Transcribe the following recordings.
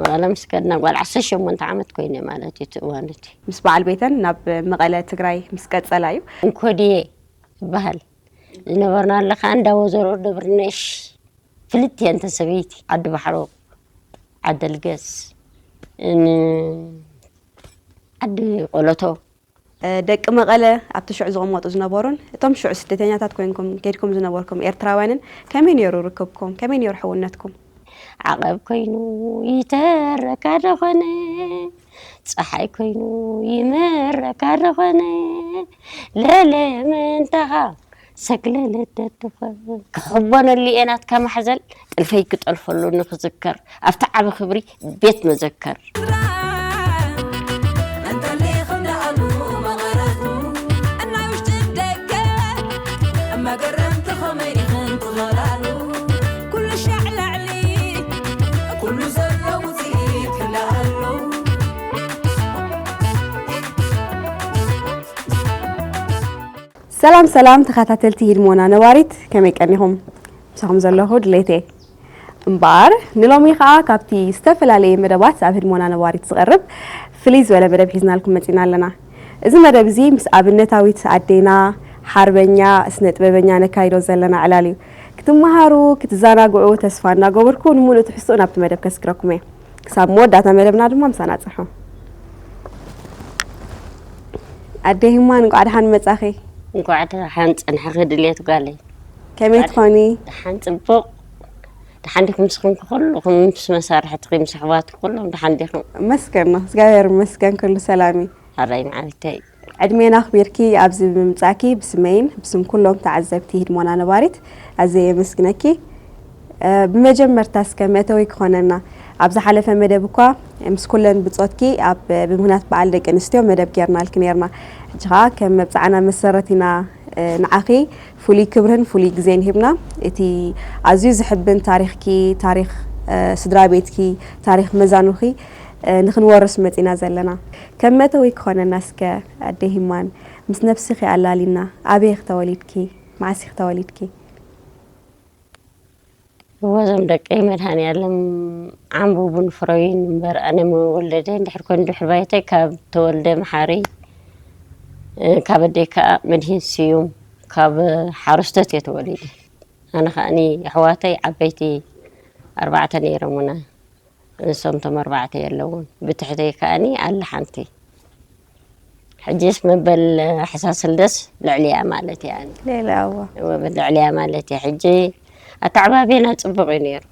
መቐለ ምስ ከድና ጓል ዓሰርተ ሸሞንተ ዓመት ኮይነ ማለት እዩ እቲ እዋን እቲ። ምስ በዓል ቤተን ናብ መቐለ ትግራይ ምስ ቀጸላ እዩ። እንኮድየ ይበሃል ዝነበርና ኣለካ እንዳ ወዘሮ ደብርነሽ ፍልጥ እየን እተን ሰበይቲ ዓዲ ባሕሮ ዓደልገስ ን ዓዲ ቆለቶ ደቂ መቐለ ኣብቲ ሽዑ ዝቕመጡ ዝነበሩን እቶም ሽዑ ስደተኛታት ኮይንኩም ከይድኩም ዝነበርኩም ኤርትራውያንን ከመይ ነይሩ ርክብኩም? ከመይ ነይሩ ሕውነትኩም? ዓቐብ ኮይኑ ይተረካ ደኾነ፣ ፀሓይ ኮይኑ ይመረካ ደኾነ፣ ለለ ምንታኻ ሰግለለት ደድኾ። ክሕቦነሉ እየ ናትካ ማሕዘል፣ ጥልፈይ ክጠልፈሉ ንክዝከር፣ ኣብቲ ዓቢ ክብሪ ቤት መዘከር። ሰላም ሰላም ተኸታተልቲ ሂድሞና ነባሪት፣ ከመይ ቀኒኹም? ምሳኹም ዘለኹ ድሌት እየ። እምበኣር ንሎሚ ኸኣ ካብቲ ዝተፈላለየ መደባት ኣብ ህድሞና ነባሪት ዝቐርብ ፍልይ ዝበለ መደብ ሒዝናልኩም መጺና ኣለና። እዚ መደብ እዚ ምስ ኣብነታዊት ኣዴና ሓርበኛ ስነ ጥበበኛ ነካይዶ ዘለና ዕላል እዩ። ክትመሃሩ ክትዘናግዑ ተስፋ እናገበርኩ ንምሉእ ትሕዝትኡ ናብቲ መደብ ከስግረኩም እየ። ክሳብ መወዳእታ መደብና ድማ ምሳና ጽንሑ። ኣደ ሂማን እንቋዕ ደሓን መጻኺ። እንቋዕ ደሓን ጸንሕኺ ድሌት ጓለይ። ከመይ ትኾኒ? ደሓን ጽቡቕ። ደሓን ዲኹም ንስኹም ኩሉኹም ምስ መሳርሕትኺ ምስ ኣሕዋትኪ ኩሎም ደሓን ዲኹም? መስገን ነው እግዚኣብሔር ይመስገን ኩሉ ሰላም እዩ። ኣራይ መዓልተይ። ዕድሜና ኣኽቢርኪ ኣብዚ ብምምጻእኪ ብስመይን ብስም ኩሎም ተዓዘብቲ ህድሞና ነባሪት ኣዝየ የመስግነኪ። ብመጀመርታ እስከ መእተዊ ክኾነና ኣብ ዝሓለፈ መደብ እኳ ምስ ኩለን ብጾትኪ ኣብ ብምኽንያት በዓል ደቂ ኣንስትዮ መደብ ጌርናልኪ ኔርና። ሕጂ ኸኣ ከም መብጽዓና መሰረት ኢና ንዓኺ ፍሉይ ክብርን ፍሉይ ግዜን ሂብና እቲ ኣዝዩ ዝሕብን ታሪኽኪ፣ ታሪኽ ስድራ ቤትኪ፣ ታሪኽ መዛኑኺ ንኽንወርስ መጺና ዘለና። ከም መእተዊ ክኾነና እስከ ኣደ ሂማን ምስ ነብስኺ ኣላሊና፣ ኣበይ ኢኺ ተወሊድኪ? መዓስ ኢኺ ተወሊድኪ? እወ እዞም ደቀይ መድሃኒኣለም ዓንቡቡን ፍረዩን እምበር ኣነ መወለደ እንድሕር ኮይኑ ድሕሪ ባይተይ ካብ ተወልደ መሓሪ ካብ ኣደይ ከዓ መድሂን ስዩም ካብ ሓረስቶት እየ ተወሊደ። ኣነ ከዓኒ ኣሕዋተይ ዓበይቲ ኣርባዕተ ነይሮምና። ንሶም እቶም ኣርባዕተ የለውን። ብትሕተይ ከኣኒ ኣላ ሓንቲ። ሕጂስ መበል ሕሳስልደስ ልዕሊያ ማለት እያ። ሌላ እዋ። እወ፣ ልዕሊያ ማለት እያ። ሕጂ ኣተዓባብየና ጽቡቕ እዩ ነይሩ።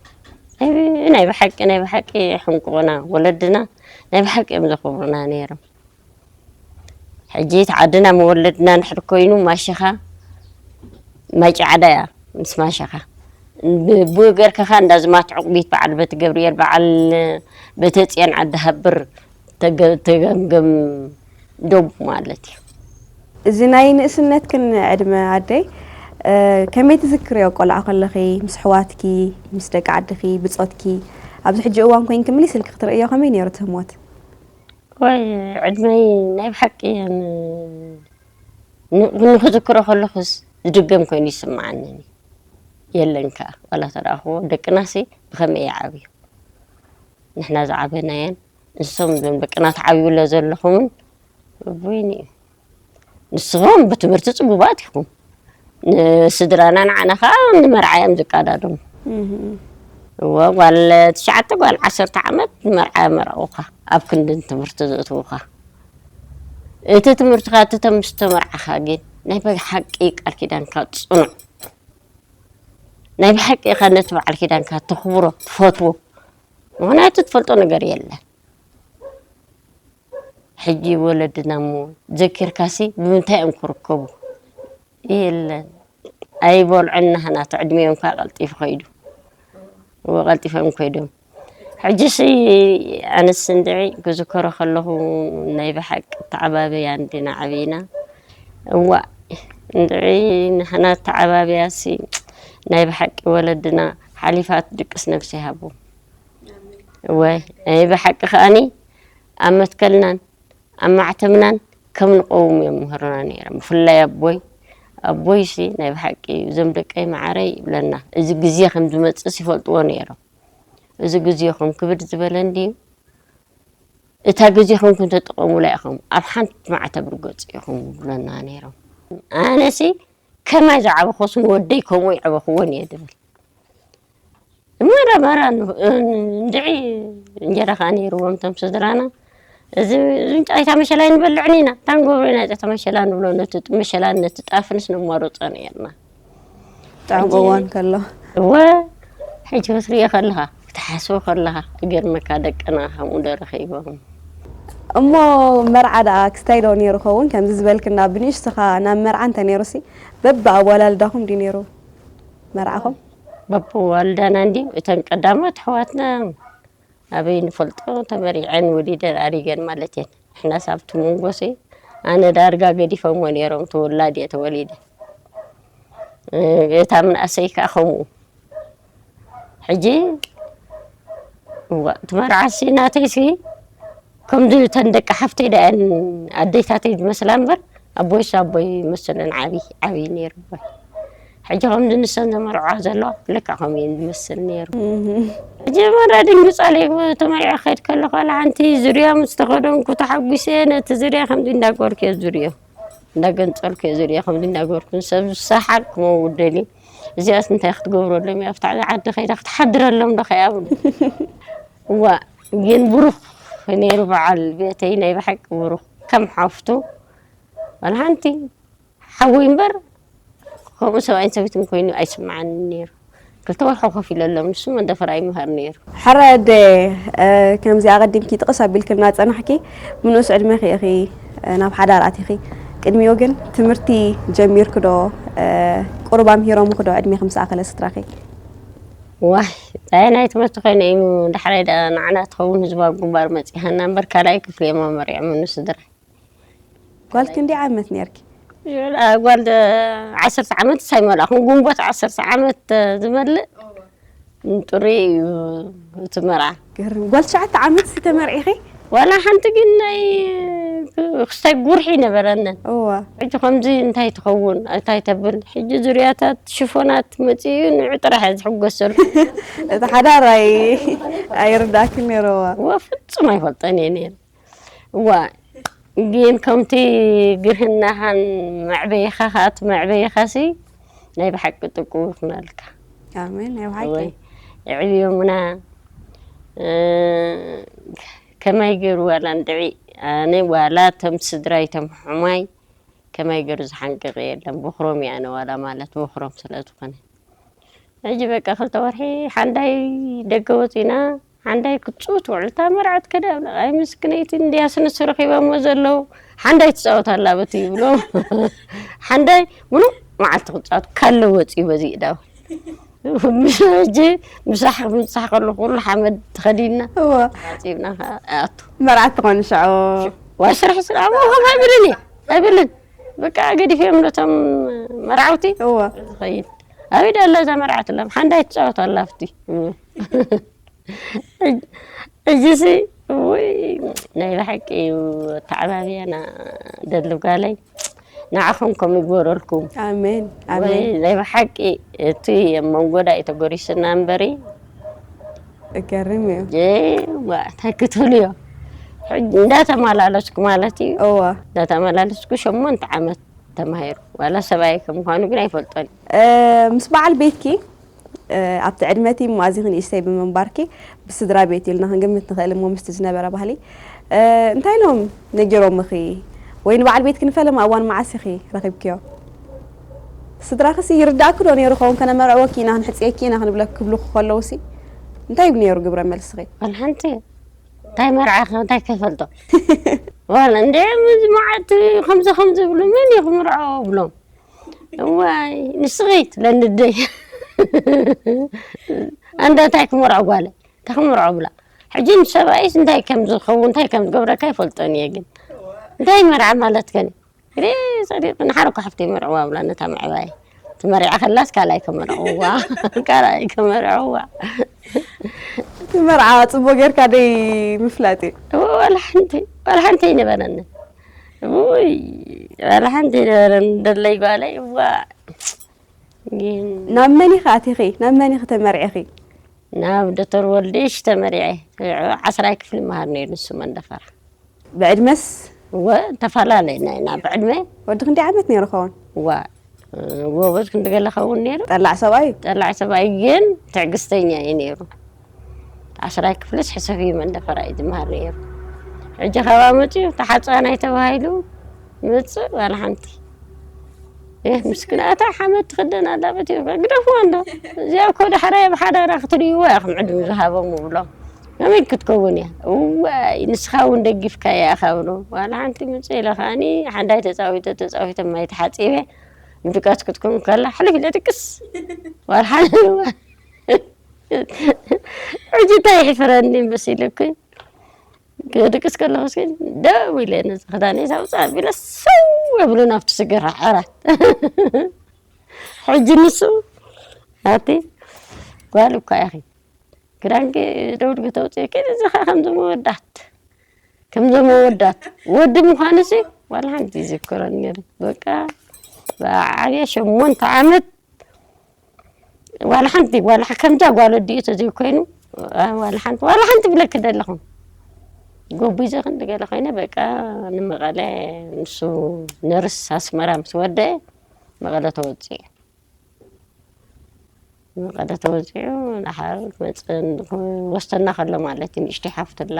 ናይ ብ- ናይ ብሓቂ ናይ ብሓቂ ሕንቁቑና ወለድና ናይ ብሓቂ እዮም ዘኽብሩና ነይሮም። ሕጂ እቲ ዓድና መወለድና እንድሕር ኮይኑ ማሽኻ ማይ ጫዕዳ እያ ምስ ማሽኻ ብኡ ገርካ ከኣ እንዳ ዝማት ዕቑቢት በዓል በቲ ገብርኤል በዓል በተፅዮን ዓዲ ሃብር ተገምገም ዶብ ማለት እዩ። እዚ ናይ ንእስነትክን ዕድመ ኣደይ ከመይ ትዝክርዮ? ቆልዓ ከለኺ ምስ ኣሕዋትኪ ምስ ደቂ ዓድኺ ብፆትኪ ኣብዚ ሕጂ እዋን ኮይንኪ ምልስ ኢልኪ ክትርእዮ ከመይ ነይሩ እቲ ህሞት? ዋይ ዕድመይ ናይ ብሓቂ ንክዝክሮ ከለኩስ ዝድገም ኮይኑ ይስምዓኒ የለን ከኣ ዋላ ተረኣክዎ ደቅናሲ ብከመይ ይዓብዩ ንሕና ዝዓበናየን ንሶም ዞም ደቅና ትዓብዩ ለዘለኩምን ወይኒ እዩ ንስኹም ብትምህርቲ ፅቡባት ኢኹም ንስድራና ንዓና ከዓ ንመርዓ እዮም ዝቀዳደሙ እወ ጓል ትሽዓተ ጓል ዓሰርተ ዓመት ንመርዓ መርዑካ ኣብ ክንድን ትምህርቲ ዘእትውካ እቲ ትምህርትካ እቲ ተምስተመርዓካ ግን ናይ ብሓቂ ቃል ኪዳንካ ፅኑዕ ናይ ብሓቂ ኢካ ነቲ በዓል ኪዳንካ ተክብሮ ትፈትዎ ምክንያቱ ትፈልጦ ነገር የለን ሕጂ ወለድና እሞ ዘኪርካሲ ብምንታይ እዮም ክርከቡ የለን ኣይበልዑን ናህና እቲ ዕድሚኦም ከዓ ቀልጢፉ ከይዱ እወ ቀልጢፎም ከይዶም ሕጂሲ ኣነስ እንድዒ ክዝከሮ ከለኹ ናይ ብሓቂ ተዓባበያ እንዲና ዓብይና እዋእ እንድዒ ንሕና ተዓባበያሲ ናይ ብሓቂ ወለድና ሓሊፋ ትድቅስ ነብሲ ይሃቦም እወ ናይ ብሓቂ ከኣኒ ኣብ መትከልናን ኣብ ማዕተብናን ከም ንቀውም እዮም ምህሩና ነይሮም። ብፍላይ ኣቦይ፣ ኣቦይሲ ናይ ብሓቂ እዞም ደቀይ መዓረይ ይብለና። እዚ ግዜ ከም ዝመፅእስ ይፈልጥዎ ነይሮም። እዚ ግዜኹም ክብድ ዝበለ እንድዩ፣ እታ ግዜኹም ክንትጥቀሙላ ኢኹም፣ ኣብ ሓንቲ መዓልቲ ኣብ ርገጹ ኢኹም ይብሉና ነይሮም። ኣነሲ ከማይ ዝዓበኹስ ንወደይ ከምኡ ይዕበኽዎን እየ ዝብል። መራ መራ ን-፣ እንድዒ እንጀራ ከኣ ነይርዎም እቶም ስድራና። እዚ፣ እዚ ጫይታ መሸላ ኣይንበልዕን ኢና፣ እንታይ ንገብሮ ኢና ጫይታ መሸላ ንብሎ፣ ነቲ መሸላን ነቲ ጣፍንስ ነሟርጾ ነይርና። ጥዑም ሕጂ እዋን ከሎ። እወ፣ ሕጂ ክትርእዮ ከለኻ፣ ክትሓስቦ ከለኻ፣ ይገርመካ ደቅና ከምኡ ዶ ረኺቦም። እሞ መርዓ ደኣ ክስታይ ዶ ነይሩ ኸውን? ከምዚ ዝበልክና ብንእሽቶኻ ናብ መርዓ እንተ ነይሩሲ፣ በብኣዋላልዳኹም ድዩ ነይሩ መርዓኹም? በብኣዋልዳና እንድዩ። እተን ቀዳሞት ኣሕዋትና ኣበይ ንፈልጦ፣ ተመሪዐን ወሊደን ኣሪገን ማለት እየን። ንሕናስ ኣብቲ መንጎሲ ኣነ ዳርጋ ገዲፎምዎ ነይሮም፣ እቲ ውላድ እየ ተወሊደ። እ፣ እታ ምንኣሰይ ከኣ ከምኡ። ሕጂ እዋ፣ እቲ መርዓሲ ናተይሲ ከምዚ እተን ደቂ ሓፍተይ ደኣን ኣዴታተይ ዝመስላ እምበር፣ ኣቦይስ ኣቦይ ይመስለን፣ ዓብዪ፣ ዓብዪ ነይሩ ኣቦይ። ሕጂ ከምዚ ንሰን ዘመርዕዋ ዘለዋ ልክዕ ከምኡ እየን ዝመስል ነይሩ። እህ። ሕጂ መራ ድንግጻለይ ተመሪዐ ክኸይድ ከለኹ፣ ዋላ ሓንቲ ዙርያ ምስ ተኸደንኩ ተሓጒሰ፣ ነቲ ዙርያ ከምዚ እንዳገበርኩ እየ ዙርዮ፣ እንዳገንጸልኩ እየ ዙርዮ፣ ከምዚ እንዳገበርኩ ንሰብ ዝሰሓቅ ክመውደሊ፣ እዚኣስ እንታይ ክትገብረሎም እያ? ኣብታ ዓዲ ከይዳ ክትሓድረሎም ዶ ከያ ብሉ። እዋ፣ ግን ብሩኽ ነይሩ በዓል ቤተይ፣ ናይ ብሓቂ ብሩኽ፣ ከም ሓፍቱ ዋላ ሓንቲ ሓወይ እምበር፣ ከምኡ ሰብኣይን ሰበይትን ኮይኑ ኣይስምዓንን ነይሩ። ክልተ ወርሒ ኮፍ ኢለሎም፣ ንሱ መደፈር ኣይምሃር ነይሩ። ሕረ ኣደ፣ እ፣ ከምዚ ኣቐዲምኪ ጥቕስ ኣቢልክልና ጸናሕኪ፣ ብንኡስ ዕድመኺ ኢኺ፣ እ፣ ናብ ሓዳር ኣቲኺ። ቅድሚኡ ግን ትምህርቲ ጀሚርኪ ዶ፣ እ፣ ቁሩብ ኣምሂሮምኺ ዶ ዕድሜኺ ምስ ኣኸለ ስድራኺ? ዋይ፣ እንታይ ናይ ትምህርቲ ኮይነ እዩ፣ ዳሕራይ ደኣ ንዓና ትኸውን ህዝባዊ ግንባር መጺሃና እምበር፣ ካልኣይ ክፍሊ እዮም ኣመሪዖምኒ ስድራይ። ጓል ክንደይ ዓመት ነይርኪ? ዮላ፣ ጓል ደ-፣ ዓሰርተ ዓመት ሳይመልኣ፣ ከም ግንቦት ዓሰርተ ዓመት ዝመልእ ጥሪ እዩ እቲ መርዓ። ገርም። ጓል ትሽዓተ ዓመት ሲ ተመርዒኺ? ዋላ ሓንቲ ግን ናይ ክስታይ ጉርሒ ነበረንን። እዋ። ሕጂ ከምዚ እንታይ ትኸውን? እንታይ ተብል? ሕጂ ዙርያታት ሽፎናት መጺኡ ንዑ ጥራሕ እየ ዝሕጎሰሉ። እቲ ሓዳር ኣይ-፣ ኣይርዳእክን ነይሩ፣ እዋ። እዋ፣ ፍጹም ኣይፈልጦን እየ ነይረ። እዋ፣ ግን ከምቲ ግርህናኻን መዕበይኻ ኸኣ እቲ መዕበይኻሲ ናይ ብሓቂ ጥቁ ይኹነልካ። ኣሜን፣ ናይ ብሓቂ። ወይ፣ የዕብዮምና፣ እ፣ ከመይ ገይሩ ዋላ እንድዒ፣ ኣነ ዋላ እቶም ስድራይ፣ እቶም ሕማይ፣ ከመይ ገይሩ ዝሓንቅቕ የለን። ቦኽሮም እየ ኣነ ዋላ ማለት ቦኽሮም ስለ ዝኾነ። ሕጂ በቃ ክልተ ወርሒ ሓንዳይ ደገ ወጺና፣ ሓንዳይ ክትጽውት ውዕል። እታ መርዓት ከዳ፣ ኣይ ምስክነይቲ እንድያስ ንሱ ረኺቦሞ ዘለዉ፣ ሓንዳይ ትጻወት ኣላ በቲ ይብሎ። ሓንዳይ ምሉእ መዓልቲ ክትጻወት ካለ ወጺኡ በዚ እዳው። ምስ ሕጂ ምሳሕ፣ ምሳሕ ከሎ ኩሉ ሓመድ ተኸዲንና እወ። ሓጺብና ከኣ ኣቱ። መርዓት ትኾኒ ሽዑ? ዋይ ስራሕ ስራሕ፣ እሞ ከም ኣይብልን እየ፣ ኣይብልን። በቃ ገዲፈዮም ነቶም መርዓውቲ እወ። ዝኸይድ። ኣበይ ደኣ ኣላ እዛ መርዓት? እሎም ሓንዳይ ትጻወት ኣላ ኣብቲ። ሕጂሲ፣ ውይ፣ ናይ ብሓቂ እዩ ኣተዓባብያና ደሊ ጓለይ። ንዓኹም ከምኡ ይግበረልኩም። ኣሜን፣ ወይ ኣሜን። ናይ ብሓቂ እቲ ኣብ መንጎ ዳኣ እዩ ተጎሪስና እምበሪ። እገርም እዩ። እ፣ ዋ፣ እንታይ ክትብልዮ? ሕጂ እንዳተመላለስኩ ማለት እዩ። እወ። እንዳተመላለስኩ ሸሞንተ ዓመት ተማሂሩ። ዋላ ሰብኣይ ከም ምዃኑ ግን ኣይፈልጦን። እ፣ ምስ በዓል ቤትኪ፣ እ፣ ኣብቲ ዕድመቲ እሞ ኣዚኺ ንእሽተይ ብምንባርኪ፣ ብስድራ ቤት ኢልና ክንግምት ንኽእል እሞ ምስቲ ዝነበረ ባህሊ፣ እ፣ እንታይ ኢሎም ነጊሮምኺ? ወይ ንበዓል ቤትኪ ንፈለማ እዋን መዓስ ኢኺ ረኺብክዮ? ስድራኽሲ ይርዳእኪ ዶ ነይሩ ኸውን? ከነመርዕወኪ ኢና፣ ክንሕጽየኪ ኢና ክንብለኪ ክብሉኺ ከለውሲ እንታይ ነይሩ ግብረ መልስኺ? ዋላ ሓንቲ እንታይ መርዓኺ እንታይ ከይፈልጦ? ዋላ እንደ እዚ መዓት ከምዚ ከምዚ ይብሉ፣ መን እዩ ክምርዖ ብሎም? እዋይ፣ ንስኺ ትብለኒ ኣደይ። ኣንዳ እንታይ ክመርዖ ጓለይ? እንታይ ክመርዖ ብላ። ሕጂ ንሰብኣይስ እንታይ ከም ዝኸውን፣ እንታይ ከም ዝገብረካ ኣይፈልጦን እየ ግን። እንታይ መርዓ ማለት ከን? ግደ ጸዲቕ ንሓረኳ ሓፍተይ መርዕዋ ብላ ነታ መዕባይ። ትመርዓ ከላስ ካልኣይ ከመርዕዋ። ካልኣይ ከመርዕዋ። እቲ መርዓ ጽቡቕ ጌርካ ደይ ምፍላጥ እዩ። እወ፣ ዋላ ሓንቲ፣ ዋላ ሓንቲ ኣይነበረንን። ውይ፣ ዋላ ሓንቲ ኣይነበረን። ደለይ ጓለይ፣ እዋ። ግን ናብ መን ኢኺ ኣቲኺ? ናብ መን ኢኺ ተመርዒኺ? ናብ ዶክተር ወልድሽ ተመሪዐ። ዓስራይ ክፍሊ መሃር ነይሩ ንሱ መንደፈራ። ብዕድመስ እወ ተፈላለይና ኢና ብዕድመ። ወዲ ክንደይ ዓመት ነይሩ ኸውን? እዋ ጎበዝ ክንዲ ገለ ኸውን ነይሩ። ጠላዕ ሰብኣይ? ጠላዕ ሰብኣይ ግን ትዕግስተኛ እዩ ነይሩ። ዓስራይ ክፍልስ ሕሰብ እዩ መንደፈራ እዩ ዝመሃር ነይሩ። ሕጂ ካባ መፅዩ ተሓፃናይ ተባሂሉ ምፅእ ዋላ ሓንቲ። እህ፣ ምስክና እታ ሓመድ ትኽደን ኣላ በቲ ግደፍዋ እንዶ። እዚኣ እኮ ዳሕራይ ብሓዳራ ክትርእይዎ ኢኹም ዕድመ ዝሃቦም እብሎም። ከመይ ክትከውን እያ? እዋይ ንስኻ እውን ደጊፍካያ ኢኻ ብሎ። ዋላ ሓንቲ ምፅእ ኢለ ከዓኒ ሓንዳይ ተፃዊተ ተፃዊተ ማይ ተሓፂበ ምድቃስ ክትከውን ከላ ሕልፍ ኢለ ድቅስ። ዋላ ሓንቲ ሕጂ እንታይ ይሕፍረኒ መሲልኩ። ክድቅስ ከለኹ እስኪ ደው ኢለ ነዚ ክዳነይ ሳውፃ ኣቢለ ሰው የብሉ ናብቲ ስግር ዓራት። ሕጂ ንሱ ኣቲ ጓል እኳ ኢኺ ክዳንኪ ደውድጊ ተውፅእኪ እዚ ኸ ከምዚ መወዳት ከምዚ መወዳት ወዲ ምዃኑ ሲ ዋላ ሓንቲ ይዝክረኒ ነይሩ። በቃ ብዓብየ ሸሞንተ ዓመት ዋላ ሓንቲ ዋላ ከምዛ ጓል ወዲኡ ተዘይኮይኑ ዋላ ሓንቲ ዋላ ሓንቲ ብለኪ ዘለኹም ጎቢዘ ክንዲ ገለ ኮይነ በቃ ንመቐለ ንሱ ነርስ ኣስመራ ምስ ወደአ መቐለ ተወፂኡ። መቐለ ተወፂኡ ንሓር መፅን ወስተና ከሎ ማለት እዩ ንእሽተይ ሓፍትላ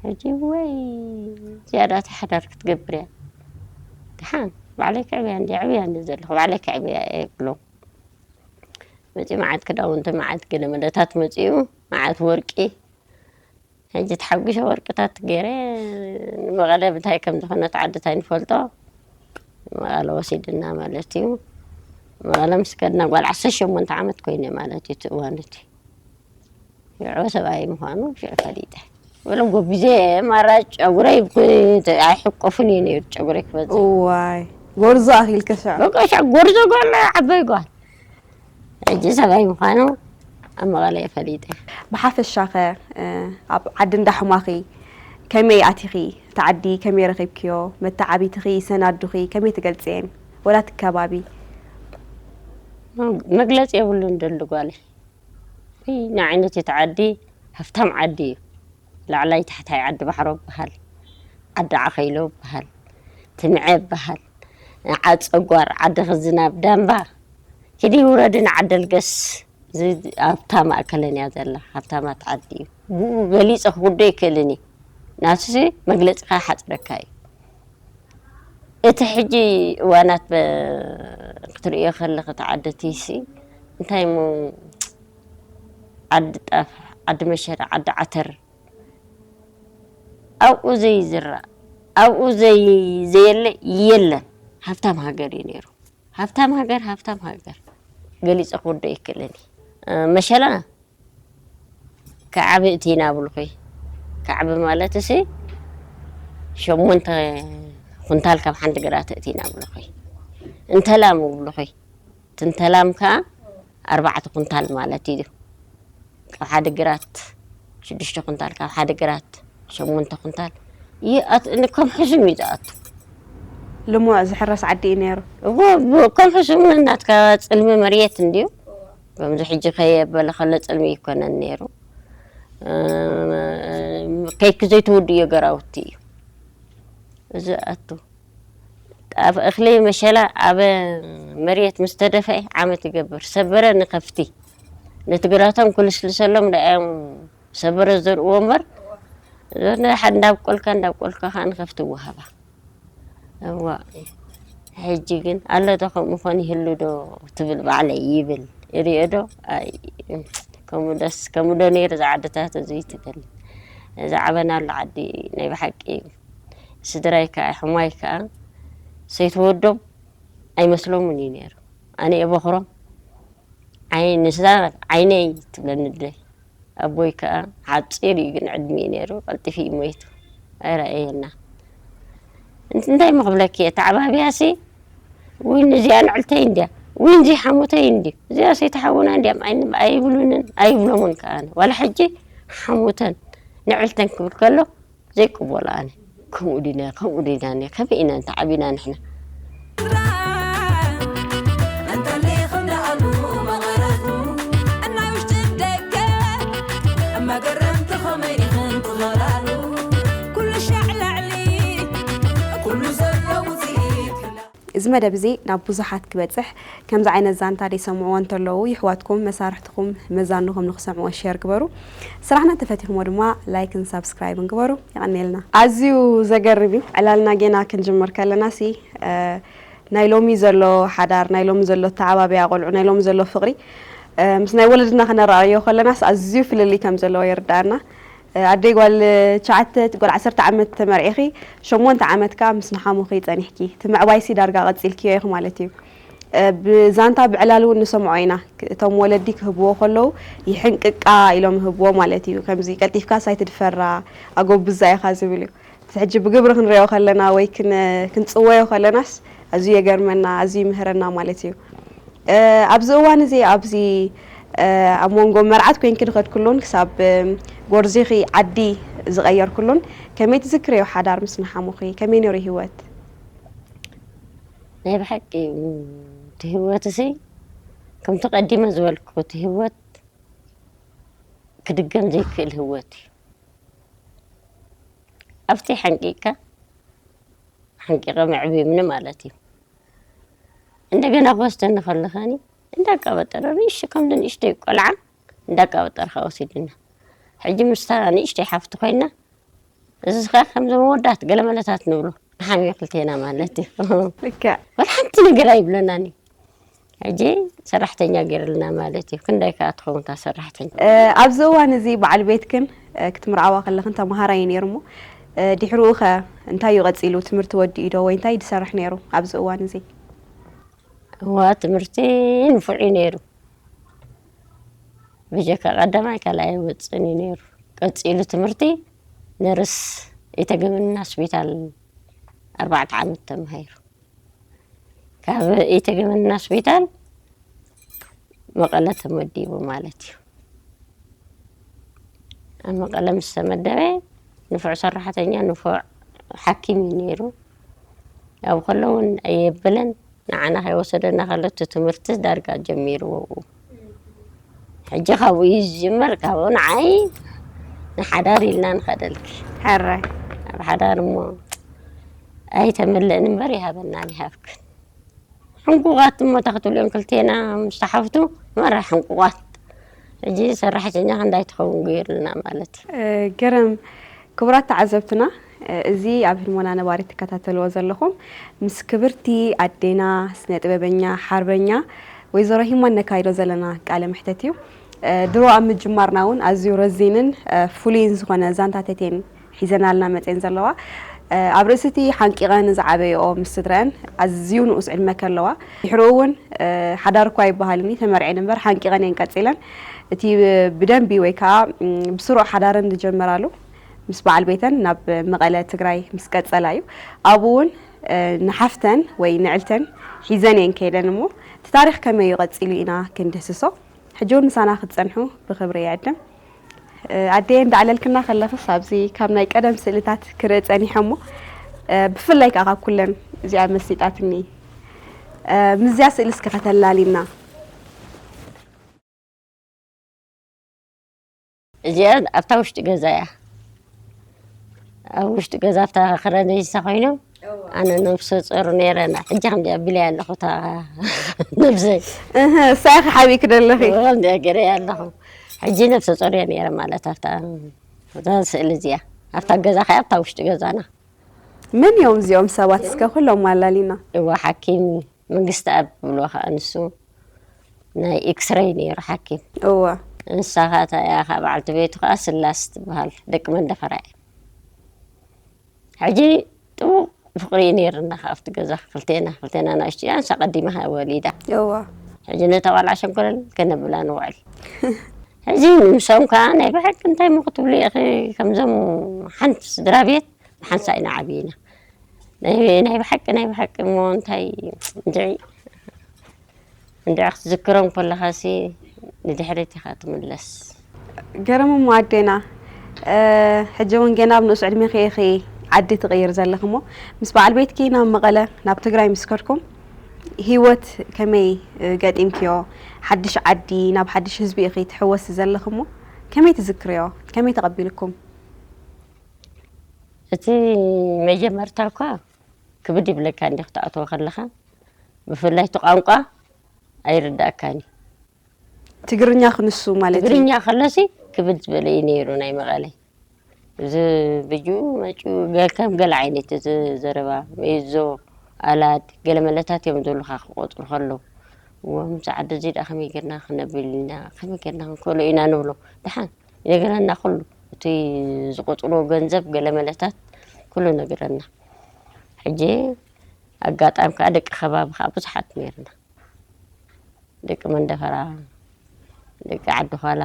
ሕጂ ወይ ዝያዳ እቲ ሓዳር ክትገብር እያ። ደሓን ባዕለይ ክዕብያ እንዲ ዕብያ እንዲ ዘለኹ ባዕለይ ክዕብያ እየ ብሎ መፂኡ መዓት ክዳውንቲ መዓት ገለ መለታት መፂኡ መዓት ወርቂ ሕጂ ተሓጒሰ ወርቅታት ገይረ ንመቐለ ብታይ ከም ዝኾነት ዓድታይ ንፈልጦ መቐለ ወሲድና ማለት እዩ። መቐለ ምስ ከድና ጓል ዓሰርተ ሸሞንተ ዓመት ኮይነ ማለት እዩ እቲ እዋን እቲ ሽዑ ሰብኣይ ምዃኑ ሽዑ ፈሊጠ። ወሎም ጎቢዘ ማራ ጨጉረይ ኣይሕቆፍን እዩ ነይሩ ጨጉረይ ክበዝሕ እዋይ ጎርዞ ኣኺልከ ሽዑ በቃ ሻ ጎርዞ ጓል ዓባይ ጓል ሕጂ ሰብኣይ ምዃኑ ኣብ መቐለ እየ ፈሊጠ። ብሓፈሻኸ ኣብ ዓዲ እንዳሕማኺ ከመይ ኣቲኺ እቲ ዓዲ ከመይ ረኺብክዮ መተዓቢትኺ ሰናዱኺ ከመይ ትገልፅየን ወላ እቲ ከባቢ መግለፂ የብሉን ደሉ ጓለይ ንዓይነት እቲ ዓዲ ሃፍታም ዓዲ እዩ ላዕላይ ታሕታይ ዓዲ ባሕሮ በሃል ዓዲ ዓኸይሎ በሃል ትምዐ በሃል ዓፀጓር ዓዲ ኽዝናብ ዳምባ ኪዲ ውረድን ዓደልገስ ኣብታ ማእከለን እያ ዘላ ሃብታማት ዓዲ እዩ ብኡ ገሊፀ ክውዶ ይክእልን እዩ ናትሲ መግለፂ ከሓፅረካ እዩ እቲ ሕጂ እዋናት ክትርእዮ ከለኺ ተዓደትይሲ እንታይ ሞ ዓዲ ጣፍ ዓዲ መሸረ ዓዲ ዓተር ኣብኡ ዘይዝራእ ኣብኡ ዘይ ዘየለ የለን ሃብታም ሃገር እዩ ነይሩ ሃብታም ሃገር ሃብታም ሃገር ገሊፀ ክወዶ ይክእልን እዩ መሸላ ከዓቢ እቲ ኢና ብልኹይ ከዓቢ ማለት እሲ ሸሞንተ ኩንታል ካብ ሓንቲ ግራት እቲ ኢና ብልኹይ እንተላም ብልኹይ ትንተላም ከዓ ኣርባዕተ ኩንታል ማለት እዩ ካብ ሓደ ግራት ሽዱሽተ ኩንታል ካብ ሓደ ግራት ሸሞንተ ኩንታል ይኣት ከም ሕሱም እዩ ዝኣቱ ልሙዕ ዝሕረስ ዓዲ እዩ ነይሩ እዎ ከም ሕሱም እናትካ ፅልሚ መርየት እንድዩ ከምዚ ሕጂ ከየበለ ከሎ ፅልሚ ይኮነን ነይሩ ከይክ ዘይትውድዮ ገራውቲ እዩ እዚ ኣቱ ኣብ እኽሊ መሸላ ኣብ መሬት ምስ ተደፍአ ዓመት ይገብር ሰበረ ንኸፍቲ ነቲ ግራቶም ክልስልሰሎም ደኣዮም ሰበረ ዘርእዎ እምበር ሓደ እንዳብቆልካ እንዳብቆልካ ከዓ ንኸፍቲ ይወሃባ እዋ ሕጂ ግን ኣሎ ዶ ከምኡ ኾን ይህሉ ዶ ትብል ባዕለይ ይብል እሪኦ ዶ ከምኡ ደስ ከምኡ ዶ ነይሩ ዝዓድታት እዚ ትብል ዝዓበናሉ ዓዲ ናይ ብሓቂ እዩ ስድራይ ከዓ ሕማይ ከዓ ሰይተወዶም ኣይመስሎምን እዩ ነይሩ ኣነ የበኽሮም ንስዛ ዓይነይ ትብለኒ ኣቦይ ከዓ ሓፂር እዩ ግን ዕድሚኡ ነይሩ ቀልጢፉ እዩ ሞይቱ ኣይረኣየና እንታይ ምክብለኪ እየ ተዓባቢያሲ ወይ ንዚኣ ንዕልተይ እንድያ ወይ ንዚ ሓሙተይ እንድዩ እዚኣ ሰይተሓውና እንድያም ኣይብሉንን ኣይብሎምን ከዓ ዋላ ሕጂ ሓሙተን ንዕልተን ክብል ከሎ ዘይቅበሎ ኣነ ከምኡ ዲና ከምኡ ዲና ከመይ ኢና እንተዓቢና ንሕና እዚ መደብ እዚ ናብ ብዙሓት ክበጽሕ፣ ከምዚ ዓይነት ዛንታ ዘይሰምዕዎ እንተለዉ፣ ይሕዋትኩም፣ መሳርሕትኹም፣ መዛንኹም ንኽሰምዕዎ ሸር ግበሩ። ስራሕና እንተፈቲኹምዎ ድማ ላይክን ሳብስክራይብን ግበሩ። የቐንየልና። ኣዝዩ ዘገርም እዩ። ዕላልና ጌና ክንጅምር ከለና ሲ፣ እ፣ ናይ ሎሚ ዘሎ ሓዳር፣ ናይ ሎሚ ዘሎ ኣተዓባብያ ቆልዑ፣ ናይ ሎሚ ዘሎ ፍቕሪ፣ እ፣ ምስ ናይ ወለድና ክነረኣዮ ከለናስ ኣዝዩ ፍልልይ ከም ዘለዎ ይርድኣና። እ፣ ኣደይ ጓል ትሽዓተ፣ ጓል ዓሰርተ ዓመት ተመርዒኺ፣ ሸሞንተ ዓመት ከኣ ምስ ንሓሙኺ ጸኒሕኪ። እቲ ምዕባይሲ ዳርጋ ቀጺልክዮ ኢኺ ማለት እዩ። እ፣ ብዛንታ ብዕላል እውን ንሰምዖ ኢና። ክ-፣ እቶም ወለዲ ክህብዎ ከለዉ፣ "ይሕንቅቃ" ኢሎም ይህብዎ ማለት እዩ። ከምዚ፣ "ቀልጢፍካስ ኣይትድፈራ፣ ኣጎብዛ ኢኻ" ዝብል እዩ። እቲ ሕጂ ብግብሪ ክንሪኦ ከለና ወይ ክን-፣ ክንጽወዮ ከለናስ ኣዝዩ የገርመና፣ ኣዝዩ ይምህረና ማለት እዩ። እ፣ ኣብዚ እዋን እዚ፣ ኣብዚ፣ እ፣ ኣብ መንጎ መርዓት ኮይንኪ ዝኸድክሉን ክሳብ፣ እ፣ ጎርዚኺ ዓዲ ዝቐየርክሉን ከመይ ትዝክርዮ ሓዳር ምስ ንሓሙኺ? ከመይ ነይሩ ህይወት? ናይ ብሓቂ፣ እቲ ህይወትሲ ከምቲ ቀዲመ ዝበልኩ፣ እቲ ህይወት ክድገም ዘይክእል ህይወት እዩ። ኣብቲ ሓንቂቕካ፣ ሓንቂቐ መዕብዩኒ ማለት እዩ። እንደገና ክወስደኒ ከለኸኒ፣ እንዳቀበጠረ፣ ንእሽቶ፣ ከምዚ ንእሽተይ ቆልዓ እንዳቀበጠርካ ወሲዱና። ሕጂ ምስታ ንእሽተይ ሓፍቲ ኮይና፣ እዚ ኸኣ ከምዚ መወዳት ገለመለታት ንብሎ፣ ንሓሚዮ ክልቴና ማለት እዩ። ልክዕ። ወላ ሓንቲ ነገር ኣይብለናን እዩ። ሕጂ ሰራሕተኛ ገይርልና ማለት እዩ። ክንደይ ከኣ ትኸውን እታ ሰራሕተኛ? እ፣ ኣብዚ እዋን እዚ በዓል ቤትክን፣ እ፣ ክትምርዓዋ ከለኽን ተምሃራይ እዩ ነይሩ እሞ፣ እ፣ ድሕሪኡ ኸ እንታይ እዩ ቀጺሉ? ትምህርቲ ወዲኡ ዶ ወይ እንታይ ድሰርሕ ነይሩ ኣብዚ እዋን እዚ? እዋ፣ ትምህርቲ ንፉዕ እዩ ነይሩ። ብጀካ ቀዳማይ ካልኣይ ኣይወጽእን እዩ ነይሩ። ቀጺሉ ትምህርቲ ነርስ ኢተገመና ስፒታል ኣርባዕተ ዓመት ተማሂሩ። ካብ ኢተገመና ስፒታል መቐለ ተመዲቡ ማለት እዩ። ኣብ መቐለ ምስ ተመደበ ንፉዕ ሰራሕተኛ፣ ንፉዕ ሓኪም እዩ ነይሩ። ኣብኡ ከሎ እውን ኣየብለን፣ ንዓና ከይወሰደና ከሎ እቲ ትምህርቲ ዳርጋ ጀሚርዎ። ሕጂ ካብኡ እዩ ዝጅምር፣ ካብኡ ንዓይ ንሓዳር ኢልና ንኸደልኪ። ሕራይ። ኣብ ሓዳር እሞ ኣይተመልእን እምበር ይሃበናን ይሃብክን። ሕንቁቓት እሞ፣ እንታይ ክትብልዮም፣ ክልቴና ምስ ተሓፍቱ መራ ሕንቁቓት። ሕጂ ሰራሕተኛ ክንዳይ ትኸውን ገይሩልና ማለት እዩ። እ፣ ገረም። ክቡራት ተዓዘብትና፣ እ፣ እዚ ኣብ ህልሞና ነባሪ ትከታተልዎ ዘለኹም ምስ ክብርቲ ኣዴና ስነ ጥበበኛ ሓርበኛ ወይዘሮ ሂማን ነካይዶ ዘለና ቃለ መሕተት እዩ። እ፣ ድሮ ኣብ ምጅማርና እውን ኣዝዩ ረዚንን፣ እ፣ ፍሉይን ዝኾነ ዛንታ ተቴን ሒዘናልና መጼን ዘለዋ። እ፣ ኣብ ርእሲ እቲ ሓንቂቐን ዝዓበየኦ ምስ ስድረአን ኣዝዩ ንኡስ ዕድመ ከለዋ፣ ድሕሪኡ እውን፣ እ፣ ሓዳር እኳ ኣይበሃልን እዩ፣ ተመርዔን እምበር ሓንቂቐን እየን ቀጺለን። እቲ ብደንቢ ወይ ከዓ፣ ም፣ ብስሩዕ ሓዳረን ዝጀመራሉ ምስ በዓል ቤተን ናብ መቐለ ትግራይ ምስ ቀጸላ እዩ። ኣብኡ እውን፣ እ፣ ንሓፍተን ወይ ንዕልተን ሒዘን እየን ከይደን እሞ፣ እቲ ታሪኽ ከመይ እዩ ቀጺሉ ኢና ክንድህስሶ። ሕጂ እውን ምሳና ክትጸንሑ ብኽብሪ ይዕድም። እ፣ ኣደየ እንዳዕለልክና ከለኽስ ኣብዚ ካብ ናይ ቀደም ስእልታት ክርኢ ጸኒሐ እሞ፣ እ፣ ብፍላይ ከኣ ካብ ኩለን እዚኣ መሲጣትኒ። እ፣ ምስዚኣ ስእሊ እስከ ከተላሊና። እዚኣ ኣብታ ውሽጢ ገዛ እያ። ኣብ ውሽጢ ገዛ ኣብታ ክረን ሒዛ ኮይኖም፣ ኣነ ነብሰ ጾር ነይረ። ሕጂ ከምዚ ኣቢለያ ኣለኹ እታ ነብሰይ። እህ፣ እሳ ኢኺ ሓቢእኪ ዘለኺ። እዎ፣ ከምዚኣ ገይረያ ኣለኹ። ሕጂ ነብሰ ጾር እየ ነይረ ማለት ኣብታ፣ ኣብታ ስእሊ እዚኣ። ኣብታ ገዛ ኸኣ ኣብታ ውሽጢ ገዛና። መን እዮም እዚኦም ሰባት እስከ ኩሎም ኣላሊና? እዋ፣ ሓኪም መንግስቲ ኣብ ብሎ ኸኣ ንሱ ናይ ኤክስሬይ ነይሩ ሓኪም። እዋ። ንሳ ኸኣ እታ እያ ኸኣ በዓልቲ ቤቱ ኸኣ ስላስ ትበሃል። ደቂ መንደፈራ እያ። ሕጂ ጥቡቕ ፍቕሪ እዩ ነይርና ኸኣ ኣብቲ ገዛ ክልቴና፣ ክልቴና ናእሽቱ እያ፣ ንሳ ቀዲማ ኸኣ ወሊዳ። እዋ። ሕጂ ነታ ጓል ዓሸንኮለል ከነብላ ንውዕል። ሕጂ ንሶም ከኣ ናይ ብሓቂ እንታይ እሞ ክትብሉ ኢኺ፣ ከምዞም ሓንቲ ስድራ ቤት ብሓንሳእ ኢና ዓብይና። ናይ፣ ናይ ብሓቂ፣ ናይ ብሓቂ እሞ እንታይ እንድዒ፣ እንድዒ ክትዝክሮም ከለኻሲ ንድሕሪት ኢኻ ትምለስ። ገረም እሞ ኣዴና፣ እ፣ ሕጂ እውን ገና ኣብ ንኡስ ዕድሜኺ ኢኺ ዓዲ ትቕይር ዘለኺ እሞ፣ ምስ በዓል ቤትኪ ናብ መቐለ፣ ናብ ትግራይ ምስ ከድኩም፣ ህይወት ከመይ፣ እ፣ ገጢምክዮ? ሓድሽ ዓዲ፣ ናብ ሓድሽ ህዝቢ ኢኺ ትሕወሲ ዘለኺ እሞ፣ ከመይ ትዝክርዮ? ከመይ ተቐቢልኩም? እቲ መጀመርታ እኳ ክብድ ይብለካ እንዲ ክትኣትዎ ከለኻ፣ ብፍላይ እቲ ቋንቋ ኣይርዳእካን እዩ። ትግርኛ ክንሱ ማለት እዩ። ትግርኛ ከሎሲ ክብል ዝበለ እዩ ነይሩ ናይ መቐለ። እዚ ብጁ መጩ ገ- ከም ገለ ዓይነት እዚ ዘረባ ሜዞ ኣላድ ገለ መለታት እዮም ዝብሉኻ ክቆፅሩ ከለዉ። እዎ፣ ምስ ዓዲ እዚ ደኣ ከመይ ጌርና ክነብል ኢና፣ ከመይ ጌርና ክንክእሎ ኢና ንብሎ። ደሓን ይነግረና ኩሉ፣ እቲ ዝቆፅርዎ ገንዘብ ገለ መለታት ኩሉ ነግረና። ሕጂ ኣጋጣሚ ከዓ ደቂ ከባቢ ከዓ ብዙሓት ነይርና። ደቂ መንደፈራ፣ ደቂ ዓዲ ኳላ፣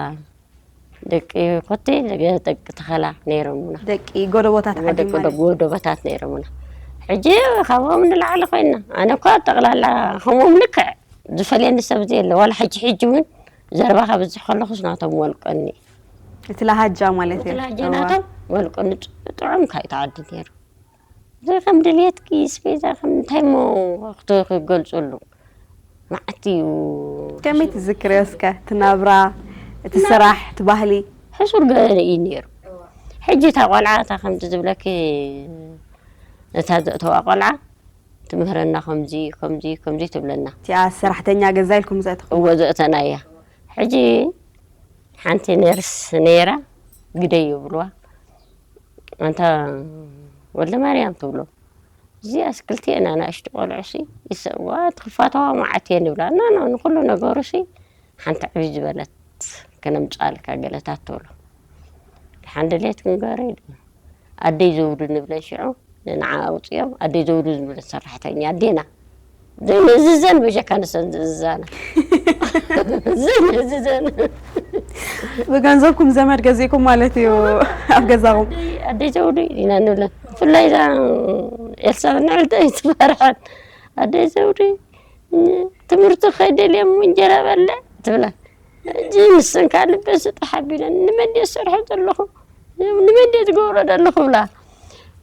ደቂ ኮቴ፣ ደቂ ተኸላ ነይሮምና። ደቂ ጎደቦታት ዓዲ ደቂ ማለት ጎደቦታት ነይሮምና። ሕጂ ካብኦም ንላዕሊ ኮይና፣ ኣነ እኳ ጠቕላላ ከምኦም ልክዕ ዝፈልየኒ ሰብ የለ። ዋላ ሕጂ ሕጂ እውን ዘረባ ከብዝሕ ከለኹስ ናቶም ወልቀኒ እቲ ላሃጃ ማለት እዩ። ትላጀናቶም ወልቀኒ ጥዑም ካይተዓዲ ነይሩ። እዚ ከም ድልየትኪ ስፔዛ ከም እንታይ ሞ ክት- ክገልፅሉ መዓት እዩ። ከመይ ትዝክርዮ እስከ እቲ ናብራ፣ እቲ ስራሕ፣ እቲ ባህሊ? ሕሱር ገለ እዩ ነይሩ። ሕጂ እታ ቆልዓ እታ ከምቲ ዝብለኪ እታ ዘእተዋ ቆልዓ ትምህረና ከምዚ ከምዚ ከምዚ ትብለና። እቲኣ ሰራሕተኛ ገዛ ኢልኩም ዘእተኹም? እዎ ዘእተና እያ። ሕጂ ሓንቲ ነርስ ነይራ ግደይ ይብልዋ። ኣንታ ወልደ ማርያም ትብሎ እዚኣስ ክልቲኤን ኣናእሽቱ ቆልዑ ሲ ይሰዋ ትኽፋተዋ መዓት እየን ይብላ። ኖ ኖ ንኩሉ ነገሩ ሲ ሓንቲ ዕብይ ዝበለት ከነምፅኣልካ ገለታት ትብሎ። ሓንደ ሌት ክንገረ ኣደይ ዘውዱ ንብለን ሽዑ ንንዓ ኣውፅኦም ኣደይ ዘውዱ ዝብለን ሰራሕተኛ ኣዴና ዘይንእዝዘን በጀካ ንሰን ዝእዝዛና ዘይንእዝዘን ብገንዘብኩም ዘመድ ገዚእኩም ማለት እዩ ኣብ ገዛኹም? ኣደይ ዘውዱ ኢና ንብለን። ብፍላይ እዛ ኤልሳ ንዕልተይ ትፈርሐን ኣደይ ዘውዱ ትምህርቲ ከይደልየ እሞ እንጀራ በለ ትብላ። ሕጂ ንሰን ከዓ ልበን ስጥሕ ኣቢለን ንመን ድየ ዝሰርሖ ዘለኹ ንመን ድየ ዝገብሮ ዘለኹ ብላ።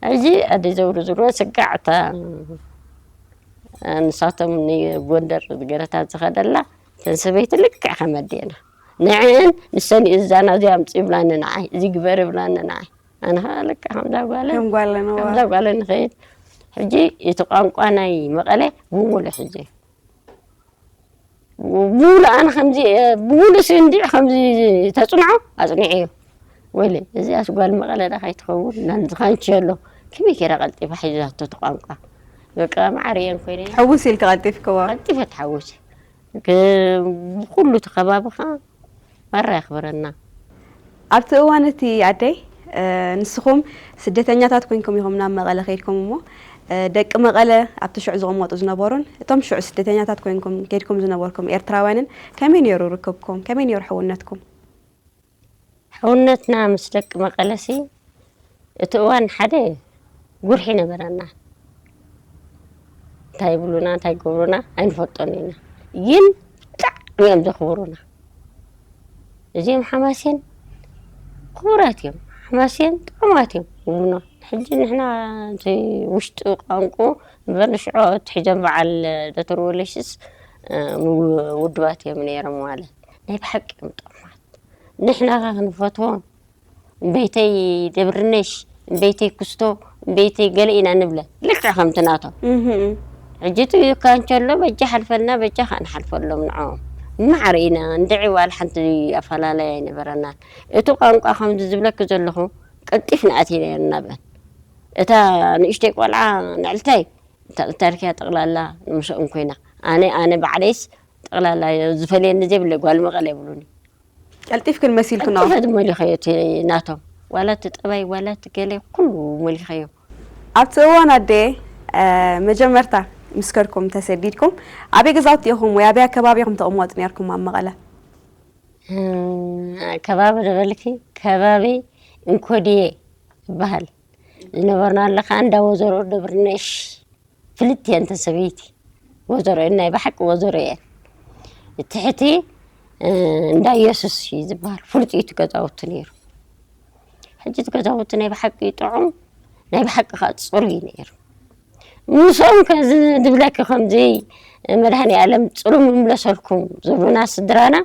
ሕጂ ኣደይ ዘውዱ ዝብሎ ስጋዕ እታ ንሳቶም ንጎንደር ገረታት ዝኸደላ እተን ሰበይቲ ልክዕ ከም ኣዴና ንዕን ንሰን ይእዛና እዚ ኣምፅ ይብላኒ ንዓይ እዚ ግበር ይብላኒ ንዓይ ኣነ ከዓ ልክዕ ከምዛ ጓለ ከም ጓለ ነዋ። ከምዛ ጓለ ንኸይድ ሕጂ እቲ ቋንቋ ናይ መቐለ ብሙሉእ ሕጂ ብሙሉእ ኣነ ከምዚ ብሙሉእ ሲ እንዲዕ ከምዚ ተፅንዖ ኣፅኒዐዮ ወለ እዚኣስ ጓል መቐለ ዳ ከይትኸውን ናንዝኻንቺ ኣሎ ከመይ ከይዳ ቀልጢፋ ሒዛቶ እቲ ቋንቋ በቃ ማዕረ እየን ኮይነ ሕውስ ኢልክ ቀልጢፍክዎ? ቀልጢፈ ትሓውስ ብኩሉ እቲ ከባቢ ከዓ ማራ የኽብረና ኣብቲ እዋን እቲ ኣደይ እ፣ ንስኹም ስደተኛታት ኮይንኩም ኢኹም ናብ መቐለ ከይድኩም እሞ እ፣ ደቂ መቐለ ኣብቲ ሽዑ ዝቕመጡ ዝነበሩን እቶም ሽዑ ስደተኛታት ኮይንኩም ከይድኩም ዝነበርኩም ኤርትራውያንን ከመይ ነይሩ ርክብኩም? ከመይ ነይሩ ሕውነትኩም? ሕውነትና ምስ ደቂ መቐለሲ እቲ እዋን ሓደ ጉርሒ ነበረና እንታይ ይብሉና እንታይ ይገብሩና ኣይንፈልጦን ኢና ግን ብጣዕሚ እዮም ዘኽብሩና እዚኦም ሓማሴን ክቡራት እዮም ሓማሴን ጥዑማት እዮም ይብሉና ሕጂ ንሕና እቲ ውሽጢ ቋንቁ እምበር ንሽዑ ትሒዞም በዓል ዶተር ወለሽስ ውድባት እዮም ነይሮም ማለት ናይ ብሓቂ እዮም ጥዑማት ንሕና ኸ ክንፈትዎም እምበይተይ ደብርነሽ እምበይተይ ክስቶ እምበይተይ ገለ ኢና ንብለ ልክዕ ከምቲ ናቶም ሕጂ እቲ እካ እንቸሎ በጃ ሓልፈልና በጃ ከዓ ንሓልፈሎም ንዕኦም ማዕረ ኢና እንድዒ ዋላ ሓንቲ ኣፈላለይ ኣይነበረናን እቲ ቋንቋ ከምዚ ዝብለኪ ዘለኹ ቀልጢፍና ኣቲና ኢና ብአን እታ ንእሽተይ ቆልዓ ንዕልተይ ተልተልክያ ጠቕላላ ንምስኦም ኮይና ኣነ ኣነ ባዕለይስ ጠቕላላ ዝፈልየኒ ዘይብለ ጓል መቐለ ይብሉኒ ቀልጢፍክን መሲልክኖ ቀልጢፈ ዝመሊኸዮ እቲ ናቶም ዋላ እቲ ጠባይ ዋላ እቲ ገለ ኩሉ መሊኸዮ ኣብቲ እዋን ኣደ መጀመርታ ምስ ከድኩም ተሰዲድኩም ኣበይ ገዛውቲ ኢኹም ወይ ኣበይ ኣከባቢ ኢኹም ተቕመጡ ነርኩም ኣብ መቐለ ከባቢ ዝበልኪ ከባቢ እንኮድየ ይበሃል ዝነበርና ኣለካ እንዳ ወዘሮ ደብርነሽ ፍልጥ እየን ተን ሰበይቲ ወዘሮ እየን ናይ ብሓቂ ወዘሮ እየን ትሕቲ እንዳ ኢየሱስ እዩ ዝበሃል ፍሉጥ እዩ እቲ ገዛውቲ ነይሩ ሕጂ እቲ ገዛውቲ ናይ ብሓቂ ጥዑም ናይ ብሓቂ ከዓ ፅሩይ ነይሩ ምስኦም ከዚ ድብለኪ ከምዚ መድሃኒ ኣለም ፅሉም ይምለሰልኩም ዝብሉና ስድራና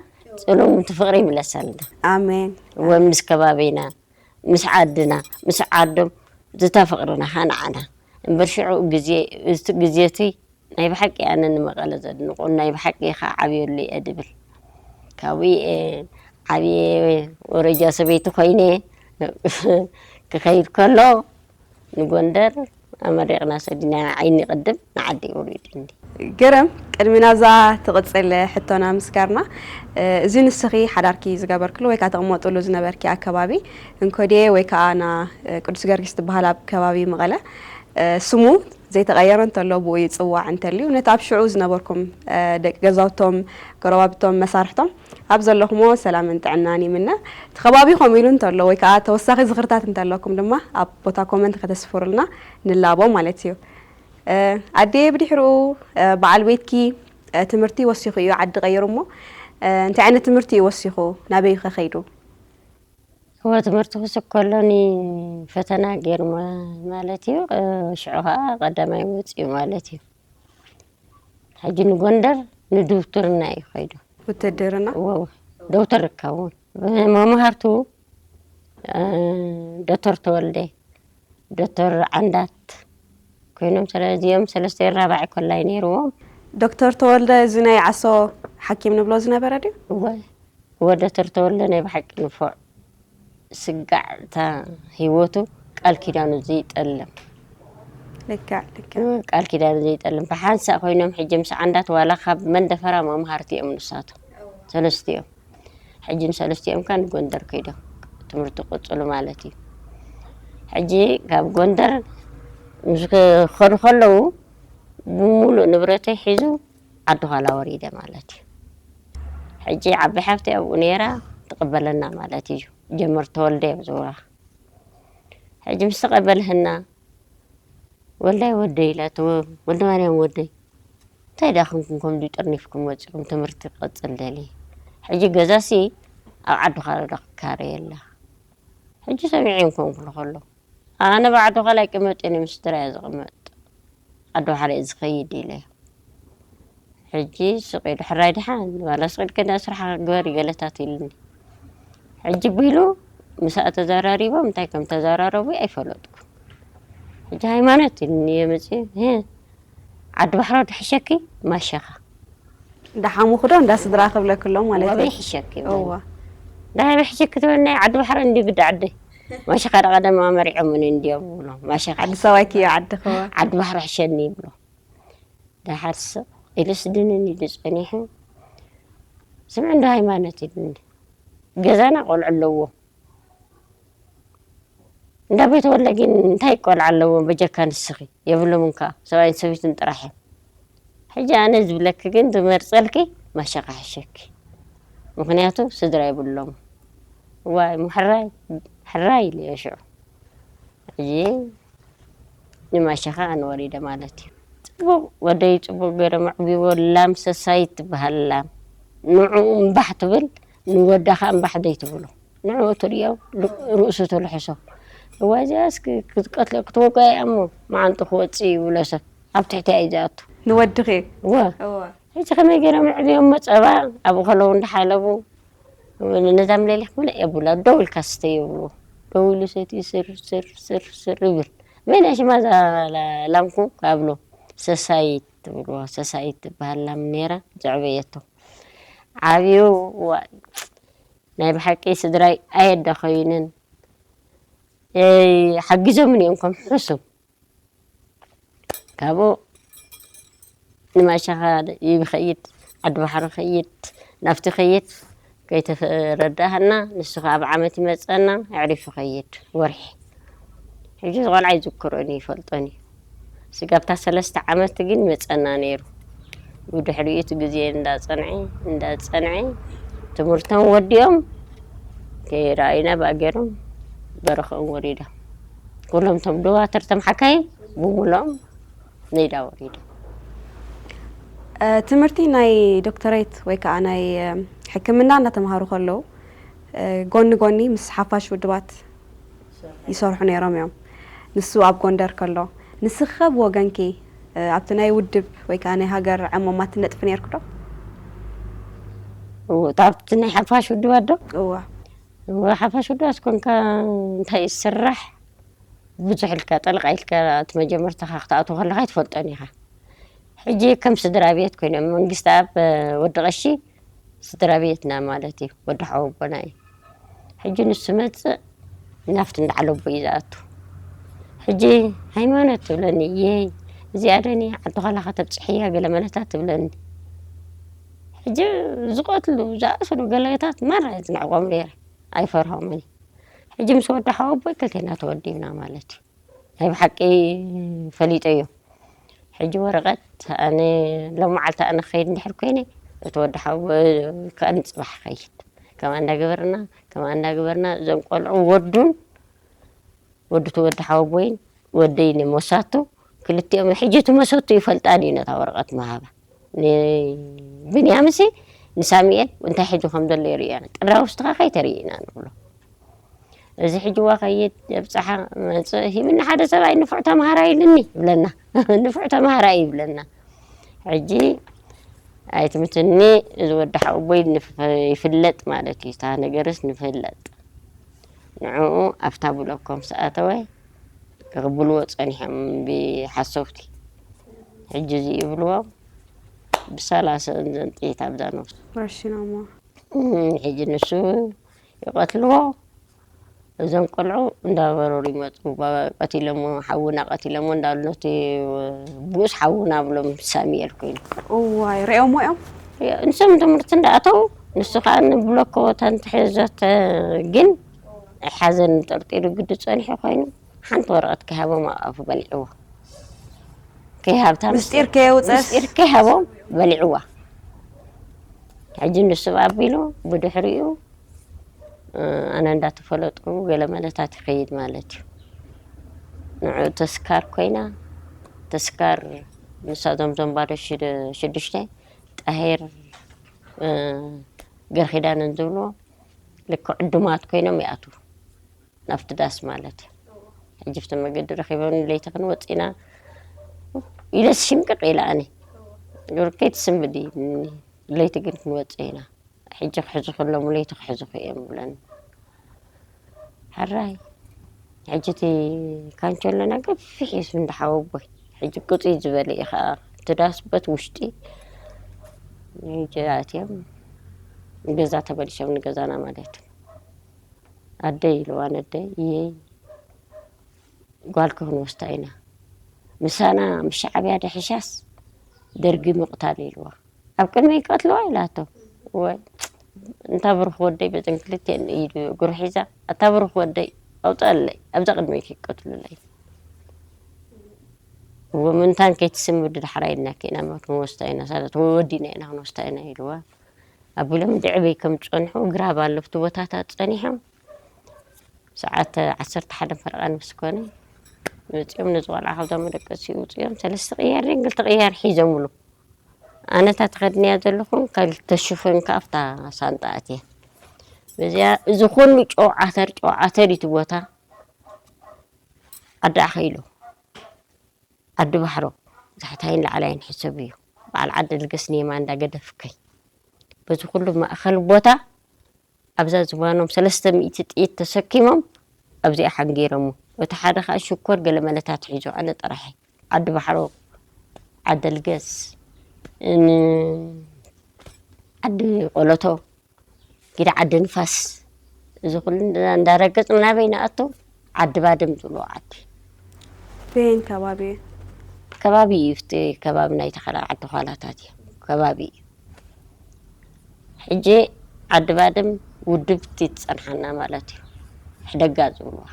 ፅሉም እቲ ፍቅሪ ይምለሰልና ኣሜን ወምስ ከባቢና ምስ ዓድና ምስ ዓዶም ዝተፈቕርና ሃንዓና እምበር ሽዑ ግዜ እቲ ግዜ እቲ ናይ ብሓቂ ኣነ ንመቐለ ዘድንቑ ናይ ብሓቂ ከዓ ዓብየሉ እየ ድብል። ካብኡ እየ ዓብየ ወረጃ ሰበይቲ ኮይነ ክኸይድ ከሎ ንጎንደር ኣመሪቕና ሰዲና ዓይኒ ቅድም ንዓዲ ውሪድኒ። ገረም፣ ቅድሚ ናብዛ ትቕጽል ሕቶና ምስጋርና፣ እዚ ንስኺ ሓዳርኪ ዝገበርክሉ ወይ ከዓ ተቕመጥሉ ዝነበርኪ ኣከባቢ እንኮድየ ወይ ከዓ ና ቅዱስ ጊዮርጊስ ትበሃል ኣብ ከባቢ መቐለ ስሙ ዘይተቐየረ እንተሎ ብኡ ይጽዋዕ እንተልዩ ነቲ ኣብ ሽዑ ዝነበርኩም ደቂ ገዛውቶም፣ ጎረባብቶም፣ መሳርሕቶም ኣብ ዘለኹሞ ሰላምን ጥዕናን ይምነ። እቲ ከባቢ ከምኡ ኢሉ እንተሎ ወይ ከዓ ተወሳኺ ዝኽርታት እንተለኩም ድማ ኣብ ቦታ ኮመንት ከተስፍሩልና ንላቦ ማለት እዩ። ኣዴ ብድሕሪኡ በዓል ቤትኪ ትምህርቲ ወሲኹ እዩ ዓዲ ቀይሩ እሞ እንታይ ዓይነት ትምህርቲ እዩ ወሲኹ? ናበይ ከ ከይዱ? እወ ትምህርቲ ክስብ ከሎኒ ፈተና ገይሩ ማለት እዩ። ሽዑ ከዓ ቀዳማይ ወፂኡ ማለት እዩ። ሕጂ ንጎንደር ንድውትርና እዩ ከይዱ። ውትድርና? እወ፣ እወ። ዶክተር ክከውን። መምሃርቱ ዶክተር ተወልደ፣ ዶክተር ዓንዳት ኮይኖም፣ ስለዚኦም ሰለስተ ራባዒ ኮላይ ነይርዎም። ዶክተር ተወልደ እዚ ናይ ዓሶ ሓኪም ንብሎ ዝነበረ ድዩ? እወ፣ እወ፣ ዶክተር ተወልደ ናይ ብሓቂ ንፉዕ ስጋዕ እታ ህይወቱ ቃል ኪዳኑ ዘይጠልም። ልክዕ፣ ልክዕ። ቃል ኪዳኑ ዘይጠልም። ብሓንሳእ ኮይኖም ሕጂ ምስ ዓንዳት ዋላ ካብ መንደፈራ መምሃርቲ እዮም ንሳቶም። ሰለስቲኦም። ሕጂ ንሰለስቲኦም ከ ንጎንደር ከይዶም ትምህርቲ ቅጽሉ ማለት እዩ። ሕጂ ካብ ጎንደር ምስ ክኸዱ ከለዉ ብምሉእ ንብረተይ ሒዙ ዓዲ ዃላ ወሪደ ማለት እዩ። ሕጂ ዓባይ ሓፍተይ ኣብኡ ነይራ ትቕበለና ማለት እዩ። ጀመር ተወልደ እዮም ዝብሉዋ። ሕጂ ምስ ተቐበልህና፣ "ወልዳይ ወደይ" ኢላቶ፣ "ወልደ ማርያም ወደይ፣ እንታይ ደኣ ኮንኩም ከምዚ ጠርኒፍኩም ወጺኹም ትምህርቲ ክቕጽል ደልየ? ሕጂ ገዛሲ ኣብ ዓዲ ዃላ ዶ ክካረ የላ?" ሕጂ ሰሚዐዮም ኮንኩ ከሎ፣ ኣነ ብዓዲ ዃላ ኣይቅመጥን እየ፣ ምስ ስድራይ እየ ዝቕመጥ። ዓዲ ባሕሪ እየ ዝኸይድ ኢለዮ። ሕጂ ስቕ ኢሉ፣ "ሕራይ ደሓን፣ ዋላ ስቕ ኢልኪ እንዳ ስራሕኪ ግበሪ ገለታት" ኢሉኒ። ሕጂ ቢሉ ምሳኣ ተዘራሪቦም እንታይ ከም ተዘራረቡ ኣይፈለጥኩ። ሕጂ ሃይማኖት ኢሉኒ እየ መፅየ፣ "ሄ፣ ዓዲ ባሕሪ ዶ ሕሸኪ ማሸኻ?" እንዳ ሓሙኺ ዶ እንዳ ስድራ ክብለኪ ኣሎ ማለት እዩ? ኣበይ ሕሸኪ? እዋ። እንዳ ኣበይ ሕሸኪ ትብል ናይ ዓዲ ባሕሪ እንዲ ግዲ ዓደይ። ማሸኻ ዳ ቀደም ኣመሪዖምኒ እንድዮም ብሎ። ማሸኻ ዓዲ ሰባይኪ እዩ ዓድኺ እዋ። ዓዲ ባሕሪ ሕሸኒ ይብሎ። ደሓር ስቕ ኢሉስ ድንን ኢሉ ጸኒሑ፣ "ስምዒ እንዶ ሃይማኖት" ኢሉኒ። ገዛና ቆልዑ ኣለዎ። እንዳ ቤት ወለ ግን እንታይ ቆልዓ ኣለዎ በጀካ ንስኺ? የብሎምን ከኣ፣ ሰብኣይን ሰበይትን ጥራሕ እዮም። ሕጂ ኣነ ዝብለኪ ግን ዝመርጸልኪ ማሸኻ ሕሸኪ። ምኽንያቱ ስድራ የብሎም። ዋይ፣ ምሕራይ፣ ሕራይ ኢለ እየ ሽዑ። ሕጂ ንማሸኻ ኣነ ወሪደ ማለት እዩ። ጽቡቕ ወደይ ጽቡቕ ገይሮም ኣዕብይዎ። ላም ሰሳይት ትበሃል ላም። ንዕኡ እምባሕ ትብል፣ ንወዳ ኸኣ እምባሕ ዘይትብሎ። ንዕኡ ትርእዮ፣ ል-፣ ርእሱ ትልሕሶ። እዋ እዚኣስ ክ-፣ ክትቀትሎ፣ ክትወግኦ እያ እሞ መዓንጡ ክወጽእ ይብሎ ሰብ። ኣብ ትሕቲ እያ ዝኣቱ። ንወድኺ? እዋ። እዋ። ሕጂ ከመይ ገይሮም የዕብዮሞ? ጸባ ኣብኡ ከለዉ እንዳሓለቡ፣ ነዛ ምሌሊኽ ምልእ የብሉላ፣ ደው ኢልካ ስተ ይብሉ። ደው ኢሉ ሰትዩ ስር፣ ስር፣ ስር፣ ስር ይብል። መን እያ ሽማ እዛ ላ-፣ ላምኩም? ኣብሎ። ሰሳይት ትብልዋ፣ ሰሳይት ትበሃል ላም ነይራ፣ ዘዕበየቶ። ዓብዩ፣ ዋይ፣ ናይ ብሓቂ ስድራይ ኣየዳኸዩንን። እ፣ ሓጊዞምን እዮም ከም ሕሱም። ካብኡ ንማሻኻ ይኸይድ፣ ዓዲ ባሕሪ ይኸይድ፣ ናብቲ ይኸይድ፣ ከይተረዳእና፣ ንሱ ኸዓ ኣብ ዓመት ይመጸና፣ ኣዕሪፉ ይኸይድ፣ ወርሒ። ሕጂ እዚ ቆልዓ ይዝክሮን እዩ፣ ይፈልጦን እዩ። ስጋብታ ሰለስተ ዓመት ግን ይመጸና ነይሩ። ብድሕሪኡ እቲ ግዜ እንዳጸንዐ፣ እንዳጸንዐ፣ ትምህርቶም ወዲኦም፣ ከይረኣዩና ብኣገሮም በረኽኦም ወሪዶም። ኩሎም እቶም ደዋተር፣ እቶም ሓካይም ብምልኦም ሜዳ ወሪዶም። እ፣ ትምህርቲ ናይ ዶክተሬት ወይ ከዓ ናይ፣ እ፣ ሕክምና እናተምሃሩ ከለዉ፣ እ፣ ጎኒ ጎኒ ምስ ሓፋሽ ውድባት ይሰርሑ ነይሮም እዮም። ንሱ ኣብ ጎንደር ከሎ፣ ንስኺ ከ ብወገንኪ፣ እ፣ ኣብቲ ናይ ውድብ ወይ ከዓ ናይ ሃገር ዕማማት ትነጥፊ ነይርኪ ዶ? እው፣ ኣብቲ ናይ ሓፋሽ ውድባት ዶ? እዋ። እዋ፣ ሓፋሽ ውድባት ኮንካ እንታይ ይስራሕ? ብዙሕ ኢልካ፣ ጠልቕ ኢልካ፣ እቲ መጀመርታኻ ክትኣትዎ ከለኻ ኣይትፈልጦን ኢኻ። ሕጂ ከም ስድራ ቤት ኮይኖም፣ መንግስቲ ኣብ ወዲ ቀሺ ስድራ ቤትና ማለት እዩ፣ ወዲ ሓወቦና እዩ። ሕጂ ንሱ መጽእ ናብቲ እንዳዓለቦ እዩ ዝኣቱ። ሕጂ ሃይማኖት ትብለኒ፣ እየይ እዚኣ ደኒ ዓዲ ኳላ ከተብጽሕያ ገለ መለታት ትብለኒ። ሕጂ ዝቐትሉ ዝኣስሩ ገለታት ማራ ዝንዕቆም ነይረ፣ ኣይፈርሆምን። ሕጂ ምስ ወዲ ሓወቦይ ክልቴና ተወዲብና ማለት እዩ። ናይ ብሓቂ ፈሊጠዮ። ሕጂ ወረቐት ኣነ ሎም መዓልቲ ኣነ ክኸይድ እንድሕር ኮይነ፣ እቲ ወዲ ሓወቦይ ከኣ ንጽባሕ ክኸይድ። ከምኣ እንዳገበርና፣ ከምኣ እንዳገበርና፣ እዞም ቆልዑ ወዱን፣ ወዲ እቲ ወዲ ሓወቦይን ወደይ ንመሳቱ፣ ክልቲኦም ሕጂ እቲ መሰቱ ይፈልጣ ድዩ ነታ ወረቐት ምሃባ? ንብንያምሲ ንሳሙኤል እንታይ ሒዙ ከም ዘሎ የርእየና። ጥራይ ውስጥኻ ከይተርእየና ንብሎ። እዚ ሕጂ ዋ ከይድ የብጽሓ መጽእ ሂብኒ ሓደ ሰብኣይ ንፉዕ ተምሃራይ ኢልኒ ይብለና። ንፉዕ ተምሃራይ ይብለና። ሕጂ ኣይትምትኒ፣ እዚ ወዲ ሓወቦይ ንፍ-፣ ይፍለጥ ማለት እዩ። እታ ነገርስ ንፍለጥ። ንዕኡ ኣብታ ብሎኮም ስኣተወ ክቕብልዎ ጸኒሖም ብሓሰውቲ። ሕጂ እዚ ይብልዎም ብሰላሳ እዘን ጥይት ኣብዛ ነብሱ። ረሺኖሞ። እም፣ ሕጂ ንሱ ይቐትልዎ። እዞም ቆልዑ እንዳበረሩ ይመጹ። ባ-፣ ቀቲሎሞ፣ ሓውና ቀቲሎሞ እንዳበሉ ነቲ ብኡስ ሓውና ብሎም ሳሙኤል ኮይኑ። እዋይ፣ ሪኦሞ እዮም? የ-፣ ንሶም ትምህርቲ እንዳኣተው፣ ንሱ ኸኣ ንብሎኮ ተንትሒዞት፣ ግን ሓዘን ጠርጢሩ ግዲ ጸኒሑ ኮይኑ፣ ሓንቲ ወረቐት ከይሃቦም ኣብ ኣፉ በሊዕዎ። ከይሃብታ ምስጢር ከየውፀስ? ምስጢር ከይሃቦም በሊዕዋ። ሕጂ ንሱ ኣቢሉ ብድሕሪኡ፣ እ፣ ኣነ እንዳተፈለጥኩ ገለ መለታት ይኸይድ ማለት እዩ። ንዑ ተስካር ኮይና፣ ተስካር ንሳቶም ዞም ባዶ ሽድ-፣ ሽዱሽተ፣ ጣሄር፣ እ፣ ገርኺዳንን ዝብልዎ ልክዕ ዕዱማት ኮይኖም ይኣትዉ ናብቲ ዳስ ማለት እዩ። ሕጂ ኣብቲ መገዲ ረኺቦም ለይቲ ክንወጽእ ኢና ኢለስ ሽምቅቕ ኢለ ኣነ። ግብር ከይትስንብዲ፣ ለይቲ ግን ክንወጽእ ኢና። ሕጂ ክሕዙኺ ኣለሙ ለይቲ ክሕዙኺ እዮም ብለኒ። ሕራይ፣ ሕጂ እቲ ካንቸሎና ገፊሕ እዩ እንዳ ሓወቦይ። ሕጂ ቅጽይ ዝበለ እዩ ኸኣ። እቲ ዳስ በት ውሽጢ። ሕጂ ኣትዮም ገዛ ተመሊሶም ንገዛና ማለት እዩ። ኣደይ ኢልዋ ነደይ፣ እየይ ጓልኪ ክንወስዳ ኢና። ምሳና ምስ ሻዕብያ ድሕሻስ ደርጊ ምቕታል ኢልዋ። ኣብ ቅድመይ ይቀትልዋ ኢላቶ። ወይ እንታ ብሩኽ ወደይ በዘን ክልቲአን ኢዱ እግሩ ሒዛ፣ ኣታ ብሩኽ ወደይ ኣውፅኣለይ፣ ኣብዛ ቅድመይ ከይቀትሉለይ። እዎ ምንታን ከይትስምዲ ዳሕራይ ኢልና ከይና ክንወስዳ ኢና፣ ሳለት ወዲና ኢና ክንወስዳ ኢና ኢልዋ። ኣቢሎም ድዕበይ ከም ዝጸንሑ ግራብ ኣሎ ኣብቲ ቦታታት ጸኒሖም። ሰዓት ዓሰርተ ሓደ ፈረቓ ምስ ኮነ መጺኦም ነዚ ቆልዓ ካብዛ መደቀሲ ውጽኦም ሰለስተ ቅያር ድን ክልተ ቅያር ሒዞምሉ። ኣነ እታ ተኸድንያ ዘለኹ ክልተ ሽፎን ከኣ ኣብታ ሳንጣ ኣትየ። በዚኣ እዚ ኩሉ ጨው ዓተር ጨው ዓተር እዩ እቲ ቦታ። ዓዲ ዓኺ ኢሉ። ዓዲ ባሕሮ ታሕታይን ላዕላይን ሕሰብ እዩ። በዓል ዓዲ ልገስ ኔማ እንዳገደፍከይ። በዚ ኩሉ ማእኸል ቦታ ኣብዛ ዝባኖም ሰለስተ ሚእቲ ጥይት ተሰኪሞም ኣብዚኣ ሓንጊሮሞ። እቲ ሓደ ኸኣ ሽኮር ገለ መለታት ሒዙ፣ ኣነ ጥራሐይ። ዓዲ ባሕሮ፣ ዓዲ ልገስ፣ ን-፣ ዓዲ ቆለቶ፣ ጊዳ ዓዲ ንፋስ፣ እዚ ኩሉ እንዳ-፣ እንዳረገጽ ናበይ ንኣቱ? ዓዲ ባድም ዝብልዎ ዓዲ። በየን ከባቢ እዩ? ከባቢ እዩ፣ ኣብቲ ከባቢ ናይ ተኸላ ዓዲ ኳላታት እዩ። ከባቢ እዩ። ሕጂ ዓዲ ባድም ውድብቲ ትጸንሓና ማለት እዩ። ሕደጋ ዝብልዋ።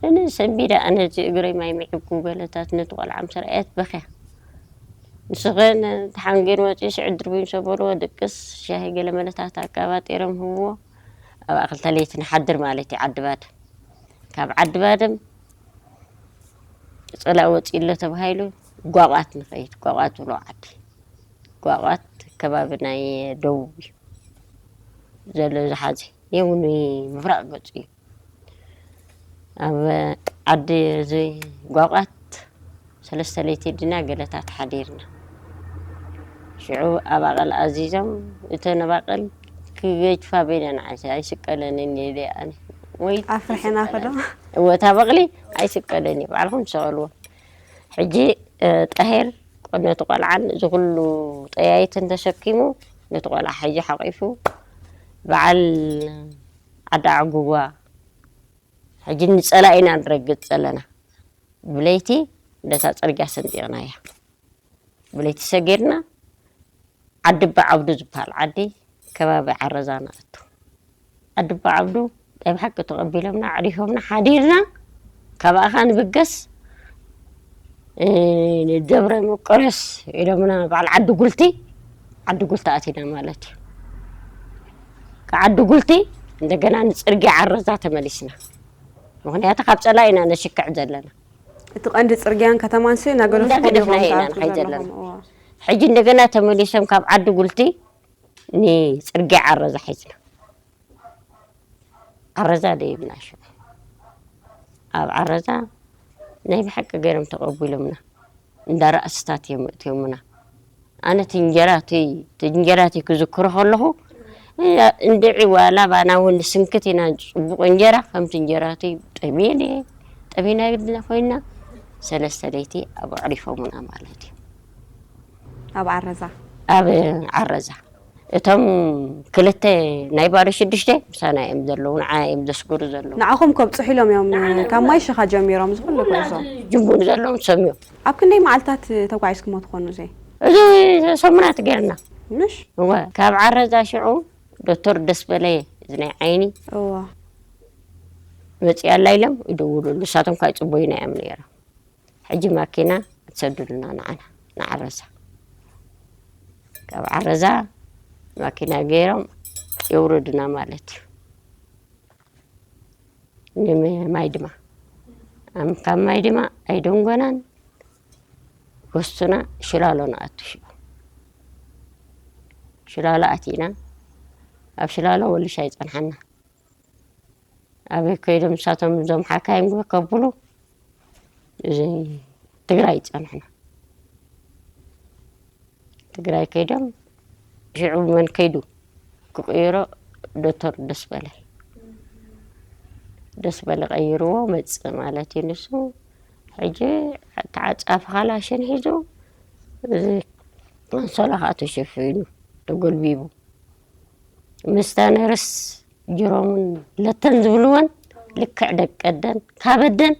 እነ ሰንቢደ፣ ኣነ እዚ እግረይ ማይ ምዕጉ ገለታት ነቲ ቆልዓ ምስ ረኣየት በኽያ። ንሱ ኸ ተሓንጊሩ መጺኡ ስዕድር ብይን ሰበርዎ ድቅስ ሻሂ ገለ መለታት ኣቀባጢሮም ህብዎ። ኣብኣ ክልተ ለይቲ ንሓድር ማለት እዩ ዓዲ ባድም። ካብ ዓዲ ባድም ጽላእ ወጺኡ ኣሎ ተባሂሉ ጓቋት ንኸይድ። ጓቋት ዝብሎ ዓዲ። ጓቋት ከባቢ ናይ ደቡብ እዩ ዘሎ ዝሓዘ። የውኒ ምብራቕ ገጹ እዩ። ኣብ ዓዲ እዚ ጓቋት ሰለስተ ለይቲ ድና ገለታት ሓዲርና። ሽዑ ኣባቕል ኣዚዞም፣ እተን ኣባቕል ክገጅፋ በይነን ዓይሰ-፣ ኣይስቀለንን እየ ኢለ ኣነ። ወይ ኣፍርሐና ከሎ? እወ፣ እታ በቕሊ ኣይስቀለን እዩ፣ ባዕልኹም ትሰቐልዎ። ሕጂ፣ እ፣ ጣሄር ነቲ ቆልዓን እዚ ኩሉ ጠያይትን ተሸኪሙ ነቲ ቆልዓ ሕጂ ሓቂፉ በዓል ዓዲ ዓጉዋ ሕጂ ንጸላኢና ንረግጽ ዘለና። ብለይቲ ነታ ጽርግያ ሰንጢቕናያ። ብለይቲ ሰጊርና ዓዲ ኣባ ዓብዱ ዝበሃል ዓዲ ከባቢ ዓረዛ ንኣቱ። ዓዲ ኣባ ዓብዱ ናይ ብሓቂ ተቐቢሎምና ኣዕሪፎምና ሓዲርና ካብኣ ኸኣ ንብገስ እ፣ ንደብረ መቀለስ ኢሎምና በዓል ዓዲ ጉልቲ ዓዲ ጉልቲ ኣቲና ማለት እዩ። ካብ ዓዲ ጉልቲ እንደገና ንፅርግያ ዓረዛ ተመሊስና። ምክንያቱ ካብ ፀላኢና ነሽክዕ ዘለና። እቲ ቀንዲ ጽርግያን ከተማን ሲ እናገደፍኩም እንዳገደፍና ኢኹም ኢና ትኣትዉ ንኸይድ ዘለኹም። ዘለና። እዋ። ሕጂ እንደገና ተመሊሶም ካብ ዓዲ ጉልቲ ንፅርግያ ዓረዛ ሒዝና። ዓረዛ ደይብና ሽዑ ኣብ ዓረዛ ናይ ብሓቂ ገይሮም ተቐቢሎምና። እንዳ ራእስታት እዮም እትዮምና። ኣነ እቲ እንጀራ እቲ እቲ እንጀራ እቲ ክዝክሮ ከለኹ እንድዒ ዋላ ባና እውን ስንክት ኢና ፅቡቕ እንጀራ ከምቲ እንጀራ እቲ ጠሜነ ጠሜና ግድና ኮይና ሰለስተ ለይቲ ኣብ ኣዕሪፎምና ማለት እዩ። ኣብ ዓረዛ ኣብ ዓረዛ እቶም ክልተ ናይ ባዶ ሽዱሽተ ምሳና እዮም ዘለዉ ንዓ እዮም ዘስግሩ ዘለዉ። ንዓኹም ከብፅሑ ኢሎም እዮም ካብ ማይ ሽኻ ጀሚሮም ዝኹሉ ኮይሶም። ጅንቡን ዘለዎም ሰም እዮም። ኣብ ክንደይ መዓልታት ተጓዒዝኩሞ ትኾኑ ዘይ? እዚ ሰሙናት ገይርና ምሽ እወ ካብ ዓረዛ ሽዑ ዶክተር ደስበለ እዚ ናይ ዓይኒ እዋ መፅኣላ ኢሎም ይደውሉሉ። ንሳቶም ከዓ ይፅበዩና እዮም ነይሮም። ሕጂ ማኪና ትሰድሉና ንዓና ንዓረዛ ካብ ዓረዛ ማኪና ገይሮም የውርዱና ማለት እዩ። ንማይ ድማ ኣም ካብ ማይ ድማ ኣይደንጎናን ወስቱና ሽላሎ ንኣቱ ሽዑ ሽላሎ ኣቲና ኣብ ሽላሎ ወልሻ ይፀንሓና። ኣበይ ከይዶም ንሳቶም እዞም ሓካይም ከብሉ እዚ ትግራይ ይፀንሕና። ትግራይ ከይዶም ሽዑ መን ከይዱ ክቅይሮ ዶክተር ደስበለ ደስበለ ቀይርዎ መፅእ ማለት እዩ። ንሱ ሕጂ ተዓፃፊ ካላሽን ሒዙ እዚ ኣንሶላ ከዓ ተሸፊኑ ተጎልቢቡ ምስታ ነርስ ጅሮምን ለተን ዝብልወን ልክዕ ደቀደን ካበደን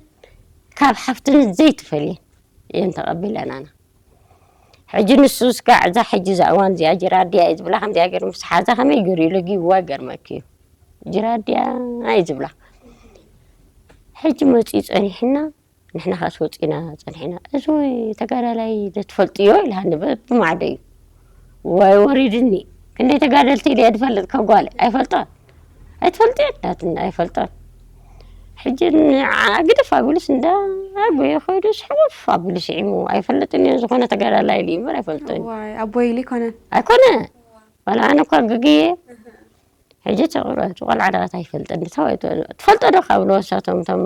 ካብ ሓፍትን ዘይትፈልየን እየን ተቐቢለናና። ሕጂ ንሱ እስካ እዛ ሕጂ እዛ እዋን እዚኣ ጅራዲያ እዩ ዝብላ ከምዚኣ ገይሩ ምስ ሓዛ ከመይ ገይሩ ኢሉ ጊዋ ገርመኪ እዩ ጅራዲያ እዩ ዝብላ። ሕጂ መፂኡ ፀኒሕና ንሕና ካስ ወፂና ፀኒሕና እዚ ተጋዳላይ ዘትፈልጥዮ ኢልሃኒ ብማዕዶ እዩ ዋይ ወሪድኒ። ክንደይ ተጋደልቲ ኢለ እየ ዝፈልጥ ከጓል ኣይፈልጦን ኣይትፈልጥዮ ናትና ኣይፈልጦን። ሕጂ ንዓ ግደፍ ኣቢሉስ እንዳ ኣጎየ ከይዱ ስሕቁፍ ኣቢሉ ስዒሙ ኣይፈልጥን እየ። ዝኾነ ተጋዳላይ ኢሉ እምበር ኣይፈልጦን ዋይ ኣቦይ ኢሉ ይኮነን ኣይኮነ ዋላ ኣነ እኳ ግግየ ሕጂ ተቕረቱ ቆልዓ ደኣ ኣይፈልጠን ትፈልጦ ዶ ካብ ልወሳቶም እቶም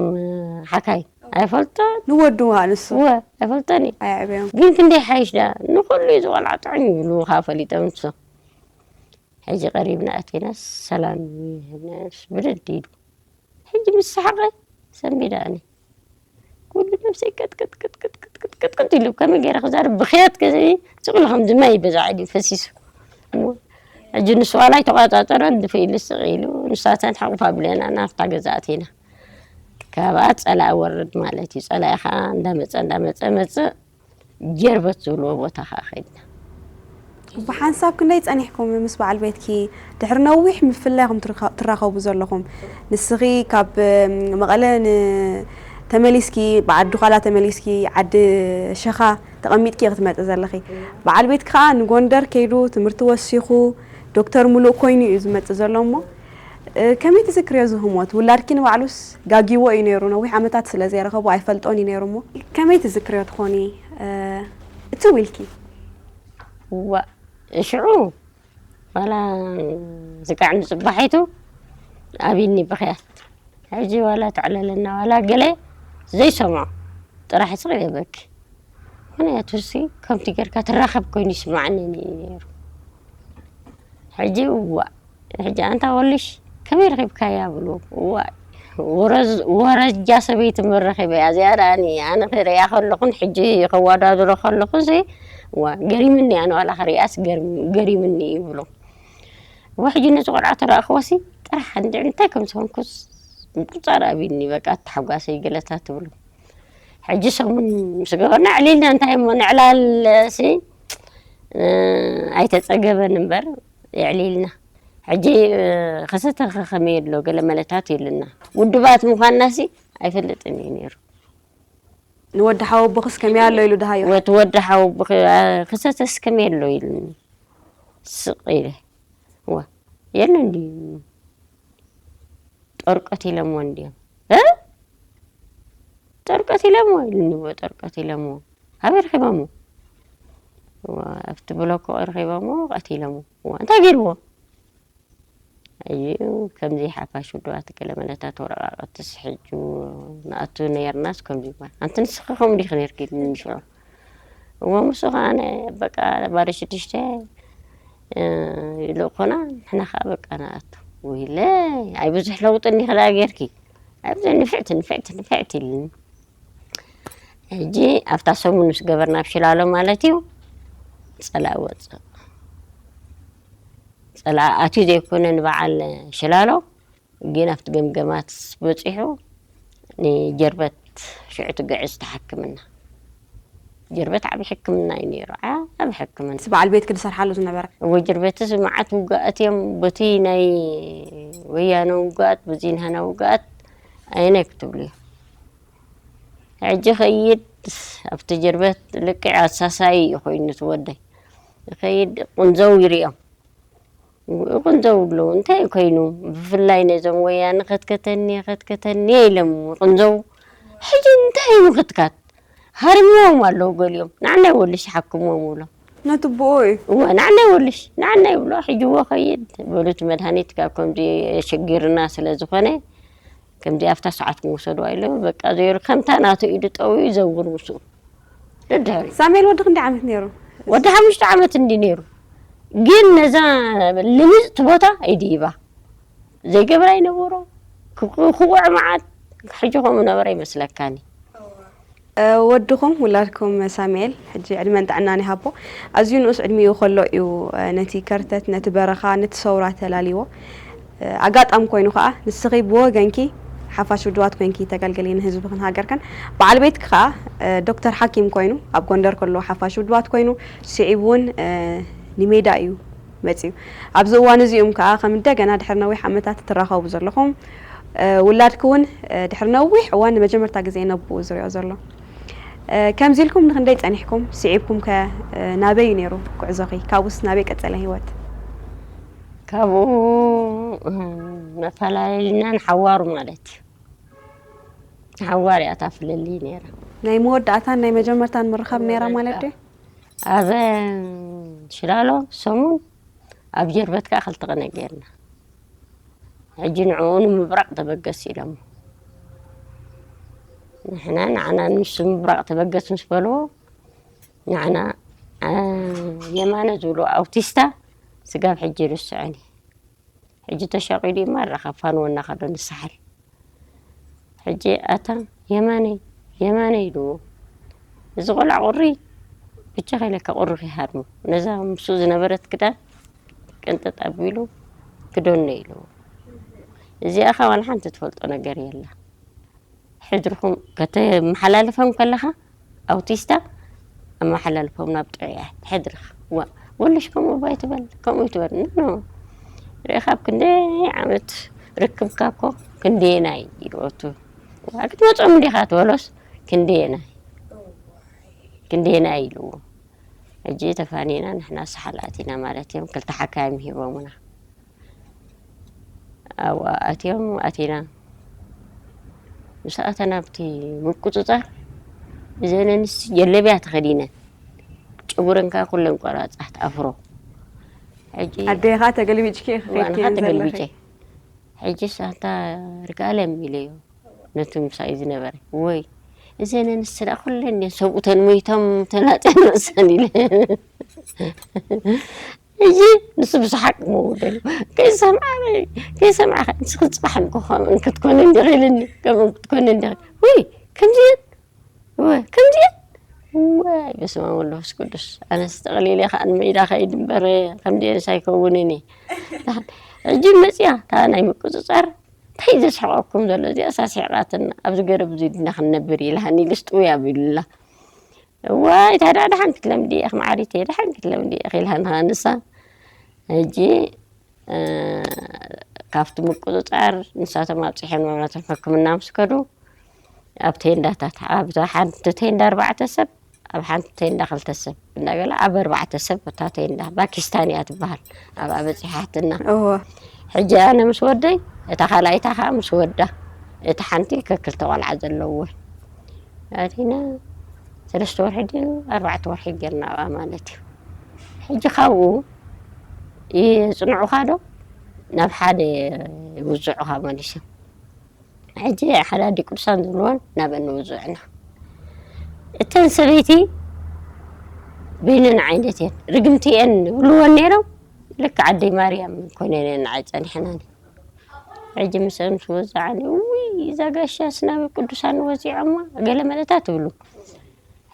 ሓካይ ኣይፈልጦን ንወዱ ንሱ እወ ኣይፈልጠን እዩ። ኣየዕበዮም ግን ክንደይ ሓይሽ ደኣ ንኩሉ እዩ ዝቆልዓ ጥዑም ይብሉ ካብ ፈሊጦም ንሱ ሕጂ ቀሪብና ኣቲናስ ሰላም ይህብናስ ብድድ ኢሉ ሕጂ ምስ ሰሓቐ ሰንቢዳኒ ኩሉ ነብሰይ ቅጥቅጥቅጥቅጥቅጥቅጥቅጥ ኢሉ ከመይ ገይረ ክዛረብ ብኽያት ገዘ ስቕሉ ከምዚ ማይ በዛ ኢሉ ፈሲሱ እሞ ሕጂ ንሱ ዋላ ኣይተቋፃፀረን ድፍእ ኢሉ ስቕ ኢሉ ንሳተን ሓቑፍ ኣብለና ናብታ ገዛ ኣቲና ካብኣ ፀላኢ ወርድ ማለት እዩ ፀላኢ ከዓ እንዳመፀ እንዳመፀ መፅእ ጀርበት ዝብልዎ ቦታ ከዓ ከድና ብሓንሳብ ክንደይ ጸኒሕኩም ምስ በዓል ቤትኪ ድሕሪ ነዊሕ ምፍላይ ኹም ትራኸቡ ዘለኹም ንስኺ ካብ መቐለ ተመሊስኪ ብዓዲ ኳላ ተመሊስኪ ዓዲ ሸኻ ተቐሚጥኪ ክትመፂ ዘለኺ በዓል ቤትኪ ከዓ ንጎንደር ከይዱ ትምህርቲ ወሲኹ ዶክተር ሙሉእ ኮይኑ እዩ ዝመፅእ ዘሎ እሞ ከመይ ትዝክርዮ እዚ ህሞት ውላድኪ ንባዕሉስ ጋጊዎ እዩ ነይሩ ነዊሕ ዓመታት ስለ ዘይረኸቦ ኣይፈልጦን እዩ ነይሩ እሞ ከመይ ትዝክርዮ ትኾኒ እቲ ዊልኪ ዋ ሽዑ ዋላ ዝቃዕ ንፅባሒቱ ኣብኒ ብኽያት ሕጂ ዋላ ተዕለለና ዋላ ገለ ዘይሰምዖ ጥራሕ ስቕ የበኪ ምክንያቱ ሲ ከምቲ ጌርካ ትራኸብ ኮይኑ ይስማዓኒ ነይሩ ሕጂ ዋ ሕጂ ኣንታ ወልሽ ከመይ ረኺብካያ ብሉ ዋ ወረጃ ሰበይቲ መረኺበያ እዚኣ ደኣኒ ኣነ ክርእያ ከለኹን ሕጂ ከዋዳድሮ ከለኹ ሲ ዋ ገሪምኒ ኣነ ዋላ ክሪኣስ ገሪምኒ ይብሎ። ወሕጂ ነዚ ቆልዓ ተረኣኽዎሲ ጥራሕ እንድዒ እንታይ ከም ዝኾንኩስ ምቁጻር ኣቢኒ በቃ ተሓጓሰይ ገለታት ትብሎ። ሕጂ ሰሙን ምስ ገበርና ኣዕሊልና እንታይ እሞ ንዕላል ሲ ኣይተጸገበን እምበር የዕሊልና። ሕጂ ክሰተ ከመይ ኣሎ ገለ መለታት የለና ውድባት ምዃንናሲ ኣይፈልጥን እዩ ነይሩ። ንወዲ ሓወቦኽስ ከመይ ኣሎ ኢሉ ደሃዮ? ወቲ ወዲ ሓወቦኺ ክሰተስ ከመይ ኣሎ ኢሉኒ። ስቕ ኢለ ዋ የለን ድዩ ጦር ቀቲለሞ እንድዮም እ ጦር ቀቲለሞ ኢሉኒ። ዎ ጦር ቀቲለሞ ኣበይ ረኺቦሞ? ኣብቲ ብሎኮ ረኺቦሞ ቀቲለሞ። ዋ እንታይ ገይርዎ? እዩ ከምዚ ሓፋሽ ውድባት ገለ መለታት ወረቃቅትስ ሕጁ ንኣቱ ነይርናስ ከምዚ ይባል ኣንቲ ንስኺ ከምኡ ዲኺ ነይርኪ ኢሉኒ ሽዑ። እሞ ምስ ከኣ ኣነ በቃ ባዶ ሽዱሽተ ይልእኮና ንሕና ከኣ በቃ ንኣቱ። ውይለይ ኣይ ብዙሕ ለውጢ እንዲኺ ደኣ ጌርኪ ኣይ ብዙሕ ንፍዕቲ ንፍዕቲ ንፍዕቲ ኢሉኒ። ሕጂ ኣብታ ሰሙን ምስ ገበርና ኣብ ሽላሎ ማለት እዩ ጸላእ ወጽእ ጸላእ ኣትዩ ዘይኮነ ንበዓል ሽላሎ ግን ኣብቲ ገምገማት በጺሑ ንጀርበት ሽዑ ትግዕዝ ተሓክምና። ጀርበት ዓቢ ሕክምና እዩ ነይሩ ዓቢ ሕክምና። ምስ በዓል ቤትኪ ዝሰርሓሉ ዝነበረ? እወ ጀርበትስ መዓት ውጋኣት እዮም በቲ ናይ ወያነ ውጋኣት በዚ ናህና ውጋኣት ኣየናይ ክትብልዮ። ሕጂ ኸይድ ኣብቲ ጀርበት ልክዕ ኣሳሳይ እዩ ኮይኑ እቲ ወደይ ኸይድ ቁንዘው ይሪኦም ቁንዘው ኣለዉ እንታይ ኮይኑ ብፍላይ ነዞም ወያነ ኸትከተኒ ኸትከተኒ ኢሎም ቁንዘው ሕጂ እንታይ እዩ ምኽትካት ሃሪምዎም ኣለዉ ገሊኦም ንዓና ይወልሽ ይሓክምዎም ይብሎም ነቲ ብኡ እዩ እወ ንዓና ይወልሽ ንዓና ይብሎ ሕጂ እዎ ኸይድ በሉት መድሃኒት ካብ ከምዚ የሸጊርና ስለ ዝኾነ ከምዚ ኣብታ ሰዓት ክንወሰድዋ ኢለ በቃ ዘይሩ ከምታ ናቱ ኢዱ ጠውዩ ይዘውር ምስኡ ደድሕሪ ሳሙኤል ወዲ ክንደይ ዓመት ነይሩ? ወዲ ሓሙሽተ ዓመት እንዲ ነይሩ ግን ነዛ ልምፅቲ ቦታ ኢድ ይባ ዘይገብራ ይነበሮ ክቁዕ መዓት ሕጂ ከምኡ ነበረ ይመስለካኒ ወድኹም ውላድኩም ሳሙኤል ሕጂ ዕድመን ጥዕናን ይሃቦ ኣዝዩ ንኡስ ዕድሚኡ ከሎ እዩ ነቲ ከርተት ነቲ በረኻ ነቲ ሰውራ ተላልይዎ ኣጋጣሚ ኮይኑ ከዓ ንስኺ ብወገንኪ ሓፋሽ ውድባት ኮይንኪ ተገልግሊ ንህዝብኽን ሃገርክን በዓል ቤትኪ ከዓ ዶክተር ሓኪም ኮይኑ ኣብ ጎንደር ከሎ ሓፋሽ ውድባት ኮይኑ ስዒቡ እውን ንሜዳ እዩ መፅዩ ኣብዚ እዋን እዚ እዮም ከዓ ከም እንደገና ድሕሪ ነዊሕ ዓመታት ትራኸቡ ዘለኹም ውላድኪ እውን ድሕሪ ነዊሕ እዋን ንመጀመርታ ግዜ ነብኡ ዝሪኦ ዘሎ ከምዚ ኢልኩም ንክንደይ ፀኒሕኩም ስዒብኩም ከ ናበይ እዩ ነይሩ ጉዕዞኺ ካብኡስ ናበይ ቀፀለ ህይወት ካብኡ መፈላለልና ንሓዋሩ ማለት እዩ ሓዋር እያ ታፍለሊ ነይራ ናይ መወዳእታን ናይ መጀመርታን ምርኻብ ነይራ ማለት ድዩ ኣብ ሽላሎ ሰሙን ኣብ ጀርበት ከዓ ክልተ ቅነ ጌርና ሕጂ ንዕኡ ንምብራቕ ተበገስ ኢሎሞ ንሕና ንዓና ንሱ ምብራቕ ተበገስ ምስ በልዎ ንዓና የማነ ዝብልዎ ኣውቲስታ ስጋብ ሕጂ ይርስዖን እዩ ሕጂ ተሻቒሉ ይማረኻ ፋንዎ እናኸዶ ንሳሕል ሕጂ ኣታ የማነይ የማነይ ኢልዎ እዚ ቆልዓ ቁሪ ብቻ ከይለካ ቁሪ ከይሃርሞ ነዛ ምስኡ ዝነበረት ክዳን ቅንጥጥ ኣቢሉ ክደኖ ኢልዎ እዚኣ ኸ ዋላ ሓንቲ ትፈልጦ ነገር የላ ሕድርኹም ከተመሓላልፎም ከለኻ ኣውቲስታ ኣመሓላልፎም ናብ ጥዑያት ሕድርኻ ዋ ወልሽ ከምኡ ባይ ትበል ከምኡ ትበል ኖ ርኢኻ ኣብ ክንደይ ዓመት ርክብካ እኮ ክንደየናይ ይልወቱ ክትመፅኦም እንዲኻ ትበሎስ ክንደየናይ ክንደየናይ ኢልዎ ሕጂ ተፋኒና ንሕና ሰሓል ኣቲና ማለት እዮም ክልተ ሓካይም ሂቦምና ኣብኡ ኣትዮም ኣቲና ምስ ኣተና ኣብቲ ምቁፅፃር እዘን ኣንስቲ ጀለብያ ተኸዲነን ጨጉረን ከዓ ኩለን ቆራፃት ኣፍሮ ሕጂ ኣደይ ከዓ ተገልቢጭኪ ኢኺ ዋንኻ ከይድክየን ዘለኺ ተገልቢጨ ሕጂ ሳንታ ርጋለም ኢለዮ ነቲ ምሳይ ዝነበረ ወይ እዘን ኣንስቲ ደኣ ኩለን እየን ሰብኡተን ሞይቶም ተናፀን መሰን ኢለ ሕጂ ንሱ ብሰሓቅ መወደሉ ከይሰምዓ ከይሰምዓ ንስኺ ፅባሕ እንክትኮነ እንዲኺ ኢልኒ ከምኡ ክትኮነ እንዲኺ ወይ ከምዚአን ወይ ከምዚአን ዋይ በስመ ኣብ ወወልድ ወመንፈስ ቅዱስ። ኣነስ ጠቕሊለ ከኣ ንሜዳ ከይድ እምበር ከምዚአንስ ኣይከውንን እየ። ሕጂ መጺኣ እታ ናይ ምቁጽጻር እንታይ ዘስሕቐኩም ዘሎ እዚኣ ሳስሒቓትና ኣብዚ ገረብ እዚ ድና ክንነብር ኢልሃኒ ልስጥዊ ኣቢሉላ። ዋይ ታዲያ ደሓን ክትለምዲ ኢኺ መዓሪተይ ደሓን ክትለምዲ ኢኺ ኢልሃኒ ከኣ ንሳ ሕጂ ካብቲ ምቁፅፃር ንሳቶም ኣብፂሖም ናቶም ሕክምና ምስ ከዱ ኣብ ቴንዳታት ኣብታ ሓንቲ ቴንዳ ኣርባዕተ ሰብ ኣብ ሓንቲ ቴንዳ ክልተ ሰብ እንዳገለ ኣብ ኣርባዕተ ሰብ እታ ቴንዳ ፓኪስታን እያ ትበሃል ኣብኣ በፂሓትና። እወ። ሕጂ ኣነ ምስ ወደይ እታ ካልኣይታ ከዓ ምስ ወዳ እቲ ሓንቲ ከክልተ ቆልዓ ዘለዎ ኣቲና ሰለስተ ወርሒ ድዩ ኣርባዕተ ወርሒ ጌርና ኣብኣ ማለት እዩ። ሕጂ ካብኡ ይፅንዑኻ ዶ ናብ ሓደ ውፅዑኻ መሊሶም። ሕጂ ሓደ ኣዲ ቅዱሳን ዝብልዎን ናበን ንውፅዕና እተን ሰበይቲ በይነን ዓይነት እየን ርግምቲ እየን ዝብልወን ነይሮም። ልክዕ ኣደይ ማርያም ኮይነን እየን ንዓይ ፀኒሐናኒ። ሕጂ ምስአን ምስ ወፅዓኒ ውይ እዛ ጋሻስ ናብ ቅዱሳን ወፂዖማ ገለ መለታት ትብሉ።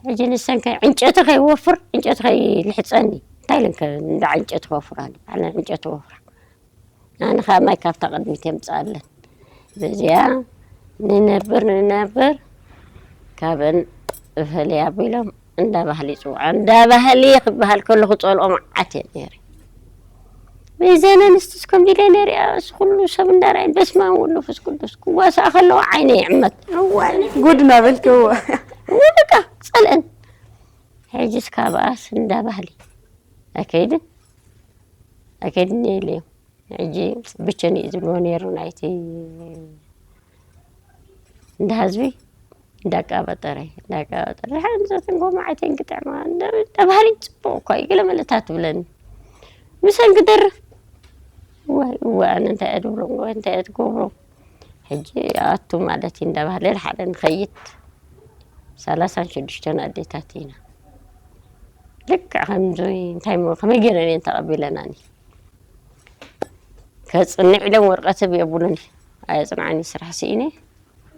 ሕጂ ንሰን ከ ዕንጨቲ ከይወፍር ዕንጨቲ ከይልሕፀኒ እንታይ ኢለን ከ እንዳ ዕንጨቲ ክወፍራኒ ባዕለን ዕንጨቲ ወፍራ ኣነ ከዓ ማይ ካብታ ቅድሚት የምፅኣለን በዚኣ ንነብር ንነብር ካብን እፈለይ ኣቢሎም እንዳ ባህሊ ይፅውዓ እንዳ ባህሊ ክበሃል ከሎ ክፀልኦ መዓት እየ ነይረ በዘን ኣንስትስ ከምዚ ኢለ ነሪኣ እዚ ኩሉ ሰብ እንዳርኣየን በስመ ኣብ ወወልድ ወመንፈስ ቅዱስ ክዋሳኣ ከለዋ ዓይነ ይዕመት እዋይ ጉድ እናበልክዎ እወ በቃ ፀልአን ሕጂስ ካብኣስ እንዳ ባህሊ ኣይከይድን ኣይከይድን እየ ኢለዮም ሕጂ ብቸን እዩ ዝብልዎ ነይሩ ናይቲ እንዳ ህዝቢ እንዳቃበጠረ እንዳቃበጠረ ድሓን ዘተንጎማ ዓይተን ክጥዕማ እንዳ ባህሪ ፅቡቅ እኳ እዩ ገለ መለታት ትብለኒ ምሰን ክደርፍ ዋይ እወ ኣነ እንታይ እየ ድብሎም ወይ እንታይ እየ ትገብሮም ሕጂ ኣቱ ማለት እዩ እንዳባህለ ሓደ ንኸይድ ሰላሳን ሽዱሽተን ኣዴታት ኢና ልክዕ ከምዚ እንታይ ከመይ ገይረን እየን ተቐቢለናኒ ከፅንዕ ኢሎም ወረቐት የብሉን ኣየፅንዓኒ ስራሕ ስኢነ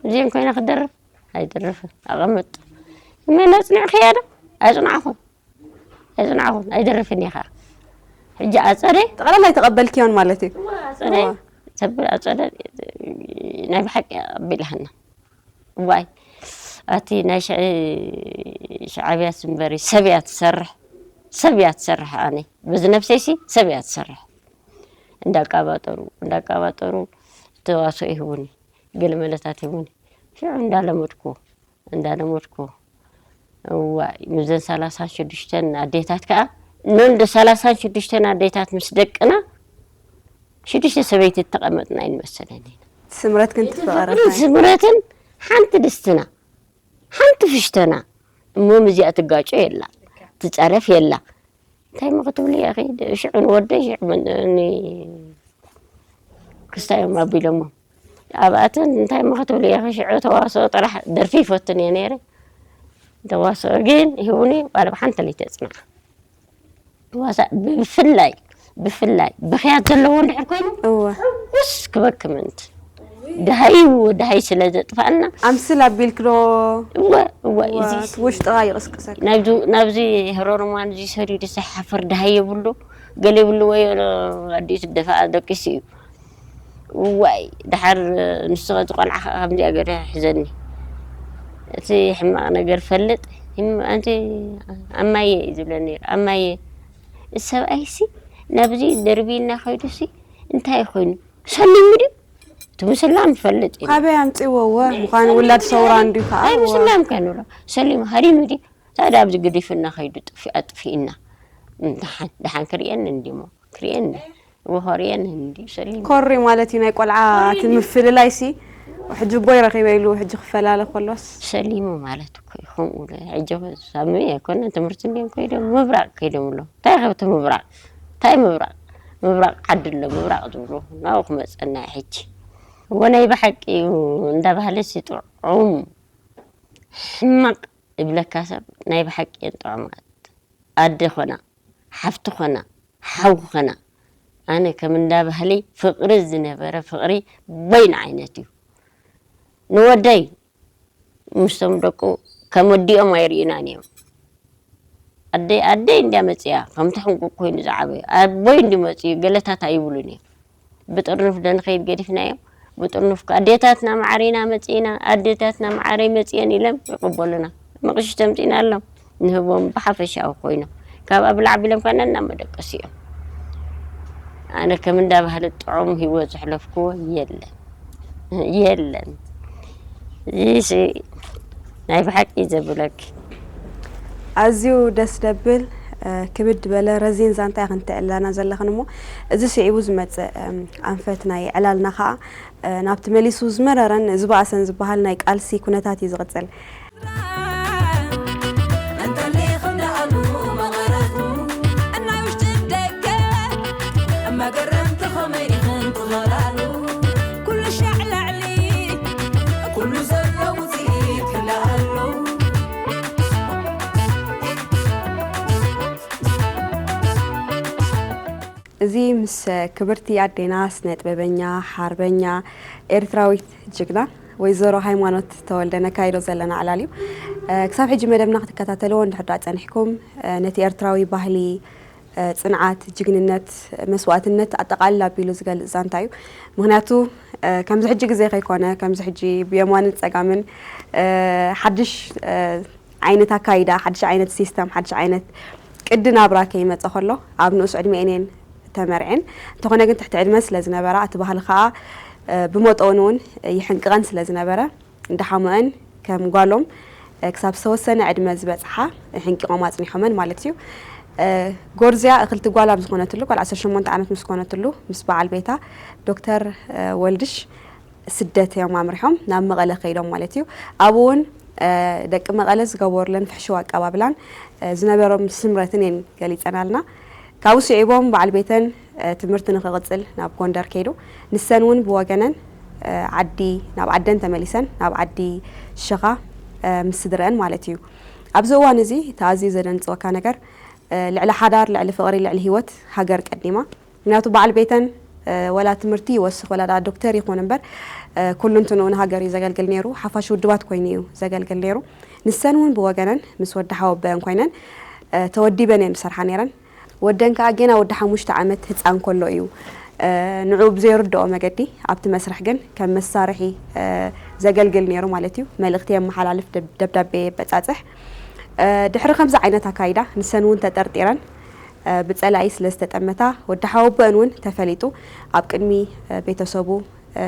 እዚአን ኮይነ ክደርፍ ኣይደርፍን ኣቐምጥ መን ኣፅንዕኽያ ዶ ኣይፅንዓኹን ኣይፅንዓኹን ኣይደርፍን እየ ከዓ ሕጂ ኣፀደ ጠቕላላ ኣይተቐበልክዮን ማለት እዩ ኣፀደ ሰብ ኣፀደ ናይ ብሓቂ ኣቢልሃና ዋይ ኣቲ ናይ ሻዕብያስ እምበሪ ሰብ እያ ትሰርሕ ሰብ እያ ትሰርሕ ኣነ በዚ ነብሰይሲ ሰብ እያ ትሰርሕ እንዳቃባጠሩ እንዳቃባጠሩ ተዋስኦ ይህቡኒ ገለ መለታት ይህቡኒ ሽዑ እንዳለመድኩ እንዳለመድኩ እዋይ ምዘን ሰላሳን ሽዱሽተን ኣዴታት ከዓ ነንደ ሰላሳን ሽዱሽተን ኣዴታት ምስ ደቅና ሽዱሽተ ሰበይቲ እተቐመጥና ኣይንመሰለን ኢና። ስምረት ግን ትፈቐረካ። ስምረትን ሓንቲ ድስትና ሓንቲ ፍሽተና እሞ ምዚኣ ትጋጮ የላ ትፀረፍ የላ እንታይ ሞ ክትብሊ ኢኺ ሽዑ ንወደይ ሽዑ ክስታዮም ኣቢሎሞ ኣብኣተን እንታይ ሞ ክትብሊ ኢኺ ሽዑ ተዋስኦ ጥራሕ ደርፊ ይፈትን እየ ነይረ ተዋስኦ ግን ይህቡኒ ዋላ ብሓንቲ ለይተ ፅንዓ ዋሳእ ብፍላይ ብፍላይ ብኽያት ዘለዎ እንድሕር ኮይኑ እወ ሕጉስ ክበኪ ምእንቲ ደሃይ እወ ደሃይ ስለ ዘጥፍኣና ኣምስል ኣቢልክ ዶ እወ እወ እወ እዚ እቲ ውሽጥኻ ይቕስቅሰካ ናብዚ ናብዚ ህሮርማን እዚ ሰዲዱ ዝሓፍር ደሃይ የብሉ ገለ የብሉ ወይ ኣዲኡ ትደፋኣ ደቂሱ እዩ እዋይ ደሓር ንሱ ኸዚ ቆልዓ ኸዓ ከምዚኣ ገይሩ ሒዘኒ እቲ ሕማቕ ነገር ፈልጥ ኣንቲ ኣማየ እዩ ዝብለኒ ነይሩ ኣማየ እዚ ሰብኣይሲ ናብዚ ደርብይና ኸይዱሲ እንታይ ኮይኑ ሰሊሙ ድዩ እቲ ምስላም ይፈልጥ እዩ ካበይ ኣምፅዎ ወ ምዃኑ ውላድ ሰውራ እንድዩ ከዓ ናይ ምስላም ከንብሎ ሰሊሙ ሃዲሙ ድዩ ታዲያ ኣብዚ ግዲፍና ኸይዱ ጥፊ ኣጥፊእና ደሓን ደሓን ክርእየኒ እንዲሞ ክርእየኒ እወ ኸርእየኒ እንዲ ሰሊሙ ኮሪ ማለት እዩ ናይ ቆልዓ እቲ ምፍልላይ ሲ ሕጂ ቦይ ረኺበ ኢሉ ሕጂ ክፈላለ ከሎስ ሰሊሙ ማለት እኮ እዩ ከምኡ ኢሉ ሕጂ ሳሚ ኣይኮነን ትምህርቲ እንዲዮም ከይዶም ምብራቕ ከይዶም ኣሎ እንታይ ኸብቲ ምብራቕ እንታይ ምብራቕ ምብራቕ ዓዲ ኣሎ ምብራቕ ዝብሉ ናብኡ ክመፀና እዩ ሕጂ እወ ናይ ብሓቂ እዩ እንዳባህለ ሲ ጥዑም ሕማቕ እብለካ ሰብ ናይ ብሓቂ እየን ጥዑማት ኣደ ኾና ሓፍቲ ኾና ሓው ኾና ኣነ ከም እንዳ ባህሊ ፍቕሪ ዝነበረ ፍቕሪ በይን ዓይነት እዩ ንወደይ ምስቶም ደቁ ከም ወዲኦም ኣይርእዩናን እዮም ኣደይ ኣደይ እንድያ መፅያ፣ ከምቲ ሕንቁቕ ኮይኑ ዝዓበዩ ኣቦይ እንዲ መፅዩ ገለታት ኣይብሉን እዮም። ብጥርኑፍ ዶ ንኸይድ ገዲፍናዮም? ብጥርኑፍ ከ ኣዴታትና ማዕሪና መፂና፣ ኣዴታትና ማዕረይ መፅየን ኢሎም ይቕበሉና። መቕሽሽ ተምፂናሎም ንህቦም ብሓፈሻዊ ኮይኖም ካብ ኣብላዕ ቢሎም ከነና መደቀሲ እዮም። ኣነ ከም እንዳ ባህሊ ጥዑም ህይወት ዘሕለፍክዎ የለን፣ የለን። እዚ ናይ ብሓቂ ዘብለኪ። ኣዝዩ ደስ ደብል። ክብድ በለ ረዚን ዛንታ ኢኽን ትዕልላና ዘለኽን እሞ፣ እዚ ስዒቡ ዝመጽእ ኣንፈት ናይ ዕላልና ኸኣ ናብቲ መሊሱ ዝመረረን ዝበኣሰን ዝበሃል ናይ ቃልሲ ኩነታት እዩ ዝቕጽል። እዚ ምስ ክብርቲ ኣዴና ስነ ጥበበኛ ሓርበኛ ኤርትራዊት ጅግና ወይዘሮ ሃይማኖት ተወልደ ነካይዶ ዘለና ዕላል እዩ። ክሳብ ሕጂ መደብና ክትከታተልዎ እንድሕር ዳኣ ጸኒሕኩም፣ ነቲ ኤርትራዊ ባህሊ፣ ጽንዓት፣ ጅግንነት፣ መስዋእትነት ኣጠቓሊል ኣቢሉ ዝገልጽ ዛንታ እዩ። ምኽንያቱ ከምዚ ሕጂ ግዜ ከይኮነ፣ ከምዚ ሕጂ ብየማንን ጸጋምን ሓድሽ ዓይነት ኣካይዳ፣ ሓድሽ ዓይነት ሲስተም፣ ሓድሽ ዓይነት ቅዲ ናብራ ከይመጸ ከሎ ኣብ ንኡስ ዕድሜኤን እየን ተመርዔን። እንተኾነ ግን ትሕቲ ዕድመ ስለ ዝነበራ እቲ ባህሊ ከኣ ብመጠኑ እውን ይሕንቅቐን ስለ ዝነበረ እንዳሓመቐን ከም ጓሎም ክሳብ ዝተወሰነ ዕድመ ዝበጽሓ ሕንቂቖም ኣጽኒሖመን ማለት እዩ። ጎርዝያ እኽልቲ ጓል ኣብ ዝኾነትሉ፣ ጓል ዓሰርተ ሸሞንተ ዓመት ምስ ኮነትሉ ምስ በዓል ቤታ ዶክተር ወልድሽ ስደት እዮም ኣምሪሖም ናብ መቐለ ከይዶም ማለት እዩ። ኣብኡ እውን ደቂ መቐለ ዝገበሩለን ፍሕሽው ኣቀባብላን ዝነበሮም ስምረትን እየን ገሊፀናልና። ካብኡ ስዒቦም በዓል ቤተን ትምህርቲ ንክቕፅል ናብ ጎንደር ከይዱ። ንሰን እውን ብወገነን ዓዲ ናብ ዓደን ተመሊሰን ናብ ዓዲ ሽኻ ምስ ስድረአን ማለት እዩ። ኣብዚ እዋን እዚ እቲ ኣዝዩ ዘደንፅወካ ነገር ልዕሊ ሓዳር፣ ልዕሊ ፍቕሪ፣ ልዕሊ ህይወት ሃገር ቀዲማ። ምክንያቱ በዓል ቤተን ወላ ትምህርቲ ይወስኽ ወላ ዳኣ ዶክተር ይኹን እምበር ኩሉ እንትንኡ ንሃገር እዩ ዘገልግል ነይሩ። ሓፋሽ ውድባት ኮይኑ እዩ ዘገልግል ነይሩ። ንሰን እውን ብወገነን ምስ ወዲ ሓወበአን ኮይነን ተወዲበን እየን ዝሰርሓ ነይረን። ወደን ከዓ ጌና ወዲ ሓሙሽተ ዓመት ህፃን ከሎ እዩ ንዑ ብዘይርድኦ መገዲ ኣብቲ መስርሕ ግን ከም መሳርሒ ዘገልግል ነይሩ ማለት እዩ። መልእኽቲ የመሓላልፍ፣ ደብዳቤ የበፃፅሕ። ድሕሪ ከምዚ ዓይነት ኣካይዳ ንሰን እውን ተጠርጢረን ብጸላኢ ስለ ዝተጠመታ ወዲ ሓወቦአን እውን ተፈሊጡ ኣብ ቅድሚ ቤተሰቡ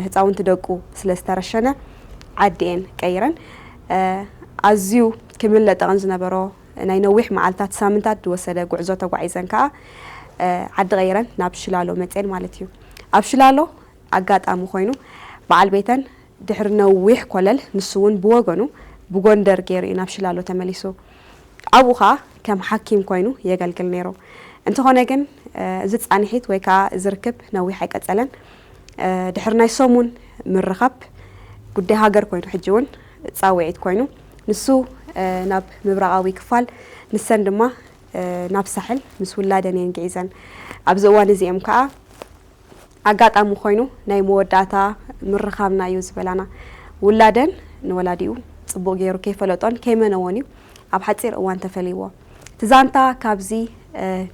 ህፃውንቲ ደቁ ስለ ዝተረሸነ ዓዲኤን ቀይረን ኣዝዩ ክምለጠቐን ዝነበሮ ናይ ነዊሕ መዓልታት ሳምንታት ዝወሰደ ጉዕዞ ተጓዒዘን ከዓ ዓዲ ቀይረን ናብ ሽላሎ መፅኤን ማለት እዩ። ኣብ ሽላሎ ኣጋጣሚ ኮይኑ በዓል ቤተን ድሕሪ ነዊሕ ኮለል ንሱ እውን ብወገኑ ብጎንደር ገይሩ እዩ ናብ ሽላሎ ተመሊሱ። ኣብኡ ኸዓ ከም ሓኪም ኮይኑ የገልግል ነይሩ። እንተኾነ ግን እዚ ፃንሒት ወይ ከዓ እዚ ርክብ ነዊሕ ኣይቀፀለን። ድሕሪ ናይ ሰሙን ምርኻብ ጉዳይ ሃገር ኮይኑ ሕጂ እውን ፃውዒት ኮይኑ ንሱ ናብ ምብራቓዊ ክፋል ንሰን ድማ ናብ ሳሕል ምስ ውላደን እየን ግዒዘን። ኣብዚ እዋን እዚ እዮም ከዓ ኣጋጣሚ ኮይኑ ናይ መወዳእታ ምርኻብና እዩ ዝበላና። ውላደን ንወላዲኡ ፅቡቕ ገይሩ ከይፈለጦን ከይመነዎን እዩ ኣብ ሓፂር እዋን ተፈልይዎ። እቲ ዛንታ ካብዚ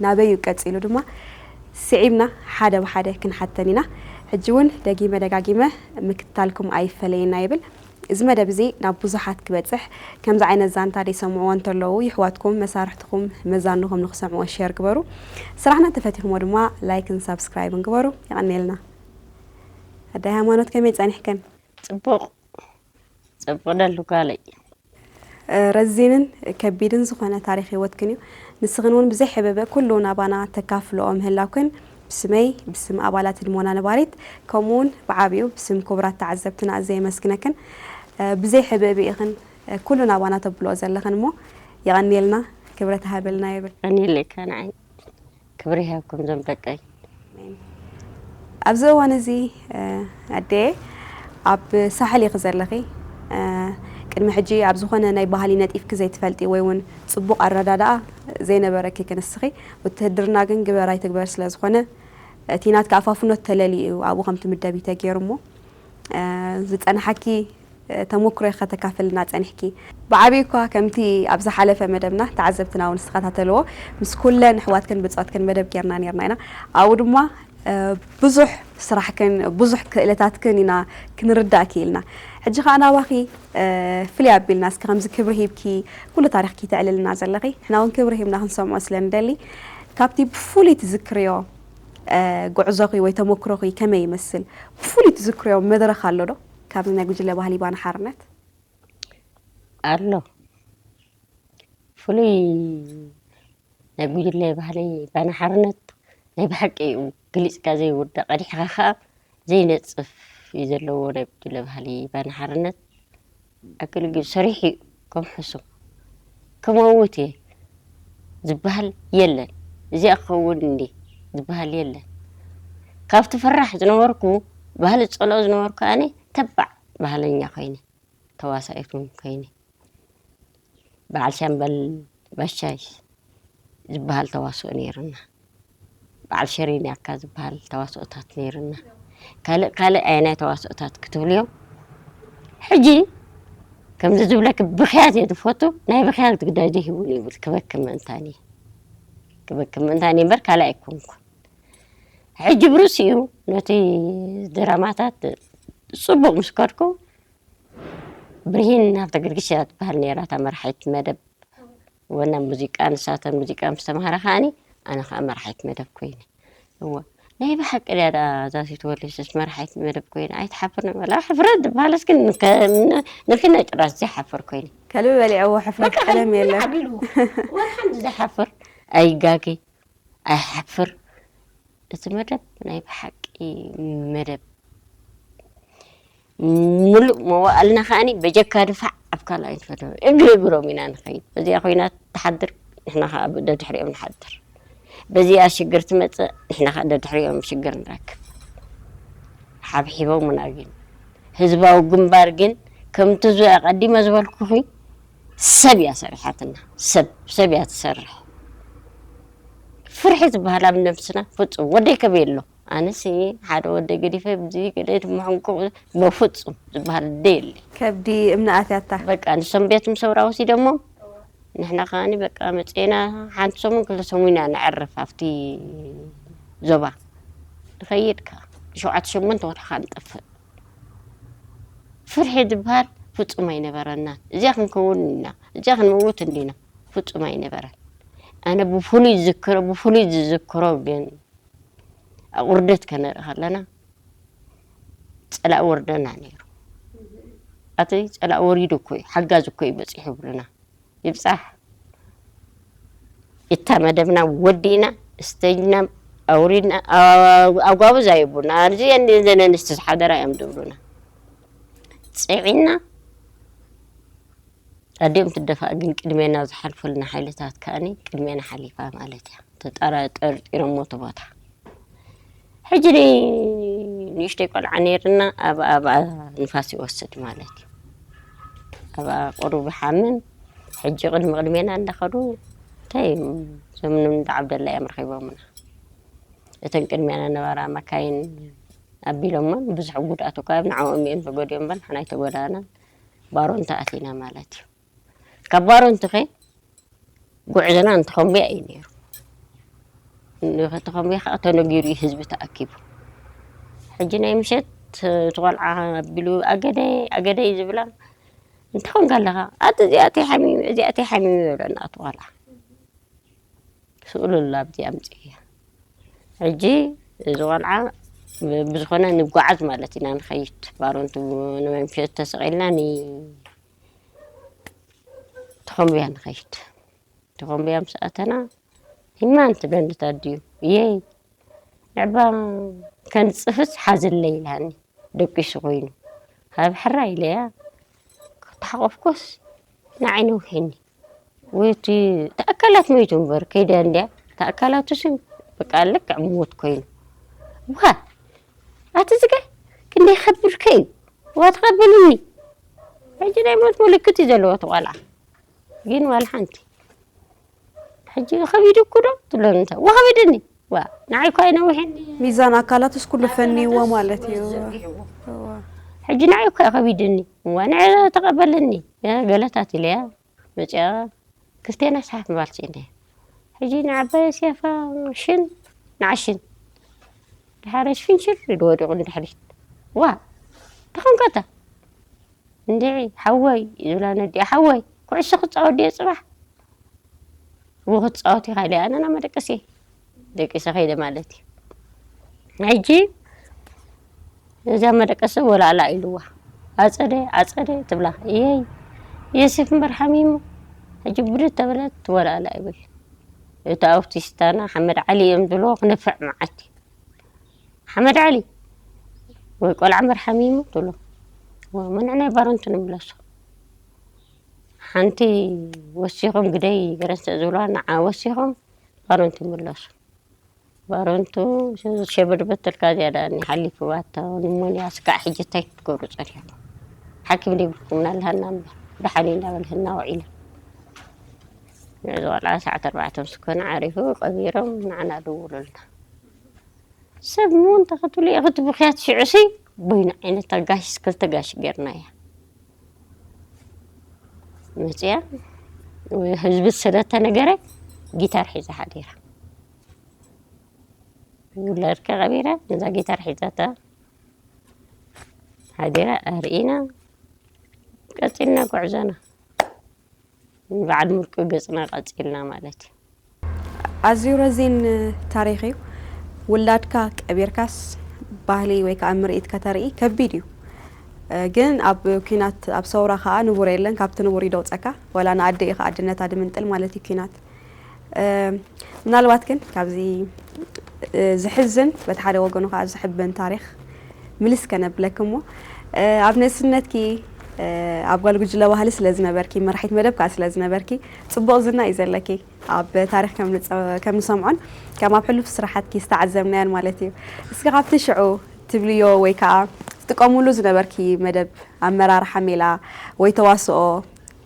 ናበይ እዩ ቀፂሉ ድማ ስዒብና ሓደ ብሓደ ክንሓተን ኢና። ሕጂ እውን ደጊመ ደጋጊመ ምክትታልኩም ኣይፈለየና ይብል። እዚ መደብ እዚ ናብ ብዙሓት ክበፅሕ ከምዚ ዓይነት ዛንታ ደይሰምዕዎ እንተለዉ ይሕዋትኩም መሳርሕትኩም መዛንኹም ንክሰምዕዎ ሸር ግበሩ። ስራሕና እንተፈቲኹሞ ድማ ላይክን ሳብስክራይብን ግበሩ። የቐንየልና። ኣዳይ ሃይማኖት ከመይ ጸኒሕክን? ጽቡቕ ጽቡቕ ደሉ ጓለይ። ረዚንን ከቢድን ዝኾነ ታሪኽ ህይወትክን እዩ። ንስኽን እውን ብዘይ ሕብእብእ ኩሉ ናባና ተካፍልኦ ምህላውክን ብስመይ ብስም ኣባላት ህድሞና ነባሪት ከምኡ እውን ብዓቢኡ ብስም ክቡራት ተዓዘብትና ኣዝየ የመስግነክን። ብዘይ ሕብእብእ ኢኽን ኩሉ ናባና ተብልኦ ዘለኽን እሞ የቐንየልና ክብረት ሃበልና ይብል። ቀኒለካ ንዓይ ክብሪ ይሃብኩም ዞም ደቀይ። ኣብዚ እዋን እዚ ኣዴ ኣብ ሳሕል ኢኺ ዘለኺ። ቅድሚ ሕጂ ኣብ ዝኾነ ናይ ባህሊ ነጢፍኪ ዘይትፈልጢ ወይ እውን ፅቡቕ ኣረዳድኣ ዘይነበረኪ ክንስኺ ውትህድርና ግን ግበር ኣይትግበር ስለ ዝኾነ እቲ ናትካ ኣፋፍኖት ተለልዩ እዩ ኣብኡ ከም ትምደቢ ተገይሩ እሞ ዝፀንሓኪ ተሞክሮ ከተካፍልና ጸኒሕኪ። ብዓቢኡ እኳ ከምቲ ኣብ ዝሓለፈ መደብና ተዓዘብትና እውን ዝተኸታተልዎ ምስ ኩለን ኣሕዋትክን ብጻትክን መደብ ጌርና ኔርና ኢና። ኣብኡ ድማ ብዙሕ ስራሕክን ብዙሕ ክእለታትክን ኢና ክንርዳእ ክኢልና። ሕጂ ኸኣ ናባኺ ፍልይ ኣቢልና እስኪ ከምዚ ክብሪ ሂብኪ ኩሉ ታሪኽኪ ተዕልልና ዘለኺ ንሕና እውን ክብሪ ሂብና ክንሰምዖ ስለ ንደሊ ካብቲ ብፍሉይ ትዝክርዮ ጉዕዞኺ ወይ ተሞክሮኺ ከመይ ይመስል? ብፍሉይ ትዝክርዮ መድረኽ ኣሎ ዶ? ካብዚ ናይ ጉጅለ ባህሊ ባና ሓርነት? ኣሎ። ፍሉይ ናይ ጉጅለ ባህሊ ባና ሓርነት ናይ ብሓቂ እዩ። ግሊጽካ ዘይውዳእ፣ ቀዲሕኻ ኸኣ ዘይነጽፍ እዩ ዘለዎ ናይ ጉጅለ ባህሊ ባና ሓርነት። ኣገልግል ሰሪሑ እዩ ከም ሕሱም። ክመውት እየ ዝበሃል የለን። እዚኣ ክኸውን እንዲ ዝበሃል የለን። ካብቲ ፈራሕ ዝነበርኩ፣ ባህሊ ዝጸልኦ ዝነበርኩ ኣነ ተባዕ ባህለኛ ኮይነ፣ ተዋሳኢት እውን ኮይነ። በዓል ሻምበል ባሻይ ዝበሃል ተዋስኦ ነይርና። በዓል ሸሪን ያካ ዝበሃል ተዋስኦታት ነይርና። ካልእ ካልእ ኣየናይ ተዋስኦታት ክትብልዮም? ሕጂ ከምዚ ዝብለኪ ብኽያት እየ ዝፈቱ። ናይ ብኽያት ግዳይ ዘይህቡን ይብል ክበኪ ምእንታን እየ። ክበኪ ምእንታን እየ እምበር ካልእ ኣይኮንኩን። ሕጂ ብርእሲኡ ነቲ ድራማታት ጽቡቕ ምስ ከድኩ፣ ብርሂን ሃብተገርግሽ እያ ትበሃል ነይራ፣ እታ መራሒት መደብ። ወና ሙዚቃ፣ ንሳተን ሙዚቃ ምስ ተምሃራ ከኣኒ፣ ኣነ ከኣ መራሒት መደብ ኮይነ። እወ፣ ናይ ብሓቂ ድያ ደኣ እዛ ሲትወልስስ መራሒት መደብ ኮይነ? ኣይትሓፍርን በላ። ሕፍረት ዝበሃለስ ግን ከ-፣ ን-፣ ንፊና ጭራሽ ዘይሓፍር ኮይነ። ከልቢ በሊዕዎ ሕፍረት በቃ ቀለም ከልቢ የለን። ዓቢሉ። ወላ ሓንቲ ዘይሓፍር። ኣይጋገ፣ ኣይሓፍር። እቲ መደብ ናይ ብሓቂ መደብ። ምሉእ መዋእልና ከኣኒ በጀካ ድፋዕ ኣብ ካልኣይን ፈተነ እግሪ እግሮም ኢና ንኸይድ። በዚኣ ኮይና ትሓድር፣ ንሕና ከኣ ደድሕሪኦም ንሓድር። በዚኣ ሽግር ትመጽእ፣ ንሕና ከኣ ደድሕሪኦም ሽግር ንረክብ። ሓብሒቦምና ግን፣ ህዝባዊ ግንባር ግን ከምቲ ዙ-፣ ኣቐዲመ ዝበልኩኺ ሰብ እያ ሰሪሓትና። ሰብ፣ ሰብ እያ ትሰርሕ። ፍርሒ ዝበሃል ኣብ ነብስና ፍጹም። ወደይ ከበይ ኣሎ? ኣነሲ ሓደ ወደይ ገዲፈ ብዚ ገለ ትምሕንቁ በፍጹም ዝበሃል ደየለ። ከብዲ እምነ ኣትያታ። በቃ ንሶም ቤት ምሰውራ ወሲደሞም፣ ንሕና ከኣኒ በቃ መጽና ሓንቲ ሰሙን ክልተ ሰሙን ኢና ነዕርፍ ኣብቲ ዞባ። ንኸይድ ከኣ ንሸውዓተ ሸሞንተ ወርሒ ከኣ ንጠፍእ። ፍርሒ ዝበሃል ፍጹም ኣይነበረናን። እዚኣ ክንከውን እንዲና፣ እዚኣ ክንመውት እንዲና፣ ፍጹም ኣይነበረን። ኣነ ብፍሉይ ዝዝክሮ፣ ብፍሉይ ዝዝክሮ ግን ኣብ ውርደት ከነርኢ ከለና፣ ጸላኢ ወርደና ነይሩ። ኣቲ ጸላኢ ወሪዱ እኮ እዩ፣ ሓጋዝ እኮ እዩ በጺሑ ይብሉና። ይብጻሕ። እታ መደብና ወዲእና፣ ስተጅና ኣውሪድና፣ ኣ-፣ ኣጓብዝ ኣይብሉና። ኣብዚ እንደ-፣ እንደ ኣንስቲ ዝሓደራ እዮም ዝብሉና። ጽዒና፣ ኣዲኦም ትደፋእ ግን ቅድሜና ዝሓልፉልና ሓይልታት ከኣኒ ቅድሜና ሓሊፋ ማለት እያ። ተጠራ-፣ ጠርጢሮሞ እቲ ቦታ። ሕጂ ኒ-፣ ንእሽተይ ቆልዓ ነይርና፣ ኣብ፣ ኣብ፣ ኣብ ንፋስ ይወስድ ማለት እዩ። ኣብ ቁሩብ ይሓምም። ሕጂ ቅድሚ ቅድሜና እንዳኸዱ፣ እንታይ እዮም፣ እዞም እንዳ ዓብደላ እዮም ረኺቦምና። እተን ቅድሜና ነበራ መካይን ኣቢሎመን፣ ብዙሕ ጉድኣት እኳ ንዕኦም እዮም ተጎድኦም እምበር፣ ንሕና ኣይተጎዳእናን። ባሮንታ ኣቲና ማለት እዩ። ካብ ባሮንትኸ ጉዕዞና ንተኾምብያ እዩ ነይሩ። ንተኾምብያ ከዓ ተነጊሩ እዩ ህዝቢ ተኣኪቡ። ሕጂ ናይ ምሸት እቲ ቆልዓ ኣቢሉ ኣገደይ፣ ኣገደይ ዝብላ፣ "እንታይ ኾንካ ኣለኻ? ኣቲ እዚኣተይ ሓሚሙ፣ እዚኣተይ ሓሚሙ" ይብለና እቲ ቆልዓ። ስእሉ ኣሎ ኣብዚ ኣምፅእያ። ሕጂ እዚ ቆልዓ ብ-፣ ብዝኾነ ንጓዓዝ ማለት ኢና ንኸይድ። ባሮንቱ ንመምሸት ተሰቒልና ን-፣ ተኾምብያ ንኸይድ። ተኾምብያ ምስ ኣተና፣ "ሂማን ትብለኒ ኣድዩ፣ እየይ፣ ንዕባ ከንጽፍስ ሓዝለይ" ኢላኒ። ደቂሱ ኮይኑ። "ሃብ ሕራይ" ኢለያ። ተሓቆፍኮስ ንዓይ ነዊሕኒ። ወይ እቲ፣ እቲ ኣካላት መይቱ እምበር፣ ከይዳ እንድያ። እቲ ኣካላቱ ስም በቃ ልክዕ ምዉት ኮይኑ። "ዋ፣ ኣቲ ዝገ ክንደይ ከብድከ እዩ? ዋ፣ ተቐበልኒ።" ሕጂ ናይ ሞት ምልክት እዩ ዘለዎ እቲ ቆልዓ። ግን ዋላ ሓንቲ። ሕጂ "ከቢድኩ ዶ?" ትብለኒ እንተ፣ "ዋ፣ ከቢድኒ። ዋ፣ ንዓይ እኳ ኣይነውሕኒ።" ሚዛን ኣካላቱስ ኩሉ ፈንይዎ ማለት እዩ። ዘርጊሕዎ። እዋ። ሕጂ ንዓይ እኮ እዩ ከቢድኒ። እዋ ንዕ ተቐበልኒ። ያ ገለታት ኢለያ መፅያ ክልቴና ሰሓት ምባል ስኢነ። ሕጂ ንዓባይ ሴፋ ሽን ንዓሽን ድሓረሽ ፍንሽር ኢሉ ወዲቑ ንድሕሪት። ዋ ተኾንከታ እንድዒ ሓወይ ዝብላ ነዲኣ ሓወይ ኩዕሶ ክፃወት ድየ ፅባሕ እሞ ክትፃወት ኢኻ ኢለ ኣነ ናብ መደቀሲ ደቂሰ ከይደ ማለት እዩ። ሕጂ እዛ መደቀሲ ወላላ ኢልዋ ኣፀደ ኣፀደ ትብላ እየይ የስፍ እምበር ሓሚሙ ሕጂ ብድድ ተበለት ወላላ ይብል። እቲ ኣውቲስታና ሓመድ ዓሊ እዮም ዝብልዎ ክነፍዕ መዓት እዩ። ሓመድ ዓሊ ወይ ቆልዓ እምበር ሓሚሙ ትብሎ። እሞ ንሕና ባረንቱ ንምለሶ ሓንቲ ወሲኹም ግደይ ገረንሰ ዝብልዋ ንዓ ወሲኹም ባረንቱ ይምለሱ። ባረንቱ ሸበድበት ተልካ ዝያዳ እኒ ሓሊፍዋታ ንሞንያ ስጋዕ ሕጂ እንታይ ክትገብሩ ፀኒሕኩም? ሓኪም ዘይብልኩም ናልሃና እምበር ደሓን እዩ እንዳበልህና ውዒልና። እዚ ቆልዓ ሰዓት ኣርባዕተ ምስ ኮነ ዓሪፉ ቀቢሮም ንዓና ደውሉልና። ሰብ ሞን ተኸትሉ ክትብኽያት ሽዑሲ በይኑ ዓይነት ጋሽ ክልተ ጋሽ ጌርናያ መፅያ ህዝቢ ስለተነገረ ጊታር ሒዛ ሓዲራ ውላድካ ቀቢራ ነዛ ጊታር ሒዛታ ሓዲራ ኣርኢና ቀፂልና ጉዕዞና በዓል ሙልቂ ገፅና ቀፂልና ማለት እዩ። ኣዝዩ ረዚን ታሪኽ እዩ። ውላድካ ቀቢርካስ ባህሊ ወይ ከዓ ምርኢት ከተርኢ ከቢድ እዩ። ግን ኣብ ኲናት ኣብ ሰውራ ከዓ ንቡር የለን፣ ካብቲ ንቡር ይደውፀካ። ወላ ንኣደ ኢኻ ኣድነታ ድምንጥል ማለት እዩ ኲናት። ምናልባት ግን ካብዚ ዝሕዝን በቲ ሓደ ወገኑ ከዓ ዘሕብን ታሪኽ ምልስ ከነብለኪ እሞ ኣብ ንእስነትኪ ኣብ ጓል ጉጅለ ባህሊ ስለ ዝነበርኪ መራሒት መደብ ከዓ ስለ ዝነበርኪ ፅቡቕ ዝና እዩ ዘለኪ። ኣብ ታሪኽ ከም ንሰምዖን ከም ኣብ ሕሉፍ ስራሓትኪ ዝተዓዘብናዮን ማለት እዩ። እስኪ ካብቲ ሽዑ ትብልዮ ወይ ከዓ ትጥቀምሉ ዝነበርኪ መደብ ኣመራርሓ ሜላ ወይ ተዋስኦ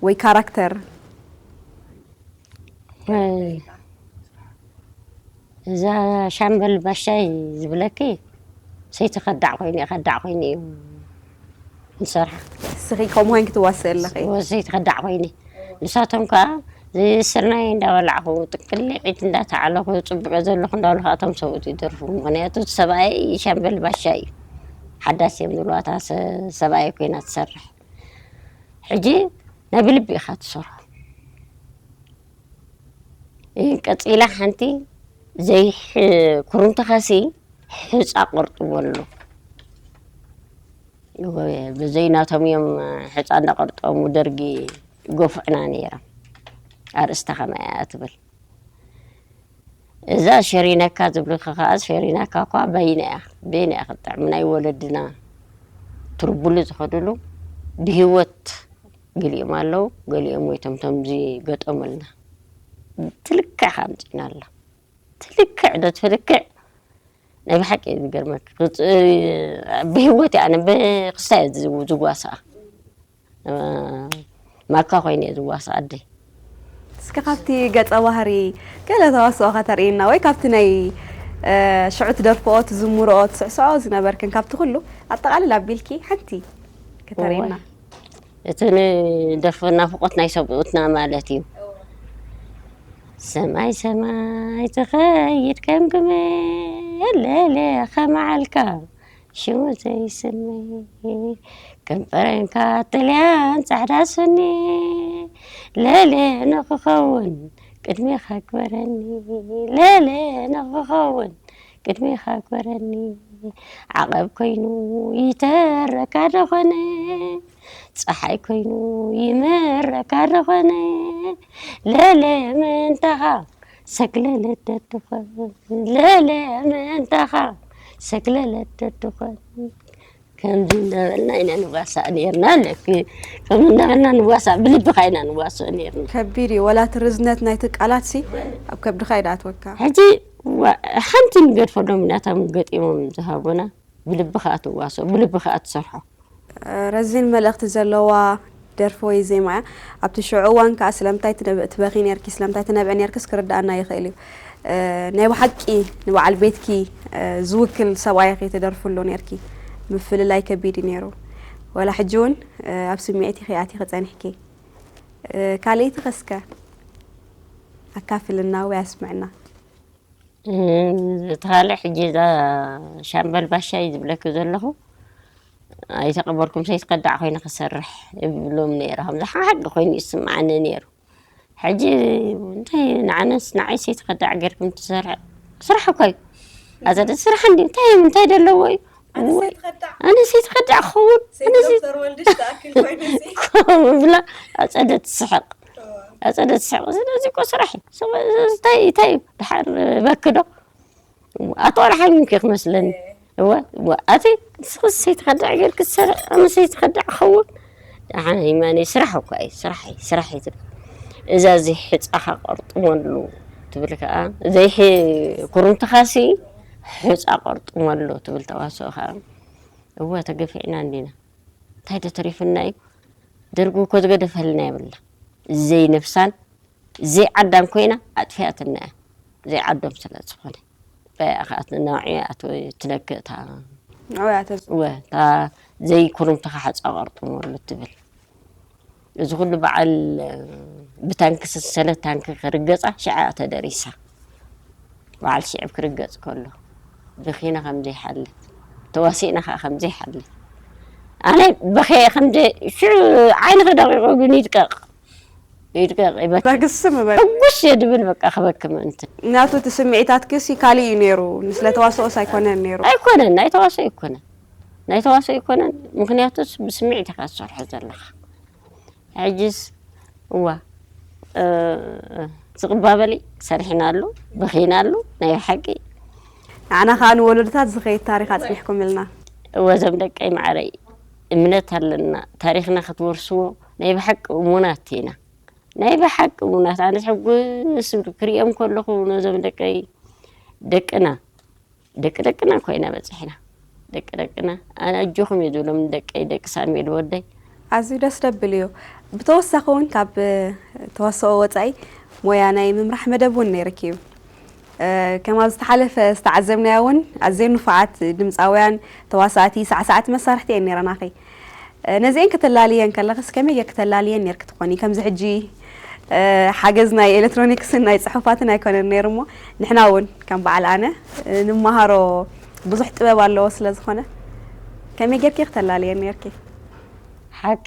ወይ ካራክተር እዛ ሻምበል ባሻይ ዝብለኪ ሰይቲ ከዳዕ ኮይኑ ከዳዕ ኮይኑ እዩ ንሰርሓ። እስኺ ከምኡ ኮይንኪ ትዋስእ ኣለኺ። ሰይቲ ከዳዕ ኮይነ ንሳቶም ከዓ ስርናይ እንዳበላዕኹ ጥቅሊዒት እንዳተዓለኹ ፅቡቅ ዘለኹ እንዳበሉ ከዓ እቶም ሰብኡት ይደርፉ። ምክንያቱ ሰብኣይ ሻምበል ባሻይ እዩ ሓዳስ እዮም ዝብልዋ እታ ሰብኣይ ኮይና ትሰርሕ። ሕጂ ናይ ብልቢ ኢኻ ትሰርሖ። ቀፂላ ሓንቲ ዘይኩርምቲ ኸሲ ሕፃ ቆርጥቦ ኣሎ። ብዘይ ናቶም እዮም ሕፃ እንዳቆርጠሙ ደርጊ ይገፍዑና ነይሮም። ኣርእስታ ከማይ እያ ትብል። እዛ ሸሪነካ ዝብልኺ ከኣ ሸሪነካ እኳ በይና እያ በይና እያ ክትጥዕም ናይ ወለድና ትርብሉ ዝኸድሉ ብሂወት ገሊኦም ኣለዉ ገሊኦም ሞይቶም እቶም ዝገጠሙልና ትልክዕ ከ ኣምጺእና ኣሎ ትልክዕ ዶ ትፍልክዕ ናይ ብሓቂ እዩ ዝገርመኪ ብሂወት እያ ኣነ ብክስታይ ዝዋስኣ ማካ ኮይነ እየ ዝዋስእ ኣደይ። እስኪ ካብቲ ገፀ ባህሪ ገለ ተዋስኦ ከተርእይና ወይ ካብቲ ናይ ሽዑ ትደርፍኦ ትዝምርኦ ትስዕስዖ ዝነበርክን ካብቲ ኩሉ ኣጠቓልል ኣቢልኪ ሓንቲ ከተርእይና። እቲ ንደርፊ ናፍቆት ናይ ሰብኡትና ማለት እዩ። ሰማይ ሰማይ ትኸይድ ከም ግመል ለለ ከመዓልካ ሽሙ ዘይስመ ከም ፈረንካ ጥልያን ፃዕዳ ሱኒ ለለ ንክኸውን ቅድሜኻ ግበረኒ ለለ ንክኸውን ቅድሜኻ ግበረኒ ዓቐብ ኮይኑ ይተረካ ደኾነ ፀሓይ ኮይኑ ይመረካ ደኾነ ለለ ምንታኻ ሰግለለት ደድኾን ለለ ምእንታኻ ሰግለለት ደድኾን ከምዚ እንዳበልና ኢና ንዋሳእ ነርና ኣለኪ ከምዚ እንዳበልና ንዋሳእ ብልብኻ ኢና ንዋስኦ ነርና ከቢድ እዩ ወላ እቲ ርዝነት ናይቲ ቃላት ሲ ኣብ ከብድኻ እዩ ድኣትወካ ሕጂ ሓንቲ ንገድፈሎም ኢና እቶም ገጢሞም ዝሃቡና ብልብኻ ትዋስኦ ብልብኻ ትሰርሖ ረዚን መልእኽቲ ዘለዋ ደርፊ ወይ ዜማ እያ። ኣብቲ ሽዑ እዋን ከኣ ስለምንታይ ትበኺ ኔርኪ ስለምንታይ ትነብዒ ኔርክስ ክርድኣና ይኽእል እዩ። ናይ ብሓቂ ንበዓል ቤትኪ ዝውክል ሰብኣይ ኢኺ ትደርፍሉ ኔርኪ። ምፍልላይ ከቢድ እዩ ኔሩ። ወላ ሕጂ እውን ኣብ ስምዒት ኢኺ ኣቲኺ ጸኒሕኪ። ካልኣይቲ ከስከ ኣካፍልና ወይ ኣስምዕና። እቲ ካልእ ሕጂ እዛ ሻምበል ባሻ እዩ ዝብለኪ ዘለኹ። ኣይተቐበልኩም ሰይትከዳዕ ኮይነ ክሰርሕ ይብሎም ነይረ። ከምዚ ሓቂ ኮይኑ ይስምዓኒ ነይሩ። ሕጂ እንታይ ንዓነስ ንዓይ ሰይትከዳዕ ጌርኩም ትሰርሕ ስራሕ እኮ እዩ። ኣዘደ ስራሕ እንዲ እንታይ እንታይ ደለዎ እዩ። ኣነ ሰይትከዳዕ ክኸውን ኣነ ሰይት- ዶክተር ወልድሽ ትኣክል ኮይኑ ከምብላ ኣፀደ ትስሕቕ ኣፀደ ትስሕቕ ስለዚ እኮ ስራሕ እዩ። እንታይ እንታይ እዩ ድሓር በክዶ ኣቶ ኣርሓሚም ከ ክመስለኒ እወ እወ ኣቲ ንስኽስ ሰይትኸዳዕ ጌርክ ትሰርሕ ኣነ ሰይትኸዳዕ ክኸውን ኣነ ይማነ ስራሕ እኳ እዩ ስራሕ እዩ ስራሕ እዩ ትብል። እዛ እዚ ሕፃኻ ቆርጥመሉ ትብል ከዓ ዘይሕ ኩርምትኻሲ ሕፃ ቆርጥመሉ ትብል ተዋስኦ ከዓ እወ ተገፊዕና እንዲና እንታይ ተተሪፍና እዩ ደርጉ እኮ ዝገደፈልና የብልና ዘይነፍሳን ዘይዓዳን ኮይና ኣጥፊኣትና እያ። ዘይዓዶም ስለ ዝኾነ በይ ኣኻት ናውዒ ኣቶ ትነክእ እታ ንዑ እያ ተዝ- ወ እታ ዘይኩርምትኻ ሓፃ ቀርጥመሉ ትብል እዚ ኩሉ በዓል ብታንኪ ሰሰለ ታንኪ ክርገፃ ሽዓ ተደሪሳ በዓል ሽዕብ ክርገፅ ከሎ ብኺና ከም ዘይሓልፍ ተዋሲእና ከዓ ከም ዘይሓልፍ ኣነ በኸየ ከም ሽዑ ዓይንኺ ደቂቑ ግን ይድቀቕ ይድቀቕ ይበኪ ተግስም በል ሕጉስ እየ ድብል በቃ ክበኪ ምእንቲ ናቱ እቲ ስምዒታትኪ ሲ ካሊእ እዩ ነይሩ፣ ስለ ተዋስኦስ ኣይኮነን ነይሩ። ኣይኮነን ናይ ተዋስኦ ኣይኮነን ናይ ተዋስኦ ኣይኮነን። ምክንያቱስ ብስምዒት ኢካ ትሰርሖ ዘለካ። ሕጅስ እዋ ዝቕባበሊ ሰሪሕናሉ በኺናሉ ናይ ብሓቂ ንዓና ከዓ ንወለዶታት ዝኸይድ ታሪኽ ኣፅኒሕኩምልና። እወ እዞም ደቀይ ማዕረይ እምነት ኣለና ታሪኽና ክትወርስዎ ናይ ብሓቂ እሙናት ኢና። ናይ ብሓቂ እሙናት ኣነስ ሕጉስ ክሪኦም ከለኹ ነዞም ደቀይ ደቅና ደቂ ደቅና ኮይና በፂሕና ደቂ ደቅና ኣነ ኣጆኹም እየ ዝብሎም ንደቀይ ደቂ ሳሙኤል ወደይ ኣዝዩ ደስ ደብል እዩ። ብተወሳኺ እውን ካብ ተዋስኦ ወፃኢ ሞያ ናይ ምምራሕ መደብ እውን ነይርኪ እዩ። ከም ኣብ ዝተሓለፈ ዝተዓዘብናዮ እውን ኣዝየን ንፉዓት ድምፃውያን፣ ተዋሳእቲ፣ ሳዕሳዕቲ መሳርሕቲ እየን ነይረናኺ። ነዚኤን ከተላልየን ከለኽስ ከመይ ጌርኪ ተላልየን ኔርኪ ትኾኒ? ከምዚ ሕጂ ሓገዝ ናይ ኤሌክትሮኒክስን ናይ ጽሑፋትን ኣይኮነን ነይሩ እሞ ንሕና እውን ከም በዓል ኣነ ንመሃሮ ብዙሕ ጥበብ ኣለዎ ስለ ዝኾነ ከመይ ጌርኪ ከተላልየን ኔርኪ? ሓቂ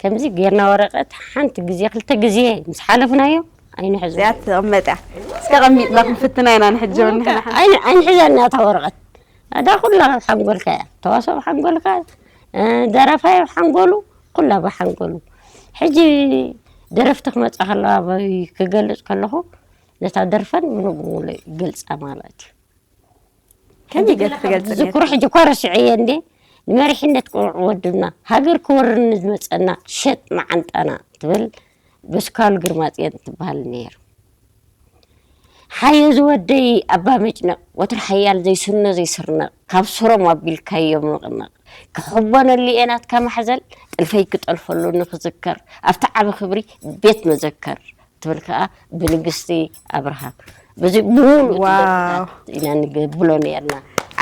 ከምዚ ጌርና ወረቐት ሓንቲ ግዜ ክልተ ግዜ ምስ ሓለፍናዮ ኣይንሕዞ። እዚኣ ትቕመጥ እያ። እስከ ቀሚጥና ክንፍትና ኢና ንሕጂ እውን ንሕና ሓንቲ። ኣይንሕዘን እያ እታ ወረቐት። ኣዳ ኩላ ካብ ሓንጎልካ እያ ተዋስኦ ሓንጎልካ ደራፋይ ሓንጎሉ ኩላ ብሓንጎሉ ሕጂ ደረፍቲ ክመፃ ከለዋ በይ ክገልፅ ከለኹ ነታ ደርፈን ሙሉእ ብሙሉእ ይገልፃ ማለት እዩ ከመይ ገይርኪ ትገልፂ ዝክሩ ነርኪ? ሕጂ እኳ ረሲዐየ እንዴ ንመሪሕነት ቅኑዕ ወድብና ሃገር ክወርኒ ዝመፀና ሸጥ መዓንጣና ትብል በስካሉ ግርማፅዮን ትበሃል ነይሩ ሓዮ ዝወደይ ኣባ መጭነቕ ወትሪ ሓያል ዘይስኖ ዘይስርነቕ ካብ ስሮም ኣቢልካዮም ንቕነቕ ክሕቦነሉ እየ ናትካ ማሕዘል ጥልፈይ ክጠልፈሉ ንክዝከር ኣብቲ ዓቢ ክብሪ ቤት መዘከር ትብል ከዓ ብንግስቲ ኣብርሃ በዚ ብሙሉ ኢና ንገብሎ ነርና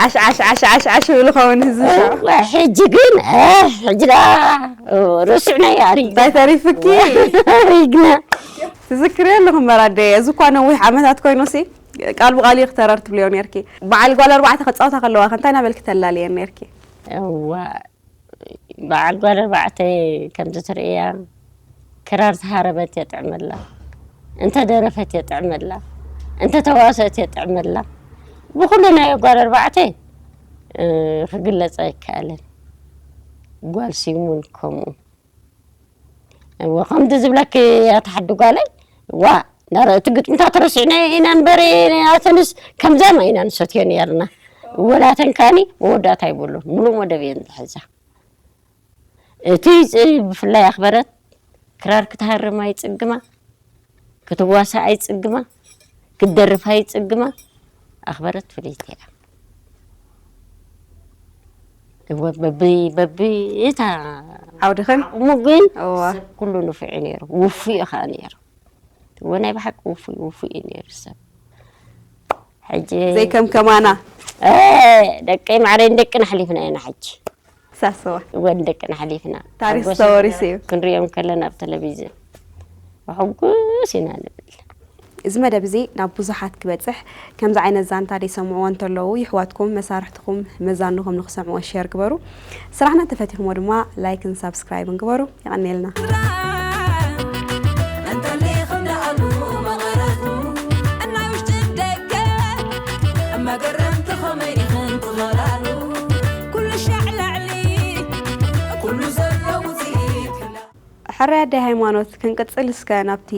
ዓሽ ዓሽ ዓሽ ዓሽ ዓሽ ይብሉ ኸውን ህዝቢ ሸዋ ሕጂ ግን ሕጂ ዳ ርስዕናዮ ኣሪግና እንታይ ተሪፍኪ ኣሪግና ትዝክርዮ ኣለኹ መራደ እዚ እኳ ነዊሕ ዓመታት ኮይኑ ሲ ቃል ብቃል እዩ ክተረር ትብልዮ ነርኪ በዓል ጓል ኣርባዕተ ከፃውታ ከለዋ ከ እንታይ ናበልኪ ተላልየን ነርኪ እዋ በዓል ጓል ኣርባዕተ ከምዚ ትርእያ ክራር ተሃረበት የጥዕመላ እንተ ደረፈት የጥዕመላ እንተ ተዋሰት የጥዕመላ ብኩሉ ናይ ጓል ኣርባዕተ ክግለፅ ኣይከኣልን ጓል ሲሙን ከምኡ እወ ከምዚ ዝብለኪ ኣታ ሓዲ ጓለይ ዋ ናረ እቲ ግጥምታት ረሲዕና ኢና እምበር ኣተንስ ከምዛማ ኢና ንሰትዮ ነርና እወ ናተን ካኒ መወዳእታ ይብሉን ሙሉእ መደብ እየን ዝሕዛ እቲ ብፍላይ ኣኽበረት ክራር ክትሃርም ኣይጽግማ ክትዋሳእ ኣይጽግማ ክትደርፍ ኣይጽግማ ኣኽበረት ፍልይቲ እያ እወ በቢ በቢ እታ ዓውድኽን ዓቕሙ ግን እወ ሰብ ኩሉ ንፉዕ እዩ ነይሩ ውፉእ እዩ ከዓ ነይሩ እወ ናይ ብሓቂ ውፉይ ውፉይ እዩ ነይሩ ሰብ ሕጂ ዘይከም ከማና ደቀይ ማዕረይን ደቅን ኣሕሊፍና ኢና ሕጂ ሳሰዋ እወ ንደቅና ሓሊፍና ታሪኽ ሓጎስ ዝተወሪሱ እዩ። ክንሪኦም ከለና ኣብ ቴሌቪዝን ብሕጉስ ኢና ንብል። እዚ መደብ እዚ ናብ ብዙሓት ክበፅሕ ከምዚ ዓይነት ዛንታ ዘይሰምዕዎ እንተለዉ ይሕዋትኩም መሳርሕትኩም መዛንኹም ንክሰምዕዎ ሸር ግበሩ። ስራሕና እንተፈቲኹሞ ድማ ላይክን ሳብስክራይብን ግበሩ። የቐንየልና። እንተሊኽም ደኣሉ መቐረቱ እናይ ውሽጢ ደገ መገረምቲ ኸመይ ኢኽን ትኸላሉ ኩሉ ሻዕ ላዕሊ ኩሉ ዘሎ ውፅኢት ክላ ሕራይ ኣደይ ሃይማኖት ክንቅፅል እስከ ናብቲ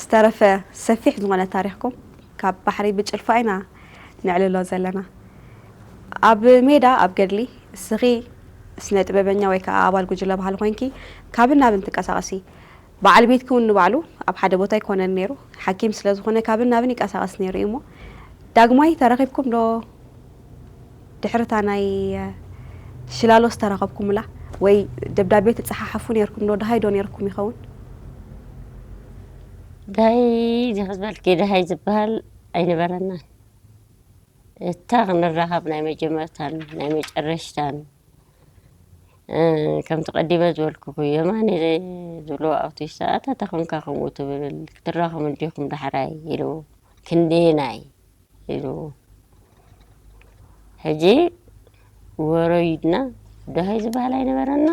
ዝተረፈ ሰፊሕ ዝኾነ ታሪኽኩም ካብ ባሕሪ ብጭልፋ ኢና ነዕልሎ ዘለና። ኣብ ሜዳ ኣብ ገድሊ እስኺ ስነ ጥበበኛ ወይ ከዓ ኣባል ጉጅለ ባህሊ ኮይንኪ ካብን ናብን ትንቀሳቐሲ። በዓል ቤትኪ እውን ንባዕሉ ኣብ ሓደ ቦታ ኣይኮነን ነይሩ፣ ሓኪም ስለ ዝኾነ ካብን ናብን ይንቀሳቐስ ነይሩ እዩ እሞ ዳግማይ ተራኺብኩም ዶ? ድሕሪ እታ ናይ ሽላሎ ዝተራኸብኩምላ ወይ ደብዳቤ ትጸሓሓፉ ነይርኩም ዶ? ደሃይ ዶ ነይርኩም ይኸውን? ደሃይ እዚ ክዝበልኪ ደሃይ ዝበሃል ኣይነበረናን። እታ ክንራኸብ ናይ መጀመርታን ናይ መጨረሽታን ከምቲ ቀዲመ ዝበልኩኹ የማነ ዝብልዎ ኣውቶቡስ ኣታ ተኾንካ ከምኡ ትብል ክትራኸቡ እንዲኹም ዳሕራይ ኢሉ ክንደየናይ ኢሉ ሕጂ ወረይድና ደሃይ ዝበሃል ኣይነበረና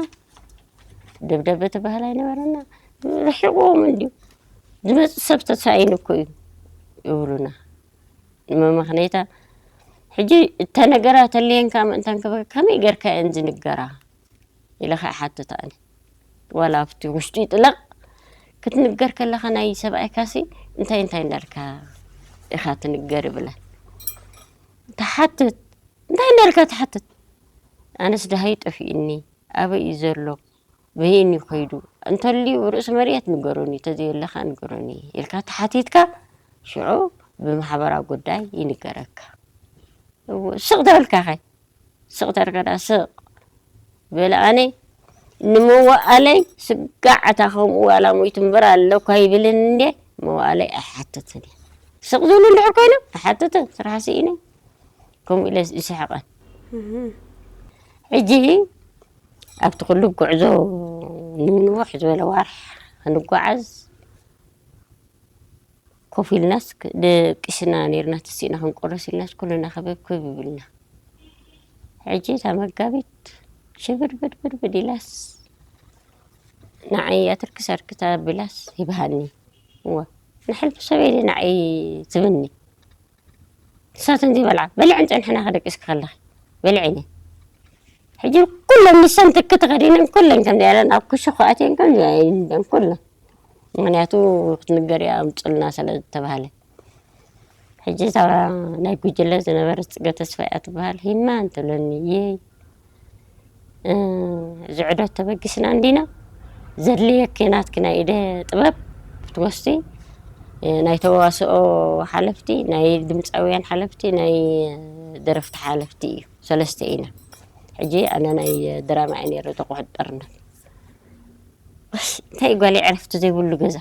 ደብዳቤ ትበሃል ኣይነበረና ርሒቕዎም እንድዩ ዝመፅእ ሰብ ተሳኢኑ እኮ እዩ ይብሉና መመኽነይታ ሕጂ እተነገራ ተልየንካ ምእንታን ክበ ከመይ ገርካ እየን ዝንገራ ኢለ ከዓ ሓትት ኣነ ዋላ ኣብቲ ውሽጡ ይጥለቕ ክትንገር ከለኻ ናይ ሰብኣይካሲ እንታይ እንታይ እንዳልካ ኢኻ ትንገር ይብለን ትሓትት እንታይ እንዳልካ ትሓትት ኣነስ ደሃይ ጠፊእኒ ኣበይ እዩ ዘሎ በየን እዩ ከይዱ እንተልዩ ርእሲ መሬት ንገሩኒ ተዘየለካ ንገሩኒ ኢልካ ተሓቲትካ ሽዑ ብማሕበራዊ ጉዳይ ይንገረካ እዎ ስቕ ተበልካ ኸ ስቕ ተርከዳ ስቕ በለ ኣነ ንመዋኣለይ ስጋዕ እታ ከምኡ ዋላ ሞይቱ እምበር ኣለኳ ይብልን እንዴ መዋኣለይ ኣይሓትትን እየ ስቕ ዝብሉ እንድሕር ኮይኖም ኣይሓትትን ስራሕ ስኢነ ከምኡ ኢለ ይስሕቐን ሕጂ ኣብቲ ኩሉ ጉዕዞ ንንውሕ ዝበለ ዋርሕ ክንጓዓዝ ኮፍ ኢልናስ ደቂስና ነርና ተሲእና ክንቆረስ ኢልናስ ኩልና ክብብ ክብብ ይብልና ሕጂ እታ መጋቢት ሽብድብድብድብድ ኢላስ ንዓይ ኣትርክስ ኣርክት ኣቢላስ ይብሃኒ እወ ንሕልፊ ሰበይ ድየ ንዓይ ትብኒ ንሳተን ዘይበልዓ በልዐን ፀንሐና ከደቂስኪ ከለኺ በልዒኒ ሕጂ ኩለን ንሰን ትክ ተኸዲነን ኩለን ከምዚ ኢለን ኣብ ክሹ ክኣትየን ከምዚ ኢለን ኩለን ምክንያቱ ክትንገር እያ ኣምፅልና ስለ ዝተባሃለ ሕጂ እታ ናይ ጉጅለ ዝነበረት ፅገ ተስፋ እያ ትበሃል ሂማ እንትብለኒ የይ ዝዕደት ተበጊስና እንዲና ዘድልየኪ ናትኪ ናይ ኢደ ጥበብ ክትወስዲ ናይ ተዋስኦ ሓለፍቲ ናይ ድምፃውያን ሓለፍቲ ናይ ደረፍቲ ሓለፍቲ እዩ ሰለስተ ኢና ሕጂ ኣነ ናይ ድራማ እየ ነይረ ተቆሕጠርነት እንታይ ጓል ዕረፍቲ ዘይብሉ ገዛ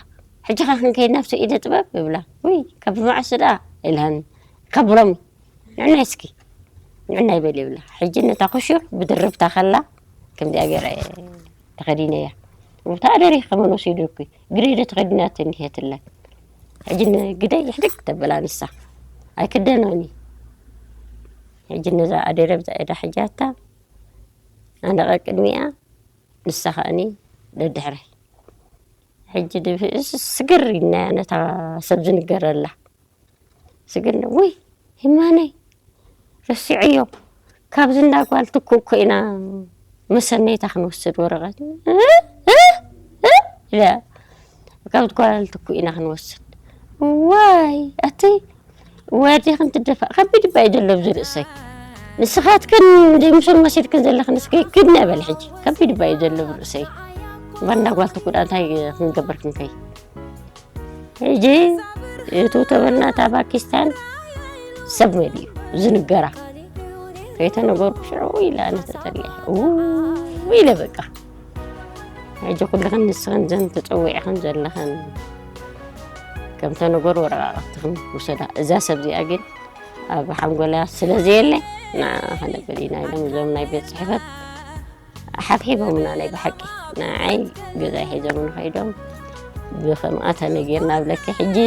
ሕጂ ኸ ክንከይድ ናብቲ ኢደ ጥበብ ይብላ ውይ ካብ መዓስ ደኣ ኢልሃኒ ካብ ብሎሚ ንዕናይ እስኪ ንዕናይ በል ይብላ ሕጂ ነታ ክሹር ብድርብታ ከላ ከምዚኣ ገይረ ተኸዲነያ ውታ ደሪኽ ከመን ወሲዱኪ ግደይ ዶ ተኸዲናቶ እኒሄትለን ሕጂ ንግደይ ሕድግ ተበላ ንሳ ኣይክደኖኒ ሕጂ ነዛ ኣደረ ብዛ ኢዳ ሕጃታ ኣነ ቀቅድሚኣ ንሳ ከኣኒ ደድሕረይ ሕጂ ስግር ኢልናያ ነታ ሰብ ዝንገረላ ስግር ውይ ሂማነይ ረሲዐዮ ካብዚ እንዳ ጓል ትኩ እኮ ኢና መሰነይታ ክንወስድ ወረቐት ካብዚ ጓል ትኩ ኢና ክንወስድ ዋይ ኣቲ ወዲ ክንትደፋእ ከቢድ ባይ ዘሎ ኣብዚ ርእሰይ ንስኻትክን ደይ ምሶም መሲልክን ዘለኽን እስኪ ክድነ በል ሕጂ ከቢድ ባይ ዘሎ ብርእሰይ እምበር እንዳ ጓል ትኩ ዳ እንታይ ክንገብር ክንከይ ሕጂ እቱ ተበልና እታ ፓኪስታን ሰብ መሊኡ ዝንገራ ከይተነገርኩ ሽዑ ኢለ ኣነ ተጠሊዐ እው ኢለ በቃ ሕጂ ኩልኽን ንስኽን ዘን ተፀዊዕኽን ዘለኽን ከም ተነገሩ ወረቃቅትኽን ውሰዳ እዛ ሰብ እዚኣ ግን ኣብ ሓንጎላ ስለ ዘየለ ንዓ ከነብል ኢና ኢሎም እዞም ናይ ቤት ጽሕፈት ሓብሒቦምና። ናይ ብሓቂ ንዓይ ገዛይ ሒዞም ንኸይዶም ብኸምኣ ተነጊርና ብለኪ ሕጂ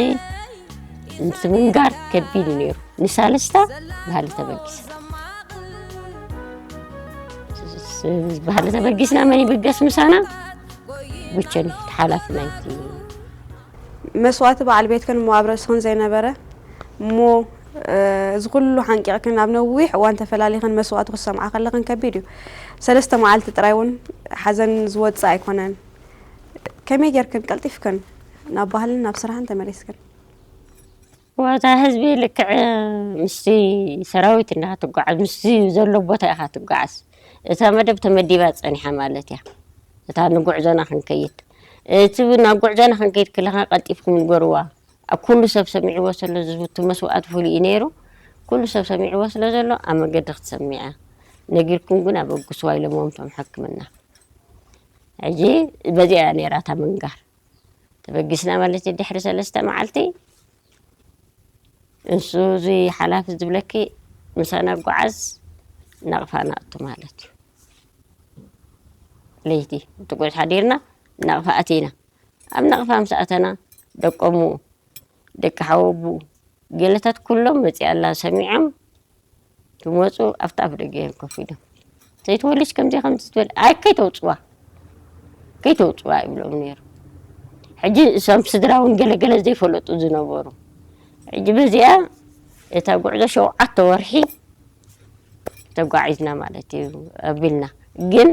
ምስ ምንጋር ከቢድ እዩ ነይሩ። ንሳልስታ ባህሊ ተበጊስና። ስ-፣ ስ-፣ ባህሊ ተበጊስና መን ይብገስ ምሳና? ጉቸን ሓላፊ ናይቲ መስዋእቲ በዓል ቤትክን እሞ ኣብ ርእስኽን ዘይነበረ እሞ፣ እ፣ እዚ ኩሉ ሓንቂቕክን ኣብ ነዊሕ እዋን ተፈላሊኽን መስዋእቲ ክሰምዓ ከለኽን ከቢድ እዩ። ሰለስተ መዓልቲ ጥራይ እውን ሓዘን ዝወጽእ ኣይኮነን። ከመይ ጌርክን ቀልጢፍክን ናብ ባህልን ናብ ስራሕን ተመሊስክን? ዋታ ህዝቢ ልክዕ ምስቲ ሰራዊት እንዲኻ ትጓዓዝ፣ ምስቲ ዘሎ ቦታ ኢኻ ትጓዓዝ። እታ መደብ ተመዲባ ጸኒሓ ማለት እያ። እታ ንጉዕዞና ክንከይድ፣ እቲ ናብ ጉዕዞና ክንከይድ ከለኻ ቀልጢፍኩም ንገርዋ። ኣብ ኩሉ ሰብ ሰሚዕዎ ስለ ዝህቡ እቲ መስዋእቲ ፍሉይ እዩ ነይሩ። ኩሉ ሰብ ሰሚዕዎ ስለ ዘሎ ኣብ መገዲ ክትሰምዕ እያ። ነጊርኩም ግን ኣበግስዋ ኢሎምዎም እቶም ሕክምና። ሕጂ በዚኣ እያ ነይራ እታ ምንጋር። ተበጊስና ማለት እዩ። ድሕሪ ሰለስተ መዓልቲ እንሱ እዚ ሓላፊ ዝብለኪ ምሳና ጓዓዝ ናቕፋ ናእቱ ማለት እዩ። ለይቲ ትጉዕዝ ሓዲርና ናቕፋ ኣቲና። ኣብ ናቕፋ ምስ ኣተና ደቆሙ፣ ደቂ ሓወቡ፣ ገለታት ኩሎም መጺኣላ ሰሚዖም ክመጹ ኣብቲ ኣፍ ደገ እዮም ኮፍ ኢሎም። ዘይትወልጅ ከምዚ ከምዚ ትበል፣ ኣይ ከይተውጽዋ፣ ከይተውጽዋ ይብሎም ነይሩ። ሕጂ እሶም ስድራ እውን ገለገለ ዘይፈለጡ ዝነበሩ። ሕጂ በዚኣ እታ ጉዕዞ ሸውዓተ ወርሒ ተጓዒዝና ማለት እዩ ኣቢልና። ግን